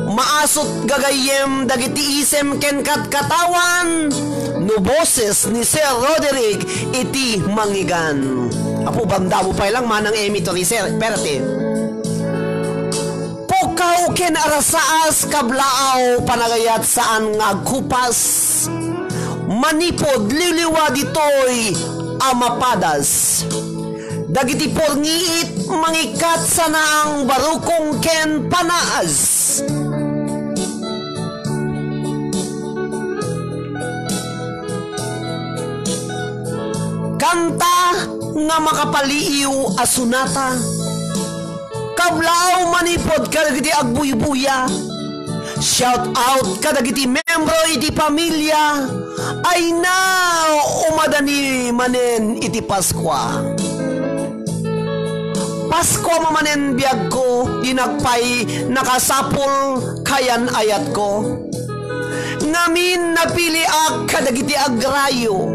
maasut gagayyem dagiti isem ken katkatawan no boses ni Sir Roderick iti mangigan. Apo, banda mo pay lang, Manang Emmy Toricer, perti. Pukaw ken arasaas, kablaaw, panagayat saan nga agkupas. Manipud liwliwa ditoy a mapadas. Dagiti purngit mangikkat sanaang barukong ken panaas. Kanta nga makapaliiw a sonata. Kablaaw manipud kadagiti agbuybuya. Shout out kadagiti membro iti pamilya. Ay na, umadani manen iti Paskua. Paskua manen biagko, dinak pay nakasapul kayan ayatko. Ngamin napiliak kadagiti agrayo.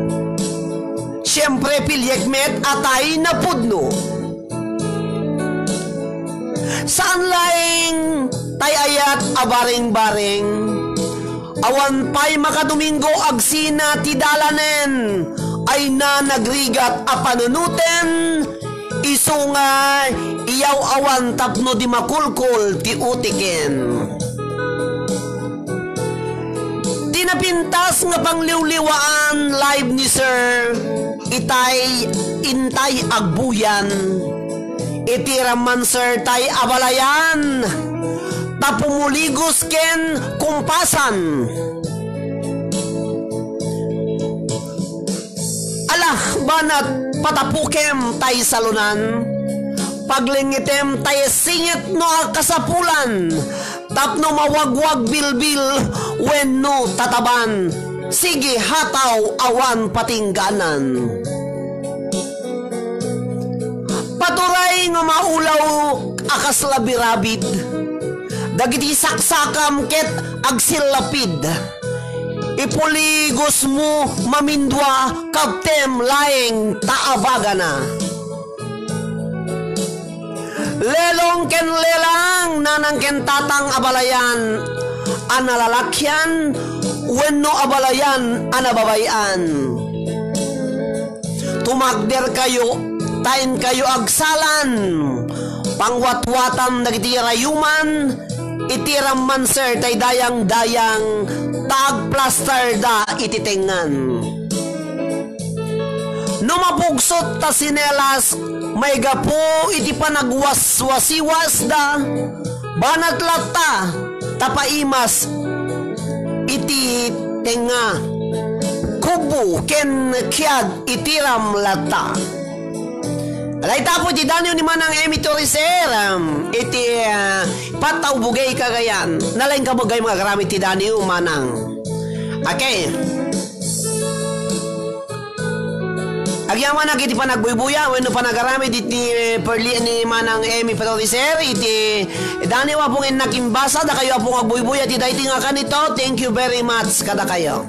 Siempre, piliek met a tay napudno. Saan laeng tay ayat a bareng-bareng. Awan pay makadomingo agsina ti dalanen. Ay na nagrigat a panunoten. Isu nga iyaw-awan tapno di makulkol ti utiken. Ti napintas nga pangliwliwaan live ni Sir itay intay agbuyan. Iti ramman, Sir, tay abalayan ta pumuligos ken kumpasan. Ala, banat patapukem tay salunan. Paglengetem tay singet no a kasapulan. Tapno mawagwag bilbil wenno tataban. Sige, hataw awan patingganan. Paturay nga maulaw a kasla birabid. Dagiti saksakam ket agsillapid. Ipuligosmo mamindua, kaptem laeng ta abagana. Lelong ken lelang, nanang ken tatang abalayan a nalalakian wenno abalayan a nababay-an. Tumakderkayo, ta inkayo agsalan. Pangwatwatan dagiti rayuman, iti ramman, sir, tay dayang-dayang ta agplastarda iti tengngan. No mapugsot ta sinelas, maigapu iti panagwaswasiwasda, banat latta ta paimas iti tengnga, kubbo ken kiad iti ram latta. Dayta apo iti daniw ni Manang Emmy Toricer, um, iti, ah, Pataw Bugey Cagayan. Nalaing ka bugay mga garamit ti daniw, Manang. Okay. Agyamanak iti panagbuybuya wenno panagaramid iti, eh, perli ni Manang Emmy Toricer iti daniw a pung innak imbasa dakayo a pung agbuybuya ti daytoy nga kanito. Thank you very much kadakayo.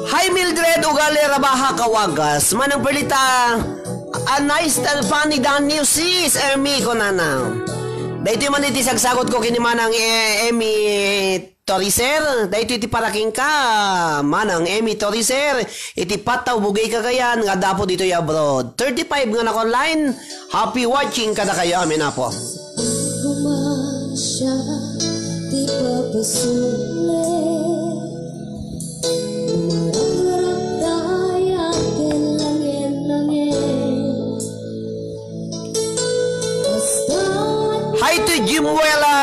Hi, Mildred Ugale Rabaha Kawagas. Manang Perlita, a nice and funny daniw, sis Emmy, kunana. Daytoy man iti sagsagutko ken ni Manang, eh, Emmy Toricer. Daytoy iti para kenka, Manang Emmy Toricer. Iti Pataw Bugey Cagayan nga adda apo ditoy abroad. Thirty-five nga naka-online. Happy watching kadakayo amin, apo. Kumasya ti papasule, maragrakdaya ken langit-langit. Hi to Jimuela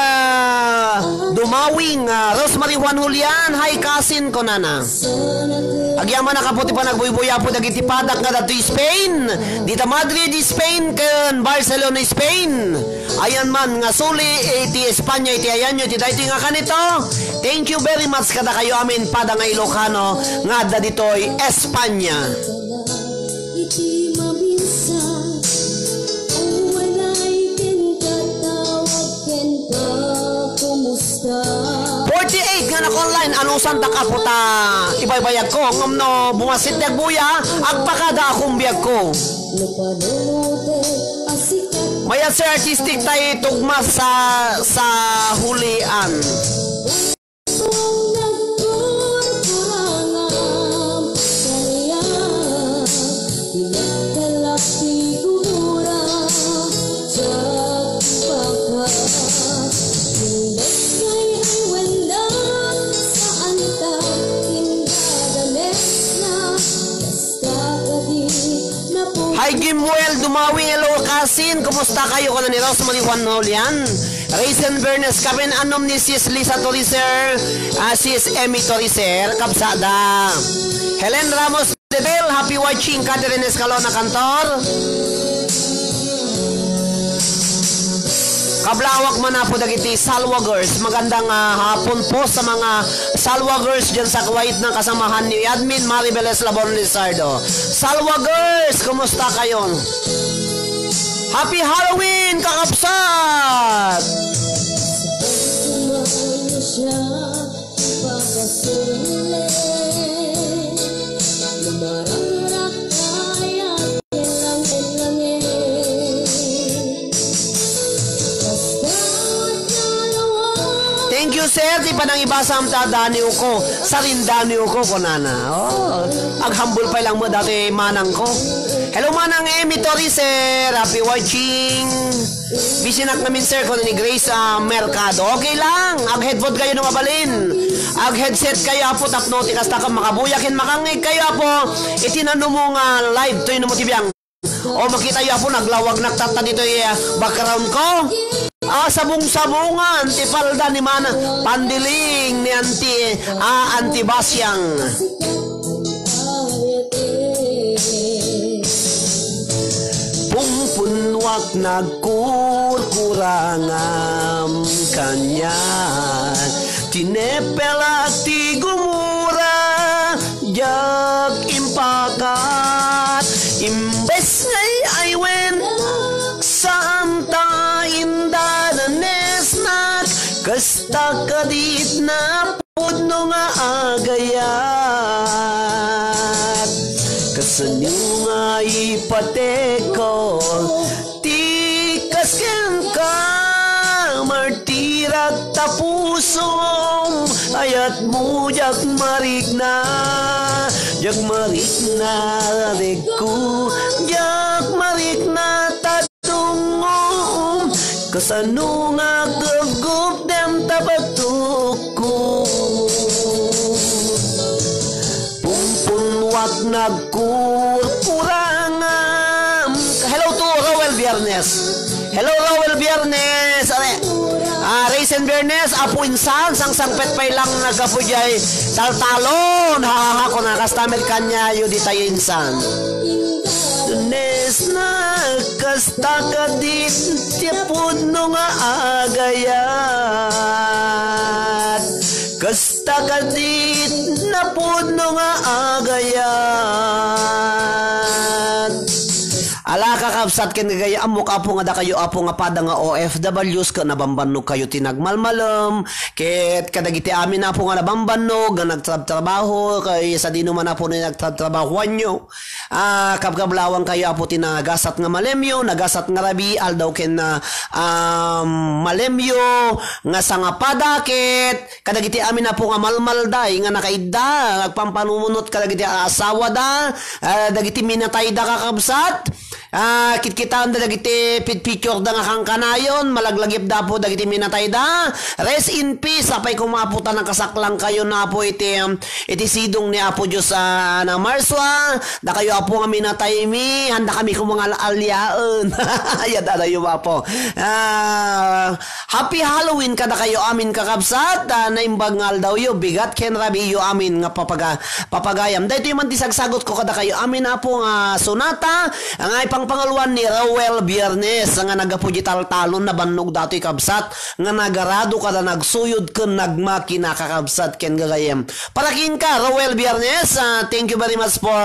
Dumawing, ah, Rosemary Juan Julian, hi cousin, kunana. Agyamanak apo ti panagbuybuya apo dagiti padak nga adda Spain, dita Madrid, Spain, ken Barcelona, Spain. Ayan man nga suli iti Espanya iti ayanyo iti daytoy nga kanito. Thank you very much kadakayo amin pada nga Ilocano nga adda ditoy Espanya. Iti maminsan, umanay ken Santak Apo ta ibaybayagko, ngem no bumasit ti agbuya, agpakada a kumbiagko. Mayat, sir, artistic tay tugma sa, sa hulian. Hi, Jimwell Dumawi. Hello, kasin. Kumusta kayo? Kuna ni Rosemary Juan Julian. Raisin Bernes, kaben anom ni Sis Lisa Toriser, ah, Sis Emmy Toriser, kabsada. Helen Ramos Debel, happy watching, Catherine Escalona Cantor. Kablawak man apo dagiti Salwagers. Magandang, ah, hapon po sa mga Salwagers dyan sa Kuwait ng kasamahan ni Admin Maribel Eslabon Lizardo. Salwagers, kumusta kayo? Happy Halloween, kakabsat! Thank you, sir. Ti panangibasam ta daniw ko. Sarindaniw ko, kunana. Oh, aghambul pay lang mo dati manang ko. Hello, Manang Emmy Toriser. Happy watching. Busy nak ngamin, sir, kuno ni Grace, ah, Mercado. Okay lang. Ag-headphone kayo no mabalin. Ag-headset kayo, apo, tapno ti kasta ka makabuya ken makangngeg kayo, apo. Iti nano mo nga live, toy no mo ti biang. O, makita yo, apo, naglawag naktatta ditoy, ah, background ko. Ah, sabong-sabongan ti palda ni Mana Pandiling ni Auntie, ah, Auntie Basyang. Pungpunwak nagkurkurangam kaniak. Tinepelak ti gumura, diak impakat. Imbes nga ay-aywen, saan ta indadanesnak. Kasta kadit na pudno nga agayat. Kasano nga ipateko ti kas kenka, martirak ta pusom, ayatmo diak marikna, diak marikna, adikko, diak marikna, ta Tungom, kasano nga gubgubdem ta pagtukom? Pumpunwak nagkurkurangam. Hello to Roel Biernes. Hello, Roel Biernes. Are, ah, Raisin Biernes, Apo Insan, sangsangpet pay lang naggapu diay taltalon. Ha, ha, ha, kuna, kasta met kaniayo ditayo, Insan. Danesnak, kasta kadit ti pudno nga agayat. Kasta kadit na pudno nga agayat. Ala, kakabsat ken gagayyem, ammok, Apo, nga dakayo, Apo, nga pada nga O F Ws ket nabambannog kayo ti nagmalmalem, ket kadagiti amin, Apo, nga nabambannog, nga nagtrabtrabaho, kay sadino man, Apo, no nagtrabtrabahoanyo. Ah, kabkablawang kayo, Apo, ti nagasat nga malemyo, nagasat nga rabii, aldaw ken, ah, um, malemyo, nga sangapada, ket kadagiti amin, Apo, nga malmalday, nga nakaidda, agpampanumunot kadagiti asawada, ah, dagiti minatayda, kakabsat, ah, kitkitaenda dagiti picture da nga kankanayon, malaglagipda, Apo, dagiti minatayda. Rest in peace, apay koma, Apo, ta nakasaklang kayo na, Apo, iti, um, iti sidong ni Apo Dios, ah, na Marsua, dakayo, Apo, nga minataymi, handa kami koma nga al-, aliaen. Ayat adayo, Apo. Ah, Happy Halloween kadakayo amin, kakabsat. Ah, naimbag nga aldawyo, bigat ken rabiiyo amin nga papaga-, papagayam. Daytoy man ti sagsagutko kadakayo amin, Apo, nga sonata, nga ipang pangaluan ni Roel Biernes nga naggapu iti taltalon na bannog datoy, kabsat, nga nagarado kada nagsuyod ken nagmakina, kakabsat ken gagayem. Para kenka, Roel Biernes, ah, thank you very much for,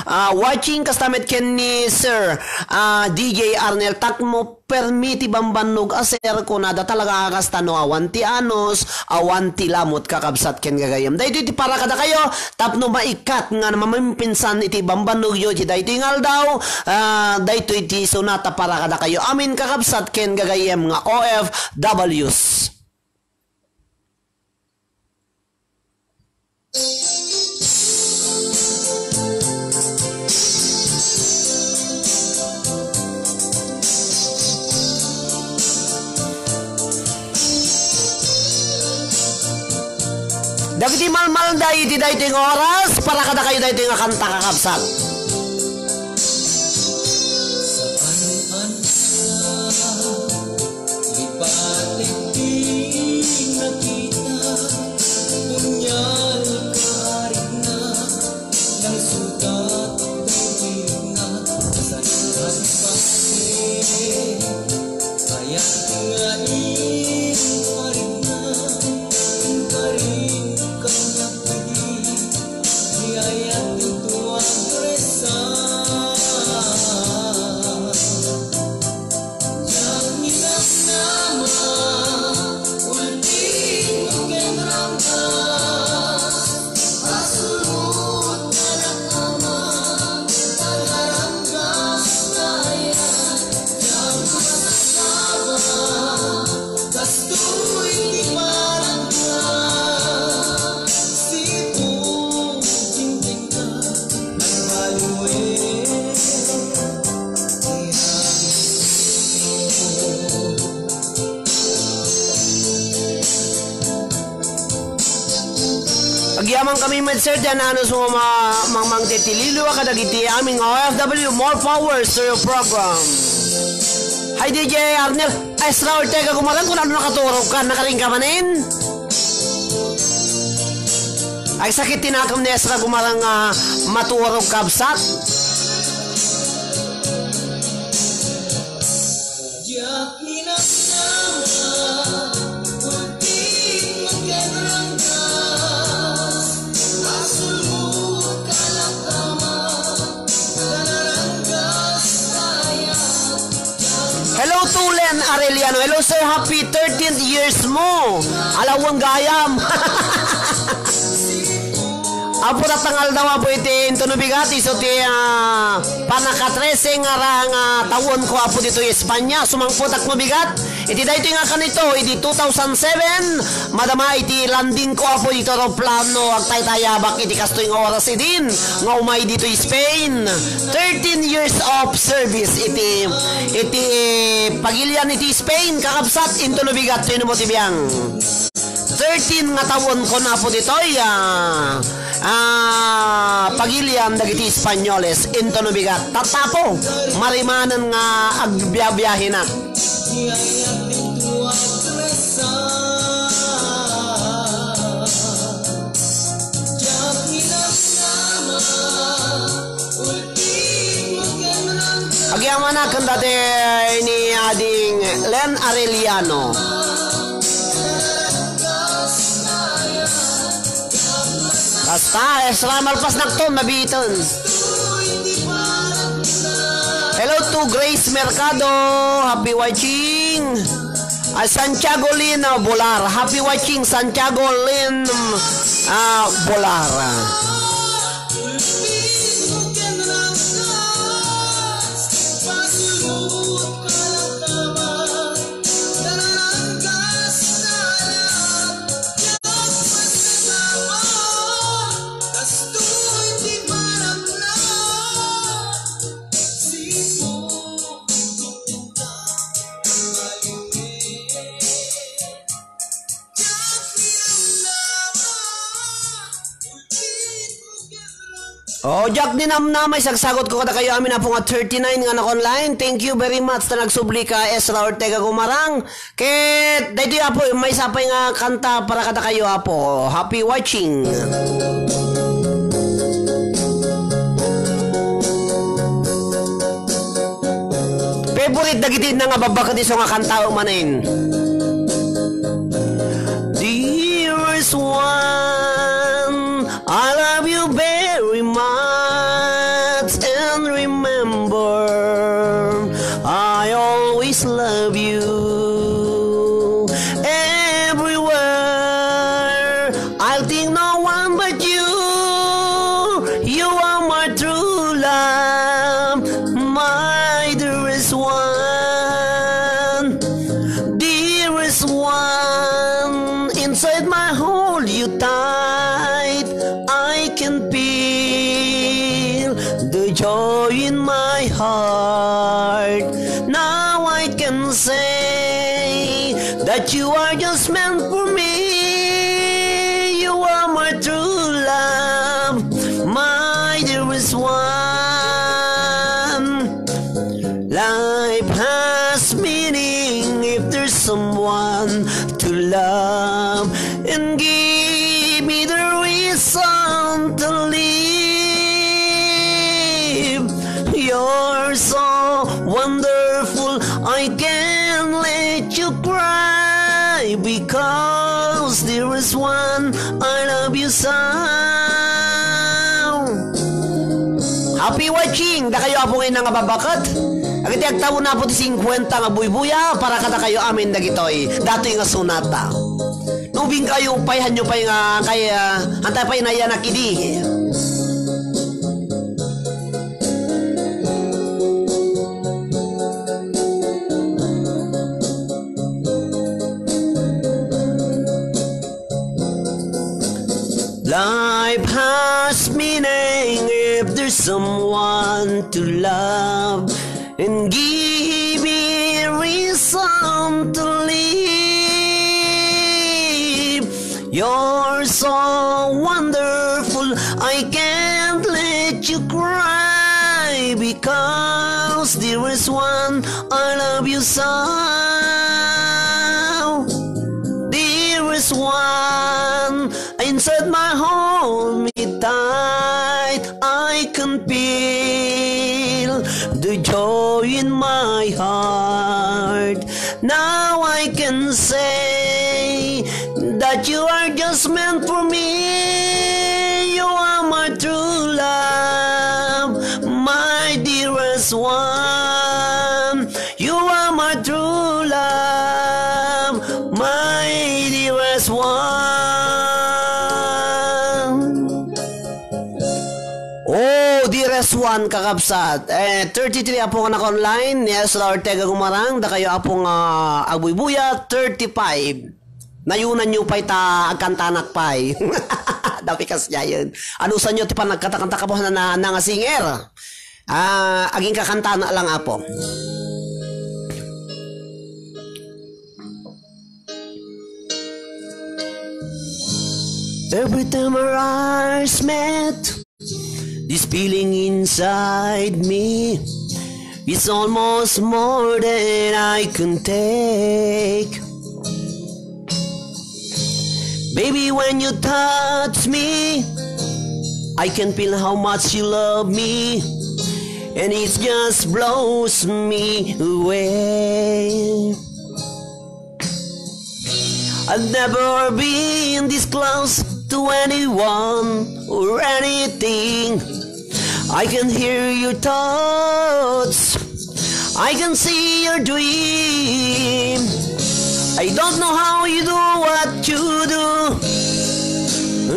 ah, watching. Kasta met ken ni Sir, ah, D J Arnel Takmo, permi ti bambannog a sir, kunada talaga a kasta no awan ti anus, awan ti lamut, kakabsat ken gagayem. Daytoy ti para kadakayo, tapno maikkat nga mamimpinsan iti bambannogyo iti daytoy nga aldaw, ah, daytoy ti isuna ta para kadakayo amin, kakabsat ken gagayem nga O F Ws. Dagiti malmalda iti daytoy nga oras, para kadakayo daytoy nga kanta, kakabsat. Lipatek ti nakita, punyal kaarigna, nangsukat dagitna, kasanangan pati, kayat nga iparigna, iparig kaniak idi, di ayat dito agresa. Agyaman kami met, sir, ti anus mo ma-, mangmangted ti lilaw kadagiti amin nga O F W. More power to your program. Hi, D J Arnel. Ezra Ortega Gumarang, kung ano nakaturog ka, nakaring ka manen? Ay, sakit tinakom ni Ezra Gumarang nga maturog, kabsat. Hello to Len Arellano. Hello, sir. Happy thirteenth years mo. Alawan gayam. Apo, tatang aldaw, apo, iti intono bigat, isu ti, ah, panaka-trese nga ra-, nga tawen ko, apo, ditoy Espanya. Sumangpot ak mabigat. Iti daytoy nga kanito, iti two thousand seven, madama iti landing ko, apo, dito aeroplano, agtaytayabak iti kastoy nga oras idin, nga umay ditoy Spain. Thirteen years of service iti, iti pagilian iti Spain, kakabsat, intono bigat, no mo ti biang. Thirteen nga tawen ko, apo, ditoy, ah, ah, pagilian dagiti Espanyoles, intono bigat. Tattapo, marimanen nga agbiabiahenak. Agyamanak ken dati ni Ading Len Arellano. Basta, Ezra, malpas nakton, mabiten. Hello to Grace Mercado. Happy watching. Ah, Santiago Lin, ah, Bolar. Happy watching, Santiago Lin, ah, Bolar. Oh, Jack, di namnamay, sagsagot ko kadakayo amin, apo, nga thirty-nine nga naka-online. Thank you very much ta nagsubli ka, Ezra Ortega Gumarang. Ket daytoy, apo, maysa pay nga kanta para kadakayo, apo. Happy watching. Favorite dagiti inna nga babbaket isu nga kanta manen. Dearest one, I love you very much, and remember, I always love you everywhere. I'll think no one but you. You are my true love, my dearest one. Dearest one, inside my hold you tight. I can feel the joy in my heart. Now I can say that you are just meant for me. You are my true love, my dearest one. Life has meaning if there's someone to love and give me the reason to live. You're so wonderful, I can't let you cry because there is one I love you so. Happy watching! Dakayo, Apo, nga inna nga babbaket. Agiti agtawen, Apo, ti singkuenta nga buybuya para kadakayo amin dagitoy. Datoy nga sonata. No ubing kayo, payhanyo pay nga kay, ah, antay pay nayanak idi. Life has meaning if there's someone to love and give me a reason to live. You're so wonderful, I can't let you cry because there is one I love you so. There is one inside my hold me tight. I can feel the joy in my heart. Now I can say that you are just meant for me. You are my true love, my dearest one. You are my true love, my dearest one. Oh, dearest one, kakabsat. Eh, thirty-three, Apo, nga naka-online. Yes, Lord, Ortega Gumarang. Dakayo, Apo, nga agbuybuya, thirty-five. Nayunanyo pay ta agkantanak pay. Dapi kasdiayen. Anusanyo ti panagkatakanta, kapuhanan na, na nga singer. Ah, aging kakantana lang, Apo. Every time our eyes met, this feeling inside me is almost more than I can take. Baby, when you touch me, I can feel how much you love me, and it just blows me away. I've never been this close to anyone or anything. I can hear your thoughts. I can see your dream. I don't know how you do what you do.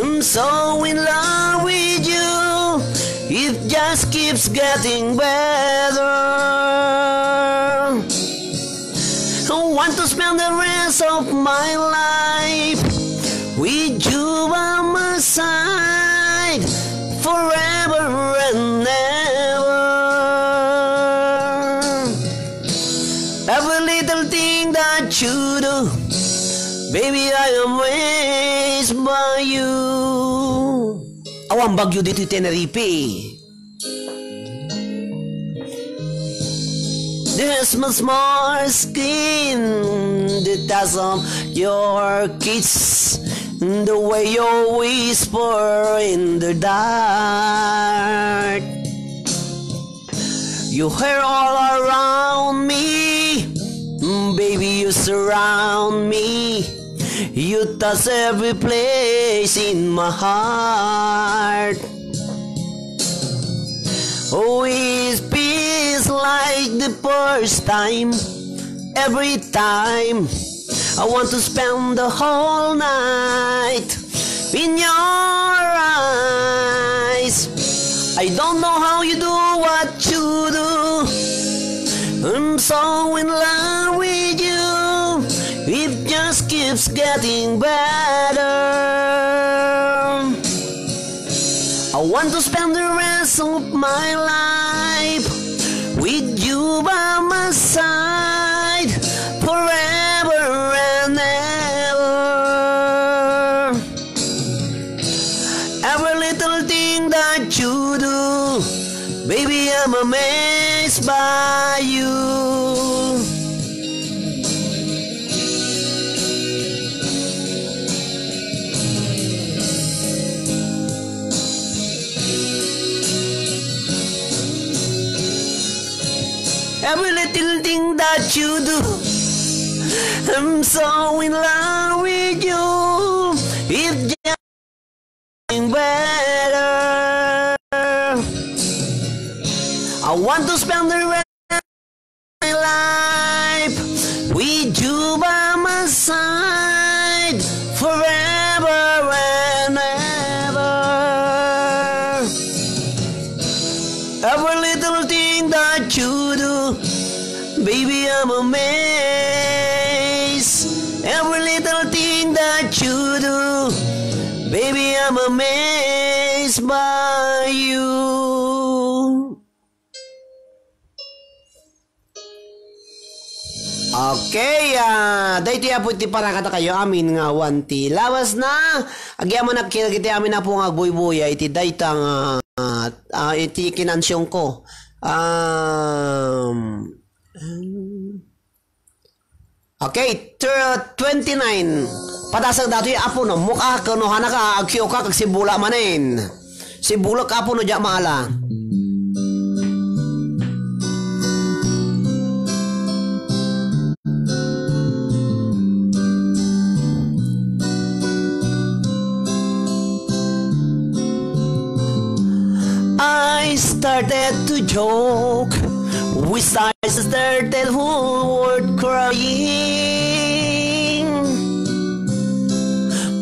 I'm so in love with you. It just keeps getting better. I want to spend the rest of my life with you by my side forever and ever. Every little thing that you do, baby, I am amazed by you. Awan bagyo ditoy Tenerife. This much more skin, the taste of your kiss, the way you whisper in the dark. You here all around me, mm, baby, you surround me. You touch every place in my heart. Oh, it feels like the first time. Every time I want to spend the whole night in your eyes. I don't know how you do what you do. I'm so in love with you. It just keeps getting better. I want to spend the rest of my life with you by my side forever and ever. Every little thing that you do, baby, I'm amazed by you. Every little thing that you do, I'm so in love with you. It's getting better. I want to spend the rest of my life with you by my side forever and ever. Every little thing that you do, baby, I'm amazed. Every little thing that you do, baby, I'm amazed by you. Okay, ah, daytoy, Apo, iti panakatakayo amin nga awan ti lawasna. Agyamanak ken dagiti amin, Apo, nga agbuybuya iti dayta nga, ah, iti kinansiongko. Um, okay, ter-, twenty-nine. Padasag datoy, Apo, no? Mukak, no, hanaka, agsiukak, agsibula manen. Sibulak, Apo, no, diak maala. I started to joke. We started, started whole world crying.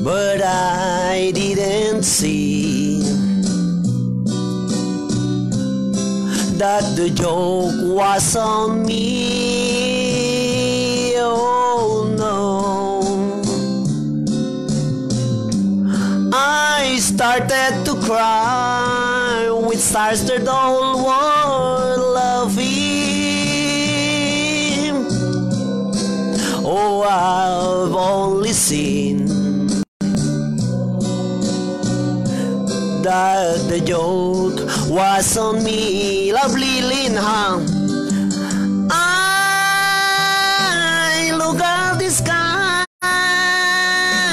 But I didn't see that the joke was on me. Oh no. I started to cry with stars that all were laughing. Oh, I've only seen that the joke was on me. Lovely Lynn, ha? I look at the sky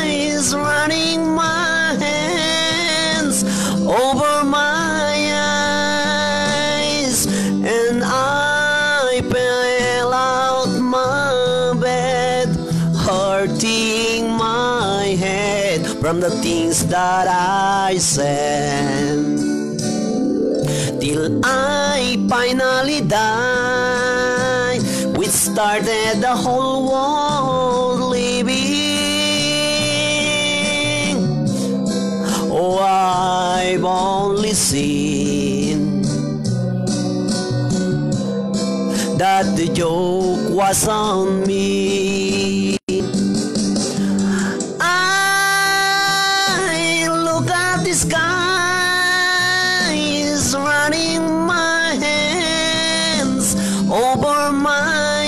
is running my hands over my eyes, and I fell out my bed, hurting my head from the things that I said. Till I finally die, which started the whole world living. Oh, I've only seen that the joke was on me. I look at the sky is running my hands over my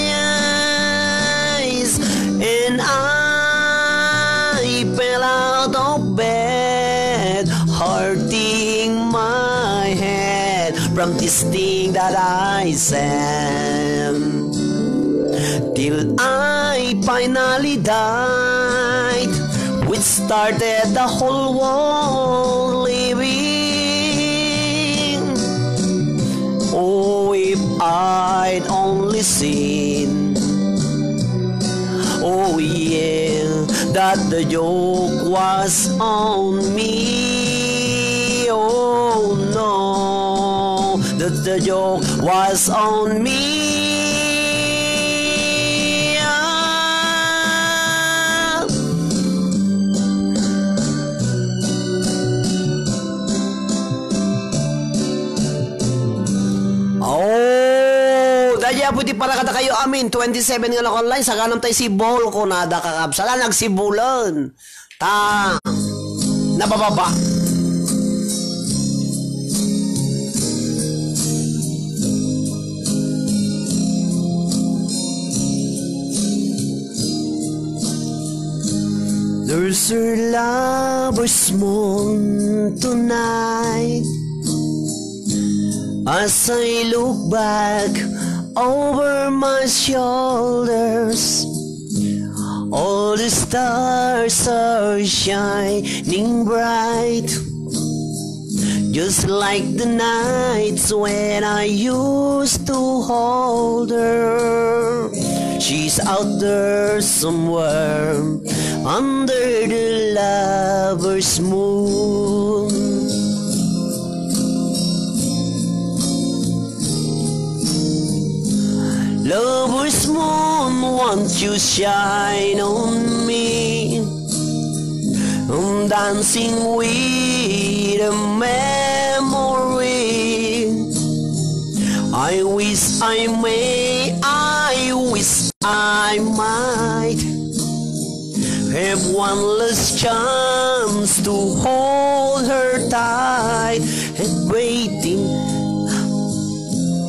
eyes, and I fell out of bed, hurting my head from this thing that I said. Till I finally died, which started the whole world living. Oh, if I'd only seen. Oh yeah, that the joke was on me. Oh no, that the joke was on me. Ah. Oh, daydi apo ti para kadakayo amin, twenty-seven nga naka-online, saganam tay sibol, kunada, kakabsat, a nagsibulan. Ta, nabababa. There's a lover's moon tonight. As I look back over my shoulders, all the stars are shining bright. Just like the nights when I used to hold her. She's out there somewhere under the lover's moon. Lover's moon, won't you shine on me? I'm dancing with a memory. I wish I may, I wish I might have one last chance to hold her tight and waiting.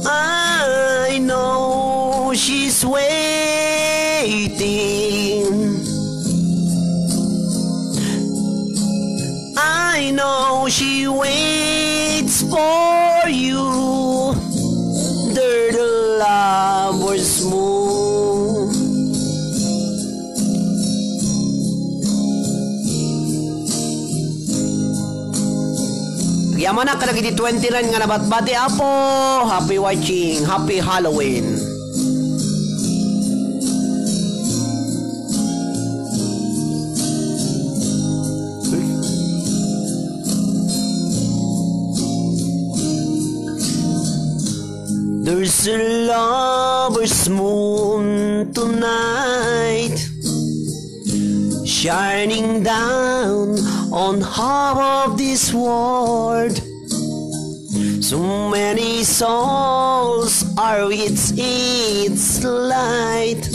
I know she's waiting. I know she waits for you. There the lovers move. Agyamanak kadagiti twenty-nine nga nabatbati, Apo. Happy watching. Happy Halloween. There's a lover's moon tonight, shining down on half of this world. So many souls are with its light.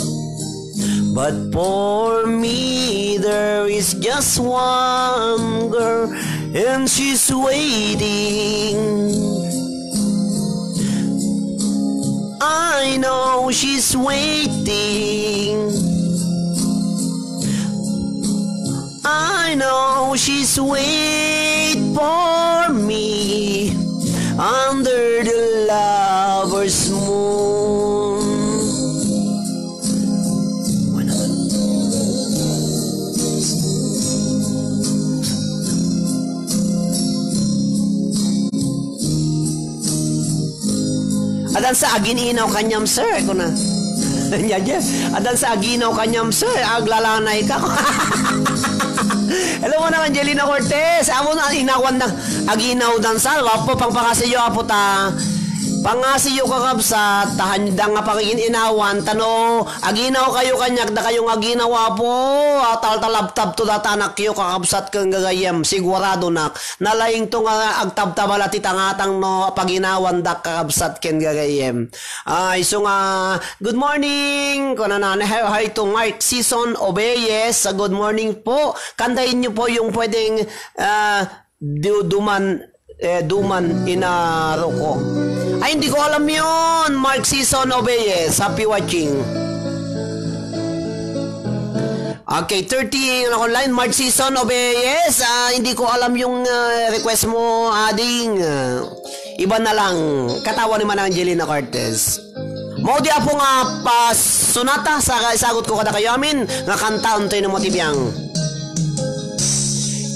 But for me, there is just one girl, and she's waiting. I know she's waiting. I know she's wait for me under the lover's moon. Adan sa agin-inaw kaniam, sir, kuna. Nya, nya. Adan sa aginaw kaniam, sir, aglalanay ka. Hello, Manang Angelina Cortez. Amo na inawan na aginaw dansal. Wapo, pangpangasiyo, Apo, ta. Pangasiyo, kakabsat, ta handa nga pangigin-inawan, tano, aginaw kayo kaniak, da kayo nga aginaw, Apo. Ah, taltalabtab to data anakyo, kakabsat, ken gagayem. Sigurado nak. Nalaingto nga agtabtabala ti tangatang no paginawandak, kakabsat ken gagayem. Ah, isu nga, "Good morning," kunana, "Hi, hi to Mark Season Obeyes. Good morning po. Kantahin niyo po yung pwedeng, ah, du-, duman, eh, duman inaro ko." Ay, hindi ko alam yun. Mark Season Obeyes. Happy watching. Okay, thirty ang online. Mark Season Obeyes. Ah, hindi ko alam yung, ah, request mo, ading. Ah, iba na lang. Katawan ni Manang Angelina Cortez. Maudi, Apo, nga pasunata sa isagot ko kada kayo amin nga kanta, untoy no mo ti biang.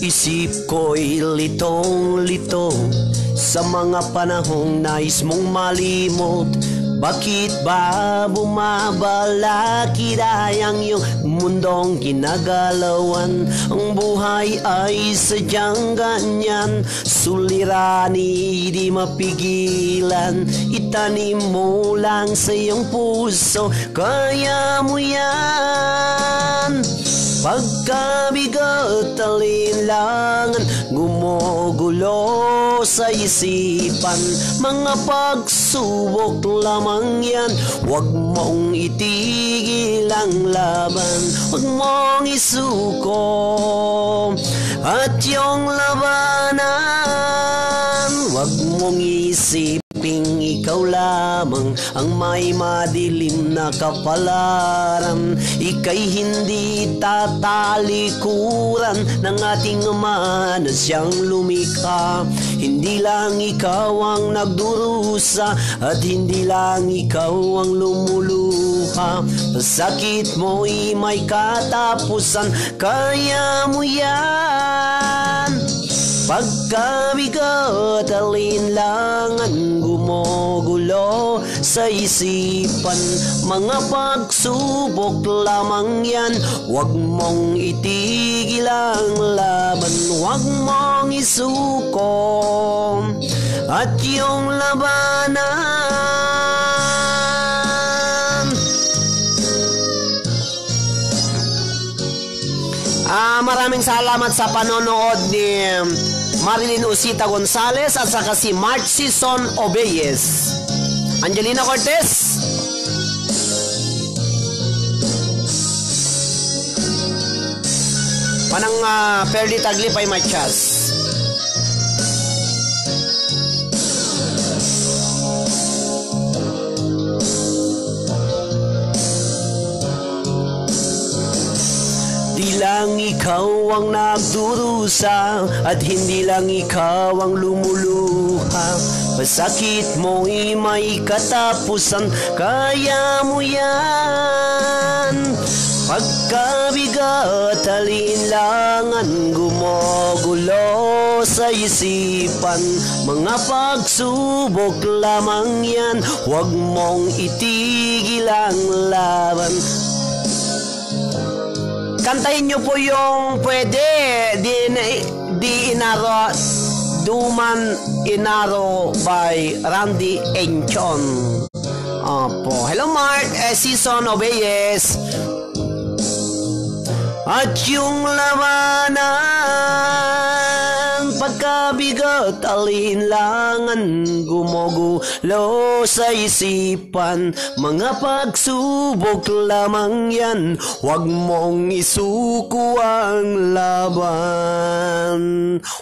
Isip ko'y litong-litong sa mga panahong nais mong malimot. Bakit ba bumabalik dayang yung mundong kinagalawan? Ang buhay ay sadyang ganyan. Suliranin, di mapigilan. Itanim mo lang sa iyong puso. Kaya mo yan. Pagkabigat, alinlangan, gumugulo sa isipan. Mga pagsubok lamang yan. Huwag mong itigil ang laban. Huwag mong isuko at yung labanan. Huwag mong isiping ikaw lamang ang may madilim na kapalaran. Ika'y hindi tatalikuran ng ating Ama na siyang lumikha. Hindi lang ikaw ang nagdurusa at hindi lang ikaw ang lumuluha. Ang sakit mo'y may katapusan, kaya mo yan. Pagkabigat, alinlangan, gumugulo sa isipan. Mga pagsubok lamang yan. Huwag mong itigil ang laban. Huwag mong isuko at yung labanan. Ah, maraming salamat sa panonood ni Marilyn Usita Gonzalez at saka si Mark Season Obeyes. Angelina Cortez. Manang, ah, Perdi Taglipay Matias. Di lang ikaw ang nagdurusa at hindi lang ikaw ang lumuluha. Masakit mo'y may katapusan, kaya mo yan. Pagkabigat, alinlangan, gumugulo sa isipan. Mga pagsubok lamang yan, huwag mong itigil ang laban. Kantahin niyo po yung pwede, di, di inaro, duman inaro by Randy Enchon. Opo. Hello, Mark. Eh, Season Obeyes. At yung labanan, pagkabigat, alinlangan, gumugulo sa isipan. Mga pagsubok lamang yan, huwag mong isuko ang laban.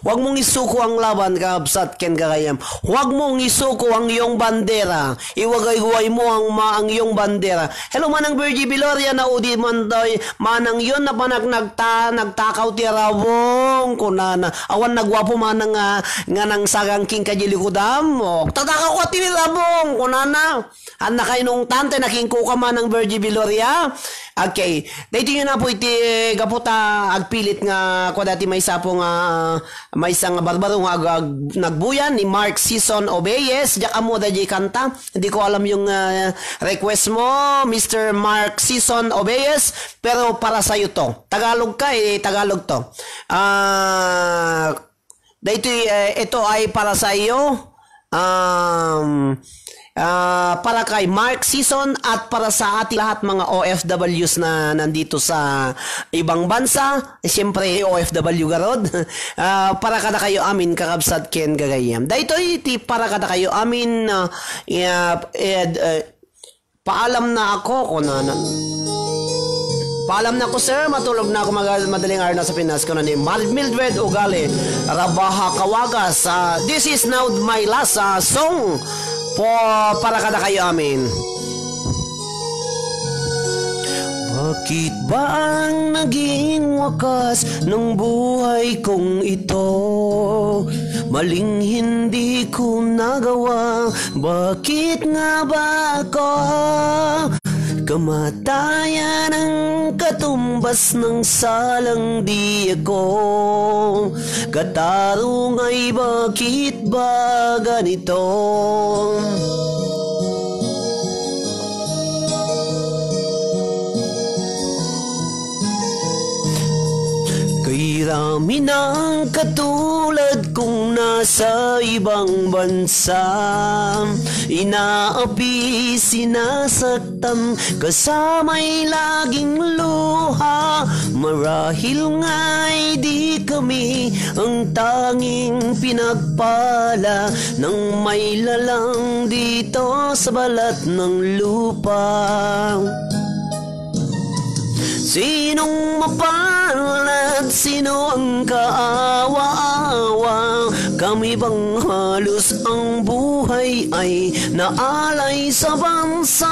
Huwag mong isuko ang laban, kakabsat ken gagayam. Huwag mong isuko ang iyong bandera. Iwagayway mo ang ma-, ang iyong bandera. Hello, Manang Virgie Viloria, naudi man tayo. Manang yon, napanak nagta-, nagtakaw ti rabong, kunana. Awan nagwapo manang nga, nga nang sagang king kadi likudam. O, tatakaw ko ti rabong, kunana. An nakainungtan, tay nakingko ka manang Virgie Viloria. Okay. Daytoy na po iti gapu ta agpilit nga kua dati maysa po nga, maysa nga barbaro nga ag-, ag-, nagbuyan ni Mark Season Obeyes. Diak ammo daydi kanta. Hindi ko alam yung, ah, request mo, Mister Mark Season Obeyes, pero para sa'yo to. Tagalog ka, eh, Tagalog to. Ah, daytoy, eh, ito ay para sa iyo. Um, ah, para kay Mark Season at para sa ating lahat mga O F Ws na nandito sa ibang bansa, siyempre O F W garod. Ah, para kada kayo amin, kakabsat ken gagayam. Daytoy ti para kada kayo amin, ah, yeah, eh, eh, paalam na ako, kunana. Paalam na ako, sir. Matulog na ako mag-, madaling araw na sa Pinas, kunana ni Mad-, Mildred Ugali. Rabaha Kawagas. Ah, this is now my last, ah, song po para kada kayo amin. Bakit ba ang naging wakas ng buhay kong ito? Maling hindi ko nagawa. Bakit nga ba ako? Kamatayan ang katumbas ng salang di ako katarungan. Bakit ba ganito? Aminang katulad kong nasa ibang bansa, inaapi, sinasaktan, kasama'y laging luha. Marahil nga'y di kami ang tanging pinagpala ng may lalang dito sa balat ng lupa. Sinong mapalad? Sino ang kaawa-awa? Kami bang halos ang buhay ay naalay sa bansa?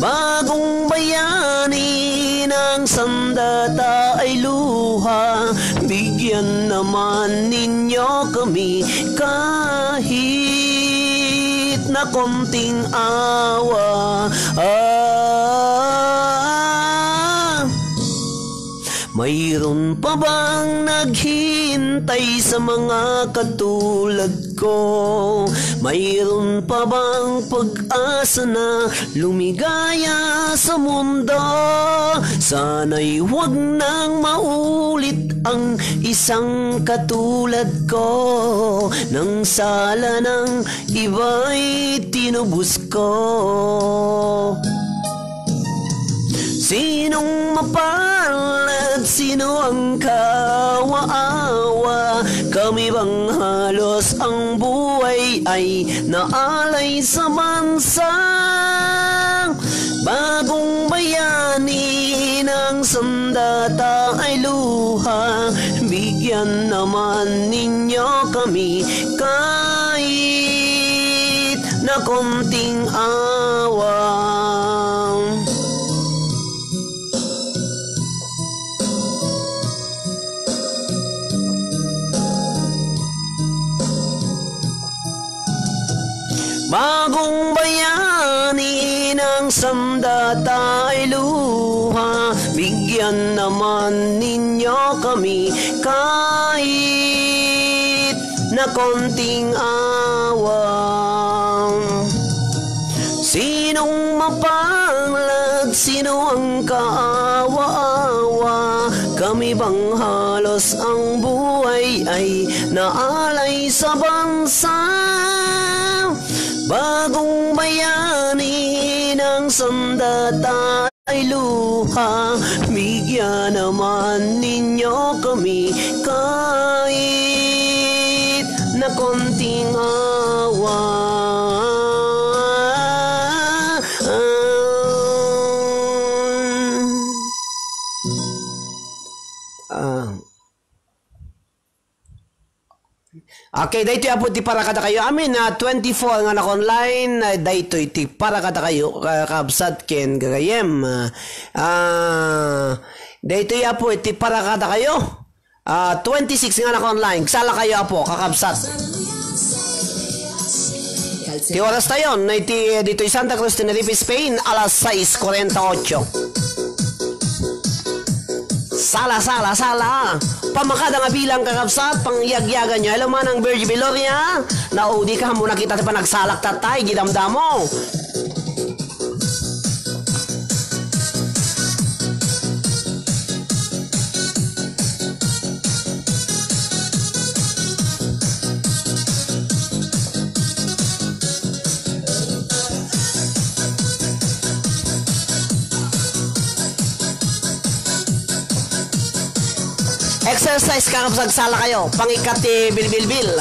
Bagong Bayani, ng sandata ay luha, bigyan naman ninyo kami kahit na konting awa. Ah, mayroon pa bang naghihintay sa mga katulad ko? Mayroon pa bang pag-asa na lumigaya sa mundo? Sana'y huwag nang maulit ang isang katulad ko, nang sala ng iba'y tinubos ko. Sinong mapalad? Sino ang kaawa-awa? Kami bang halos ang buhay ay naalay sa bansa? Bagong Bayani, ng sandata ay luha, bigyan naman ninyo kami kahit na konting awa. Bagong Bayani, ng sandata ay luha, bigyan naman ninyo kami kahit na konting awa. Sinong mapalad? Sino ang kaawa-awa? Kami bang halos ang buhay ay naalay sa bansa? Bagong Bayani, ng sandata ay luha, bigyan naman ninyo kami kahit na konting awa. Ah. Okay, daytoy, Apo, ti para kadakayo. Amin, ah, twenty-four nga naka-online, ah, daytoy ti para kadakayo, ka-, kabsat ken gagayem. Ah, ah, daytoy, Apo, ti para kadakayo. Ah, twenty-six nga naka-online. Sala kayo, Apo, kakabsat. Ti oras tayon, iti, ditoy Santa Cruz, Tenerife, Spain, alas sais kuarenta y ocho. Sala, sala, sala. Pamakada nga bilang, kakabsat, pangyagyagan nyo. Hello, Manang Virgie Viloria. Naudi ka, muna kita ti panagsalak, tatay, gidamdamo. Exercise, kakabsat, sala kayo. Pangikat ti bilbilbil.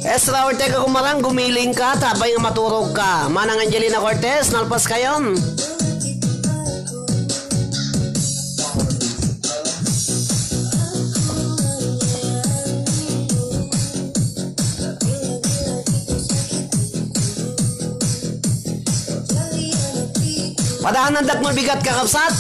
Ezra Ortega Gumarang, gumiling ka, tapay nga maturog ka. Manang Angelina Cortez, nalpas kayon. Padanan dakmo bigat, kakabsat.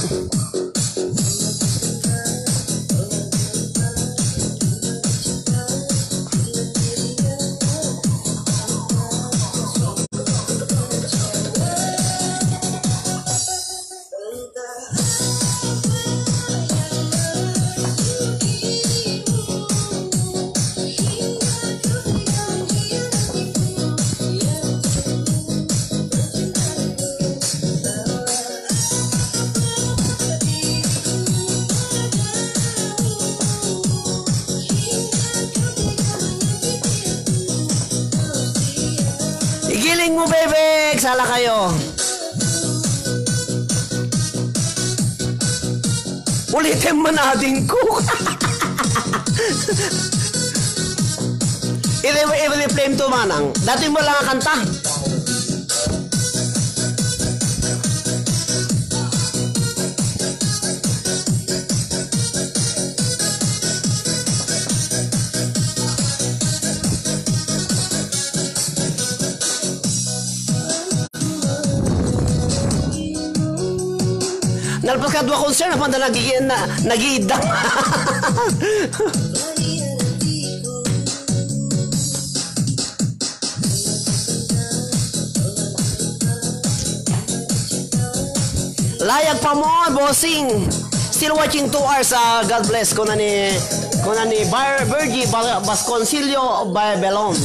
Sala kayo. Ulitin man ading ko. I-re-, i-replay to, manang. Dati mo lang kanta. Nalpas ka dua concert, napanda nagi-, na, nagiidam. Layag pa mo, bossing. Still watching two hours. Ah, God bless. Kuna ni, kuna ni Bar-, Virgie Bal-, Basconsilio Babelon.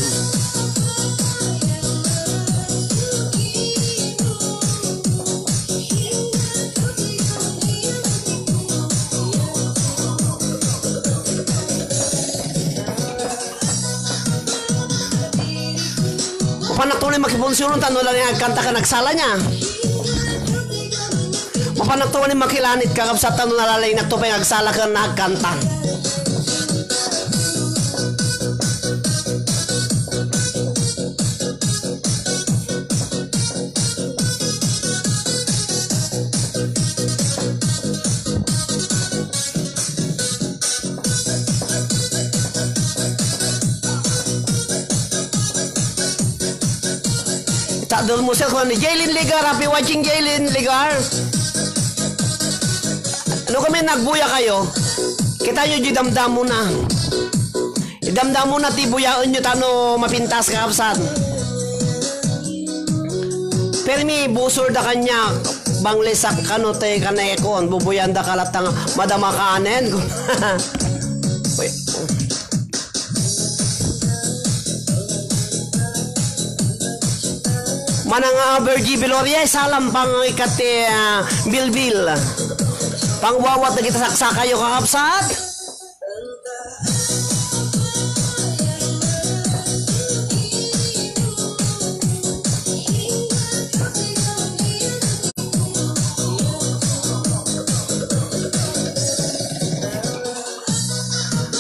Mapannak to ni makipunsiyon ta no lang agkanta ka nagsala niya. Mapannak to ni makilanit ka kapsat ta no nalalaynak to pay agsala ken agkanta. Takdol mo siya, kuwan ni Jaylin Ligar. Happy watching, Jaylin Ligar. No kami nagbuya kayo, kita nyo di damdamo na. Idamdamo na ti buyaen nyo tano mapintas, kakabsat. Permi, busor da kanya, banglesak kano te kanekon, bubuyan da kalat nga madama kanen. Uy. Manang, ah, Virgie Viloria, salam pang ikat ti, ah, bilbil. Pangwawat dagiti saksakayo, kakabsat.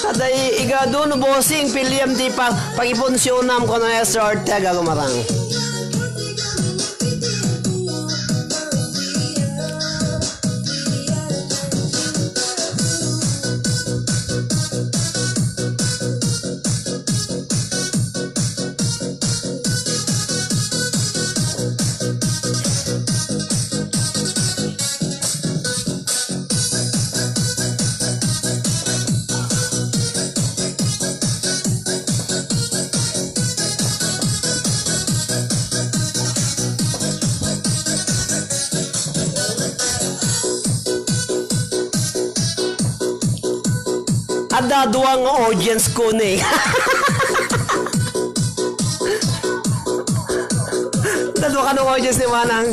Kada i-, igado no bossing, piliem ti pa-, pakipunsionam kono Esther Ortega gumarang. Adda dua nga audience ko ni. Adda dua ka nga audience ni Manang.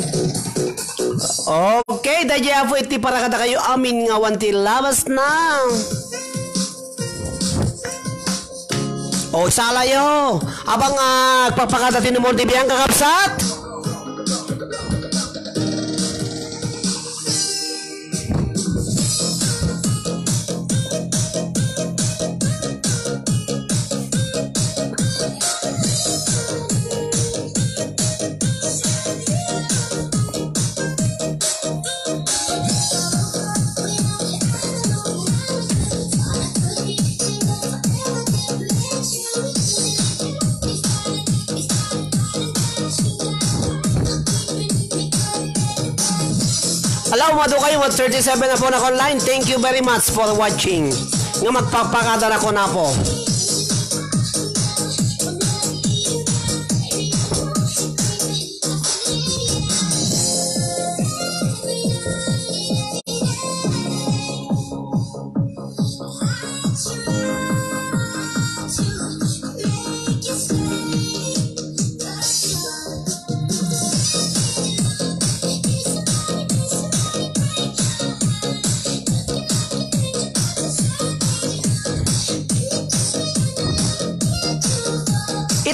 Okay, daydi apo iti para kadakayo amin nga awan ti labas na. O, salayo. Abang, ah, agpakpakada ti numero ti biang, kakabsat. Hello, madu kayo, mat thirty-seven na po na online. Thank you very much for watching. Nga magpapakada na ko na po.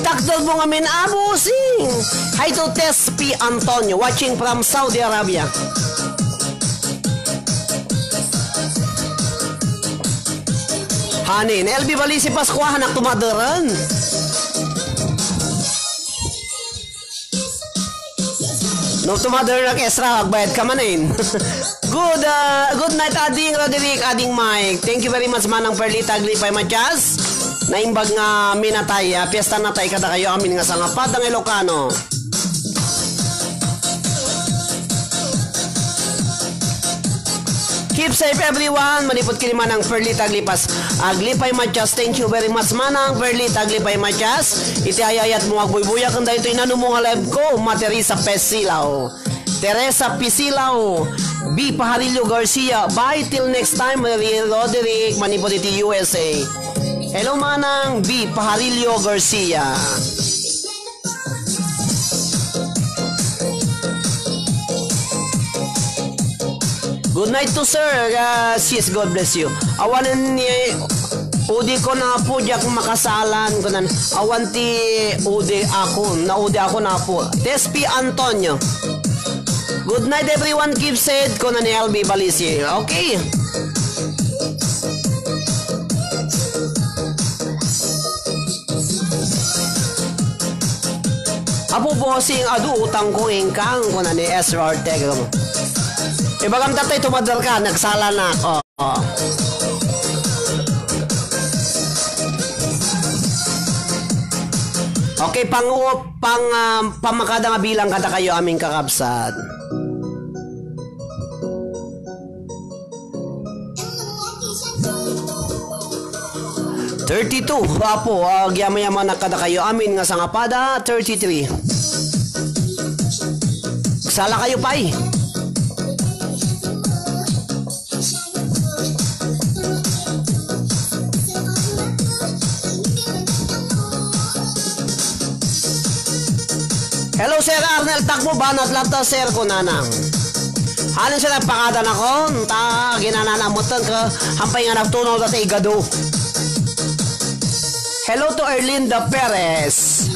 Takder mo ngamin, Abu Sing. Hi to Tess P. Antonio, watching from Saudi Arabia. Hanin, L B Balisi Pascua, hanak tumaderen. No tumader nak Ezra, agbayad ka manen. Good, ah, good night, Ading Roderick, Ading Mike. Thank you very much, Manang Perlita, Aglipay Matias. Naimbag nga minatay, ah, fiesta natay kadakayo amin nga sangapada nga Ilocano. Keep safe, everyone. Manipud kini Manang Perlita Aglipas, Aglipay Matias. Thank you very much, Manang Perlita Aglipay Matias. Iti ayayat mo, agbuybuya ken daytoy nanumo nga live ko, Ma Teresa Pesilaw. Teresa Pisilaw, B. Pajarillo Garcia. Bye, till next time, Maria Roderick, manipud iti U S A. Hello, Manang B. Pajarillo Garcia. Good night to sir. Ah, sis, God bless you. Awanen ni udi ko na po, diak makasalan ko nan. Awan ti udi ako, na udi ako na po. Tespi Antonio. Good night, everyone. Keep safe, kuna ni L B Balisi. Okay. Apo Bossing, adu utang ko, ingkang, kuna ni Ezra Ortega. Ibagam tatay, tumadar ka, nagsala na ako. Okay, pang, pang, ah, pamakada nga bilang kadakayo amin kakabsat. Thirty-two, apo, agyamayaman kadakayo amin nga sangapada, thirty-three. Sala kayo, pay. Hello, Sir Arnel Takbo, banat latta, sir, kunana. Hanin sila pakada na kon, ta ginanana mutten ka, hampay nga natunaw dati igado. Hello to Erlinda Perez.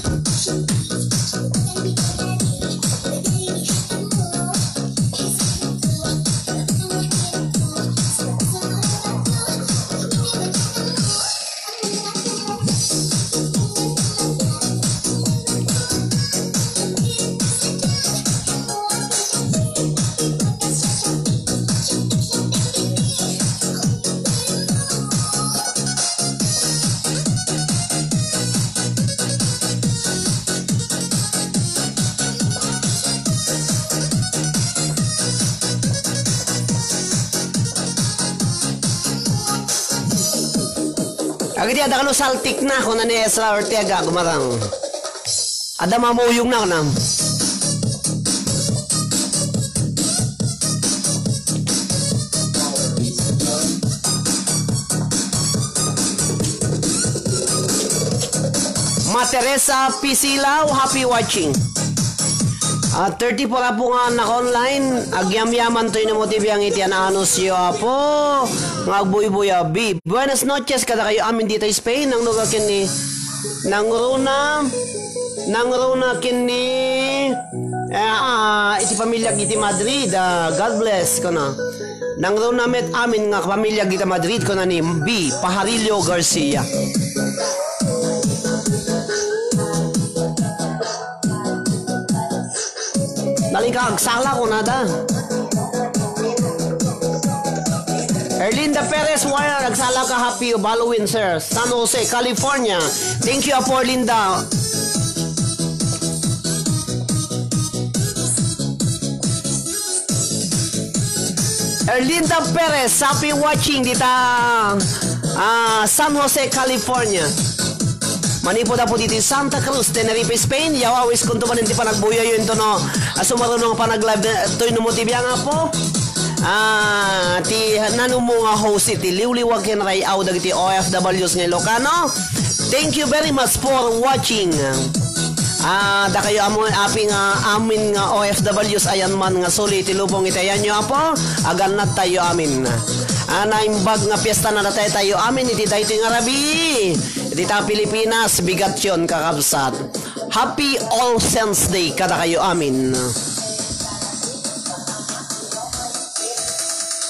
Agidi adda kano saltik na, kuna ni Ezra Ortega, gumarang. Adda mamuyong na, kuna. Ma Teresa Pisilaw, happy watching. Ah, thirty-four apo nga naka-online. Agyamyaman toy no mo ti biang iti ananusyo, apo. Nga agbuybuya, bi. Buenas noches kadakayo amin dita Spain. Nangruna ken ni, nangruna, nangruna ken ni, eh, ah, iti pamilya iti Madrid. Ah, God bless, kuna. Nangruna met amin nga pamilya ita Madrid, kuna ni B. Pajarillo Garcia. Nalika, agsala ko na da. Erlinda Perez Wire, agsala ka, happy Halloween, sir. San Jose, California. Thank you, Apo Erlinda. Erlinda Perez, happy watching dita, ah, San Jose, California. Manipud apo diti Santa Cruz, Tenerife, Spain. Yaw, awis kunto manen ti panagbuyayo into no, ah, sumaruno nga panag-live na, toy no mo ti biang, apo. Ah, ti nanumo nga host iti liwliwag ken ray-aw dagiti O F Ws nga Ilocano. Thank you very much for watching. Ah, dakayo amo, api nga amin nga O F Ws ayan man nga suli iti lubong iti ayanyo, apo, agannad tayo amin. Ah, naimbag nga fiesta na natay tayo amin iti daytoy nga rabii. Iti Dita Pilipinas, bigat yon, kakabsat. Happy All Saints Day kadakayo amin.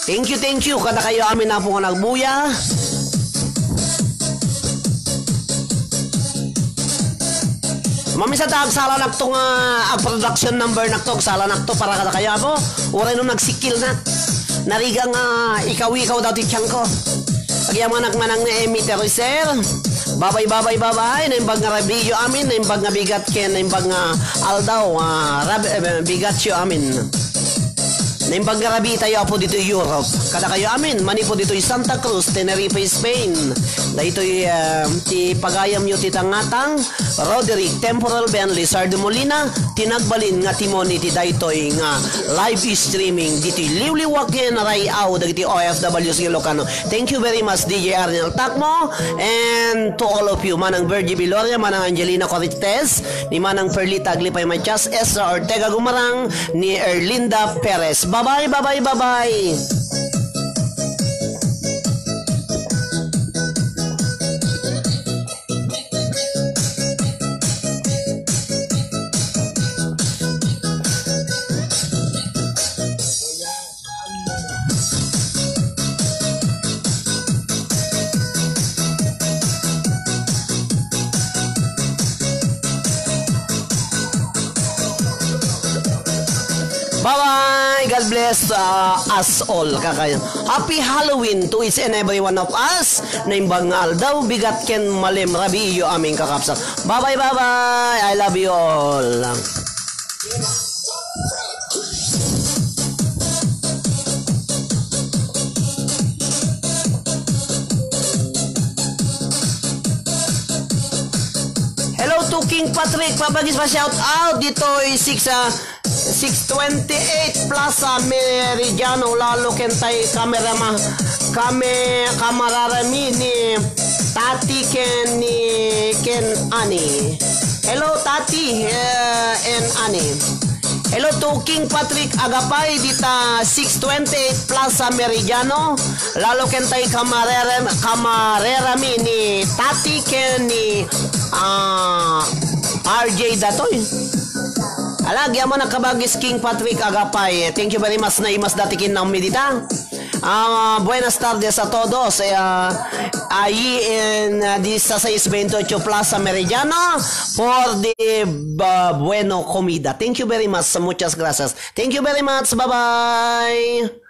Thank you, thank you kadakayo amin, apo nga nagbuya. Mamisa ta agsalanakto nga ag-production number nakto, agsalanakto para kadakayo, apo. Uray no nagsikil na. Nariga nga ikaw-ikaw daw ti tiyanko. Agyamanak manang ni Emmy Tereser. Babay, babay, babay. Naimbag nga rabiyo amin, naimbag nga bigat ken naimbag nga aldaw, ah, rab-, eh, bigatyo amin. Naimbag nga rabii tayo, apo, ditoy Europe. Kadakayo amin, manipud ditoy Santa Cruz, Tenerife, Spain. Daytoy, ah, ti pagayamyo ti tangatang, Roderick Temporal Ben Lizardo Molina, ti nagbalin nga timon iti daytoy nga live streaming ditoy liwliwa ken ray-aw dagiti O F Ws nga Ilocano. Thank you very much, D J Arnel Takmo, and to all of you, Manang Virgie Viloria, Manang Angelina Corrientes, ni Manang Perlita Aglipay Matias, Ezra Ortega Gumarang, ni Erlinda Perez. Bye-bye, bye-bye, bye-bye. Bye-bye! God bless, uh, us all. Kakayo. Happy Halloween to each and every one of us. Naimbag nga aldaw, bigat ken malem, rabiiyo amin, kakabsat. Bye-bye, bye-bye! I love you all. Hello to King Patrick, pabagis pa shout out ditoy six, ah, six twenty-eight Plaza Meridiano, lalo ken tay kamerama-, kame-, kamararami ni Tati ken ni Ken Ani. Hello, Tati, eh, and Ani. Hello to King Patrick Agapay dita six twenty-eight Plaza Meridiano. Lalo ken tay kamarere-, kamarerami ni Tati ken ni, ah, R J datoy. Ala, agyaman a kabagis King Patrick Agapay. Thank you very much, naimas dati ken namin dita. Ah, buenas tardes a todos. Eh, ah, allí en, ah, dieciséis veintiocho Plaza Meridiano for the, ah, bueno comida. Thank you very much. Muchas gracias. Thank you very much. Bye-bye.